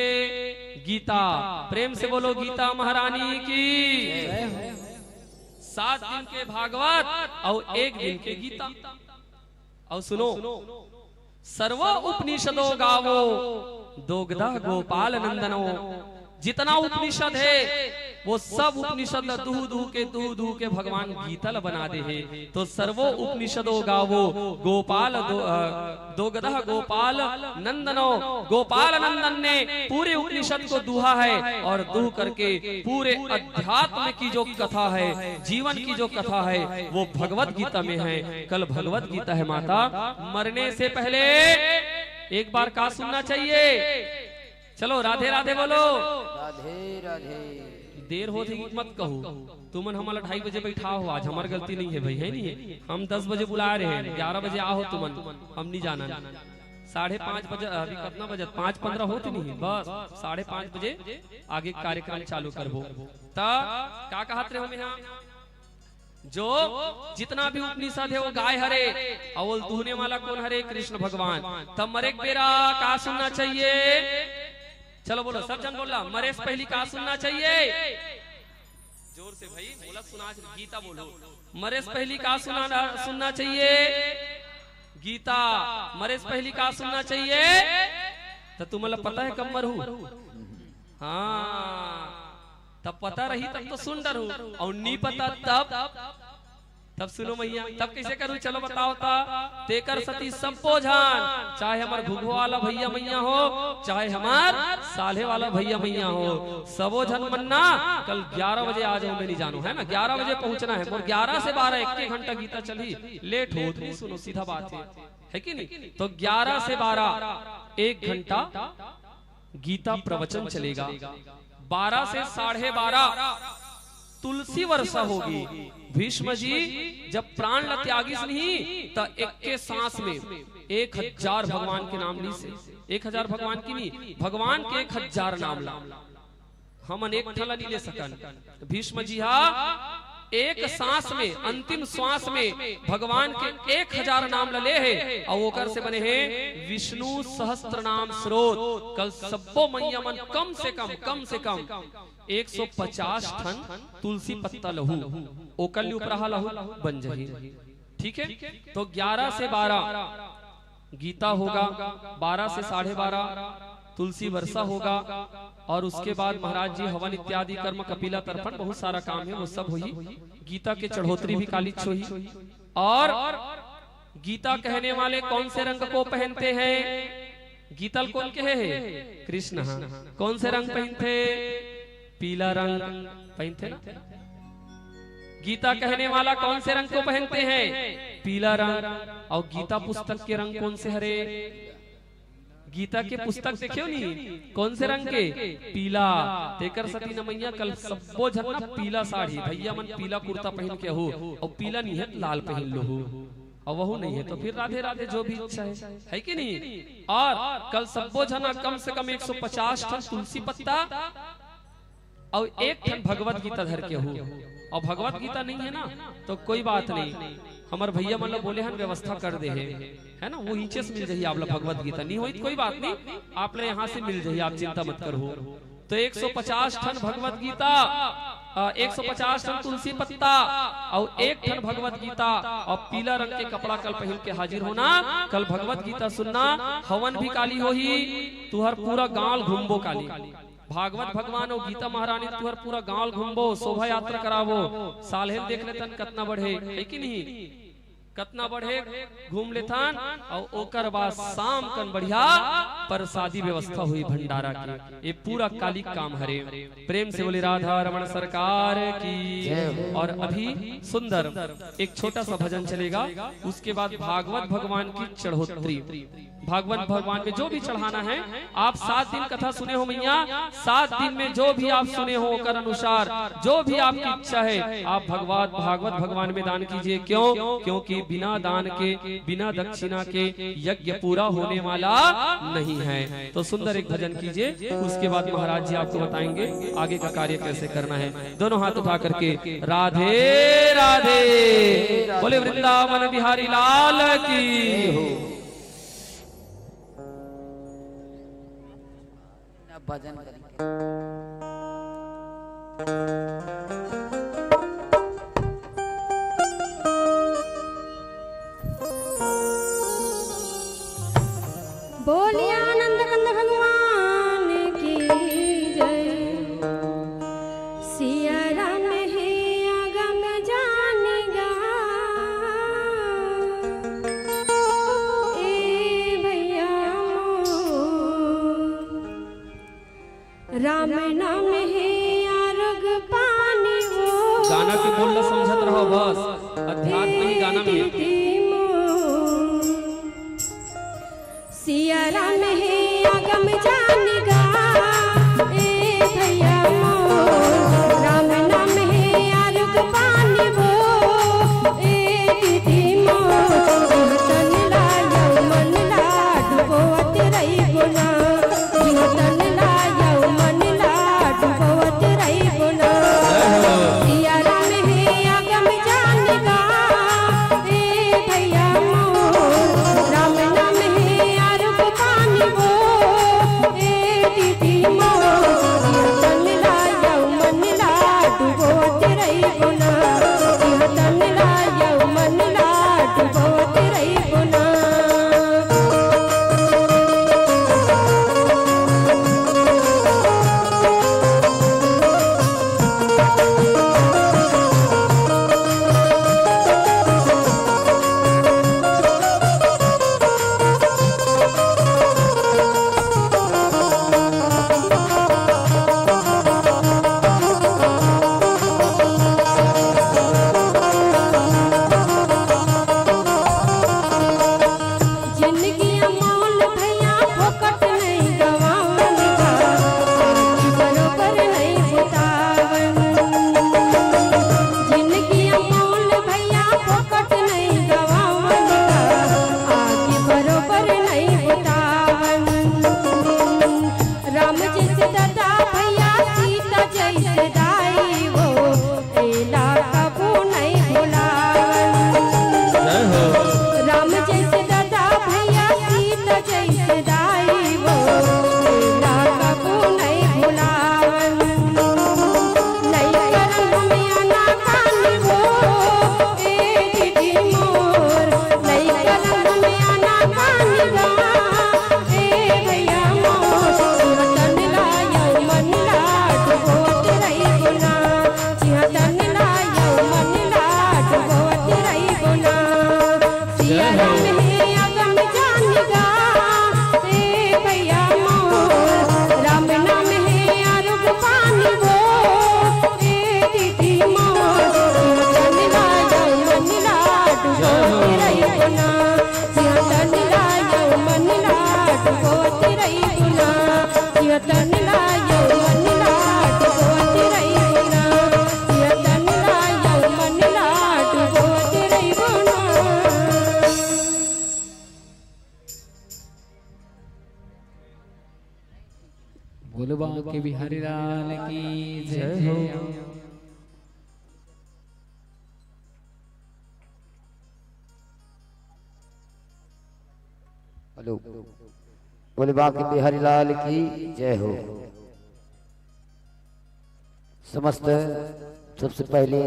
गीता। प्रेम से बोलो, गीता महारानी की। सात दिन के भागवत और एक दिन के गीता। और सुनो, सर्व उपनिषदो गावो दोग्धा गोपाल नंदनो। जितना उपनिषद है, वो सब उपनिषद ल दूह दूह के, दूह दूह के भगवान गीता ल बना दे हे। तो सर्वो उपनिषदो गावो गोपाल दो, अ, दोग्धा गोपाल नंदनो। गोपाल नंदन ने पूरे उपनिषद को दूहा है, और दूह करके पूरे अध्यात्म की जो कथा है, जीवन की जो कथा है, वो भगवत गीता में है। कल भगवत गीता है माता। मरने से पहले एक बार का सुनना चाहिए? चलो, राधे राधे बोलो। राधे राधे। देर होत हे कि मत कहू, तुमन हमन ला ढाई बजे बैठा हो, आज हमार गलती नहीं है भाई, है नहीं? हम दस बजे बुलाए रहे, ग्यारह बजे आ हो तुमन, हम नहीं जाना। साढ़े पाँच बजे, अभी कितना बजे? पाँच पन्द्रह होत नहीं है, बस साढ़े पाँच बजे आगे कार्यक्रम चालू करबो। त का कहत रहे हो मेहा? जो जितना भी उपनिषद है वो गाय हरे, अउ ओला दूहने वाला कौन हरे? कृष्ण भगवान। तब मरे के बेरा का सुनना चाहिए? चलो बोलो, सब जन बोलना, मरे से पहली का सुनना चाहिए? जोर से भाई, बोला सुना, गीता बोलो। मरे से पहली का सुना, सुनना चाहिए? गीता। मरे से पहली का सुनना चाहिए? तो तुमन ला पता है कब मरहू? हाँ, तब पता रही तब तो सुन डरहू, अउ नी पता तब, तब सुनो मैया, तब कैसे करूँ? चलो बताओ ता। तेकर सती सब्बो झन, चाहे हमर घुघुवा वाला भैया मैया हो, चाहे हमर साल्हे वाला भैया मैया हो, सबो झन मन ना कल ग्यारह बजे आ जाओ, मैं नहीं जानू, है ना, ग्यारह बजे पहुंचना है। मोर ग्यारह से बारह एक, एक घंटा गीता चलही, लेट होत नहीं, सुनो, सीधा बात है, है कि नहीं? तो ग्यारह से बारह एक घंटा गीता प्रवचन चलेगा। बारह से साढ़े बारह तुलसी वर्षा होगी। भीष्म जी जब प्राण ल त्यागिस नहीं, त एक के सांस में एक हजार भगवान के नाम लीस हे। एक हजार भगवान के नहीं, भगवान के एक हजार नाम ला। हमन एक ठन ला नहीं ले सकन। भीष्म जी हा एक सांस में, अंतिम श्वास में भगवान के एक हजार नाम ल ले हे, अउ ओकर से बने हे विष्णु सहस्त्र नाम स्रोत। कल सब्बो मैया मन कम से कम, कम से कम एक सौ पचास ठन तुलसी पत्ता लहू, ओकर लिए उपराहा लहू बन जही। ठीक है, तो ग्यारह से बारह गीता होगा, बारह से साढ़े बारह तुलसी वर्षा होगा, और उसके बाद महाराज जी हवन इत्यादि कर्म, कपिला तर्पण, बहुत सारा काम है, वो सब होही। गीता के चढ़ोतरी भी कालीच होही। और गीता कहने वाले कौन से रंग को पहनते हैं? गीता ल कोन कहे हे? कृष्ण। हाँ, कौन से रंग पहनथे? पीला रंग पहनथे ना। गीता कहने वाला कौन से रंग को पहनते हैं? पीला रंग। और गीता पुस्तक के रंग कौन से हरे? गीता के पुस्तक देखेव नी, कौन से रंग के? पीला। तेकर सती न मैया कल सब्बो झन ना पीला साड़ी, भैया मन पीला कुर्ता पहन के हो, और पीला नहीं है, लाल पहन लो हो, और वहू नहीं है तो फिर राधे राधे, जो भी इच्छा है, है कि नहीं? और कल सब्बो झन ना कम से कम एक सौ पचास ठन तुलसी पत्ता अउ एक ठन भगवत गीता धर के हो, अउ भगवत गीता नहीं है ना, तो कोई बात नहीं, हमर भैया मन ल बोले हन, व्यवस्था कर दे हे, है ना, वो नीचे से मिल जाही आप ला भगवत गीता, नहीं होई तो कोई बात नहीं, आप ला यहाँ से मिल जाही, आप चिंता मत करो। तो एक सौ पचास ठन भगवत गीता, अ, एक सौ पचास ठन तुलसी पत्ता अउ एक ठन भगवत गीता अउ पीला रंग के कपड़ा कल पहिर के हाजिर होना। कल भगवत गीता सुनना, हवन भी काली होही, तुहर पूरा गांव घूमबो काली। भागवत भगवान अउ गीता महारानी तुहर पूरा गांव घूमबो, शोभा यात्रा कराबो। सालहेन देख लेतन कतना बढ़े, है कि नहीं? कतना बढ़े घूम लेथन, अउ ओकर बाद शाम कन बढ़िया प्रसादी व्यवस्था होही भंडारा के। ये पूरा कालिक काम हरे। प्रेम से बोले राधा रमण सरकार की। जय हो। और अभी सुंदर एक छोटा सा भजन चलेगा, उसके बाद भागवत भगवान की चढ़ोतरी। भागवत भगवान में जो भी चढ़ाना है, आप सात दिन कथा सुने हो मैया, सात दिन में जो भी आप सुने हो ओकर अनुसार जो भी आपकी इच्छा है, आप भगवत भागवत भगवान में दान कीजिए। क्यों? क्योंकि बिना दान के, बिना दक्षिणा के यज्ञ पूरा होने वाला नहीं है। तो सुंदर एक भजन कीजिए, उसके बाद महाराज जी आपको बताएंगे आगे का कार्य कैसे करना है। दोनों हाथ उठा करके राधे राधे बोले, वृंदावन बिहारी लाल की। भजन करेंगे। बोलिए आनंद कंद भगवान की जय। सिया राम हे आगम जान गा। ए भैया मोर, राम नाम हे आरोग पानी वो। गाना के बोल ला समझत रहो बस, अध्यात्म ही गाना में। दीदी मोर। सिया राम हे आगम जान गा, ए भैया मोर। राम नाम हे आरोग पानी वो, ए दीदी मोर। तन लायो मन लाडू बोत रही गुना। जीव तन लायो मन लाडू बोत रही गुना। सिया राम हे आगम जान गा, ए भैया मोर। राम नाम हे आरोग पानी वो, ए दीदी मोर। जीव तन लायो मन लाडू बोत रही गुना। जीव तन लायो मन लाडू बोत रही गुना। जिंदगी अमोल भैया फोकट नहीं गवावन का, आँखी बरोबर नहीं बुतावन। जिंदगी अमोल भैया फोकट नहीं गवावन का, आँखी बरोबर नहीं बुतावन। राम जैसे दादा भैया सीता जैसे दाई वो, एला कबू नहीं भुलावन। जय हो। राम जैसे दादा भैया सीता जैसे दाई वो, एला कबू नहीं भुलावन। नहीं करन हम आना कानी वो, ए दीदी मोर। नहीं करन हम आना कानी गा, ए भैया मोर। तन लायो मन लाडू बोत रही गुना। चिंतन लायो मन लाडू बोत रही गुना। सिया राम हे आगम जान गा, ए भैया मोर। राम नाम हे आरोग पानी वो, ए दीदी मोर। चिंतन लायो मन लाडू बोत रही गुना। चिंतन लायो मन लाडू बोत रही गुना। चिंतन लायो मन लाडू बोत रही गुना। चिंतन लायो मन लाडू बोत रही गुना। बोलो बांके बिहारी लाल की जय हो। हेलो, बोले बांके बिहारी लाल की जय हो। समस्त, सबसे पहले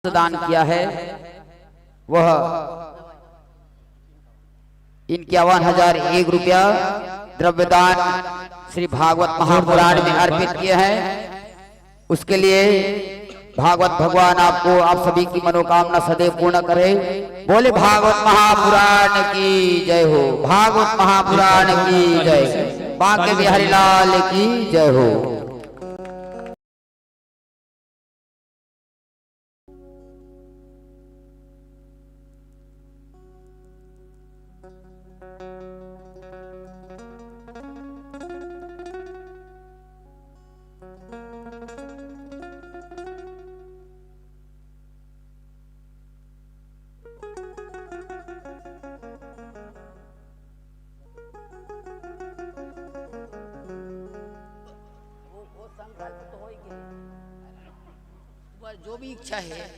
दान किया है, वह इक्यावन हजार एक रुपया द्रव्यदान श्री भागवत महापुराण में अर्पित किए हैं। उसके लिए भागवत भगवान आपको, आप सभी की मनोकामना सदैव पूर्ण करे। बोले भागवत महापुराण की जय हो, भागवत महापुराण की जय, बांके बिहारी लाल की जय हो। वो, वो संकल्प तो हो ही गया। तुम्हारी जो भी इच्छा है,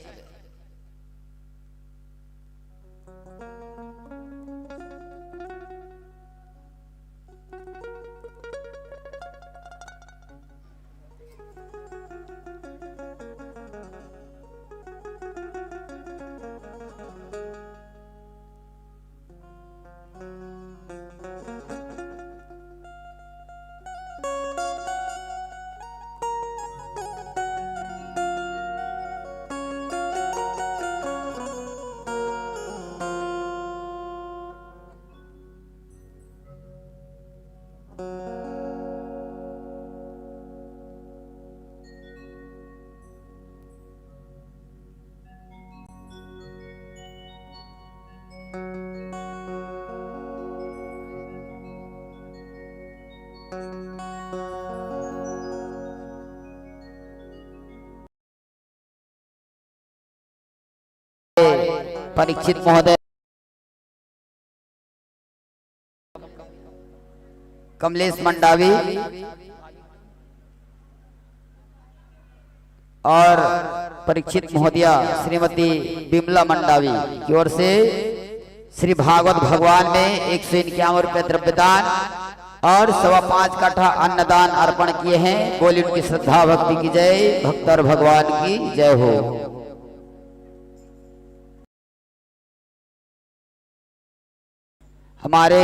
परीक्षित महोदय, कमलेश मंडावी और परीक्षित महोदया श्रीमती बिमला मंडावी की ओर से श्री भागवत भगवान में एक सौ इक्यावन रुपये द्रव्यदान और सवा पांच काठा अन्नदान अर्पण किए हैं। बोली उनकी श्रद्धा भक्ति की जय, भक्त और भगवान की जय हो। हमारे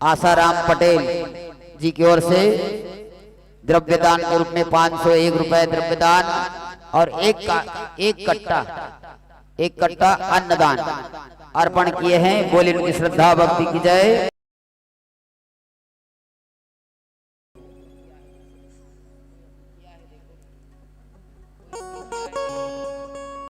आसाराम पटेल जी की ओर से द्रव्यदान के रूप में पांच सौ एक रुपए द्रव्यदान और एक का, एक कट्टा, एक कट्टा अन्नदान अर्पण किए हैं। बोले उनकी श्रद्धा भक्ति की जय।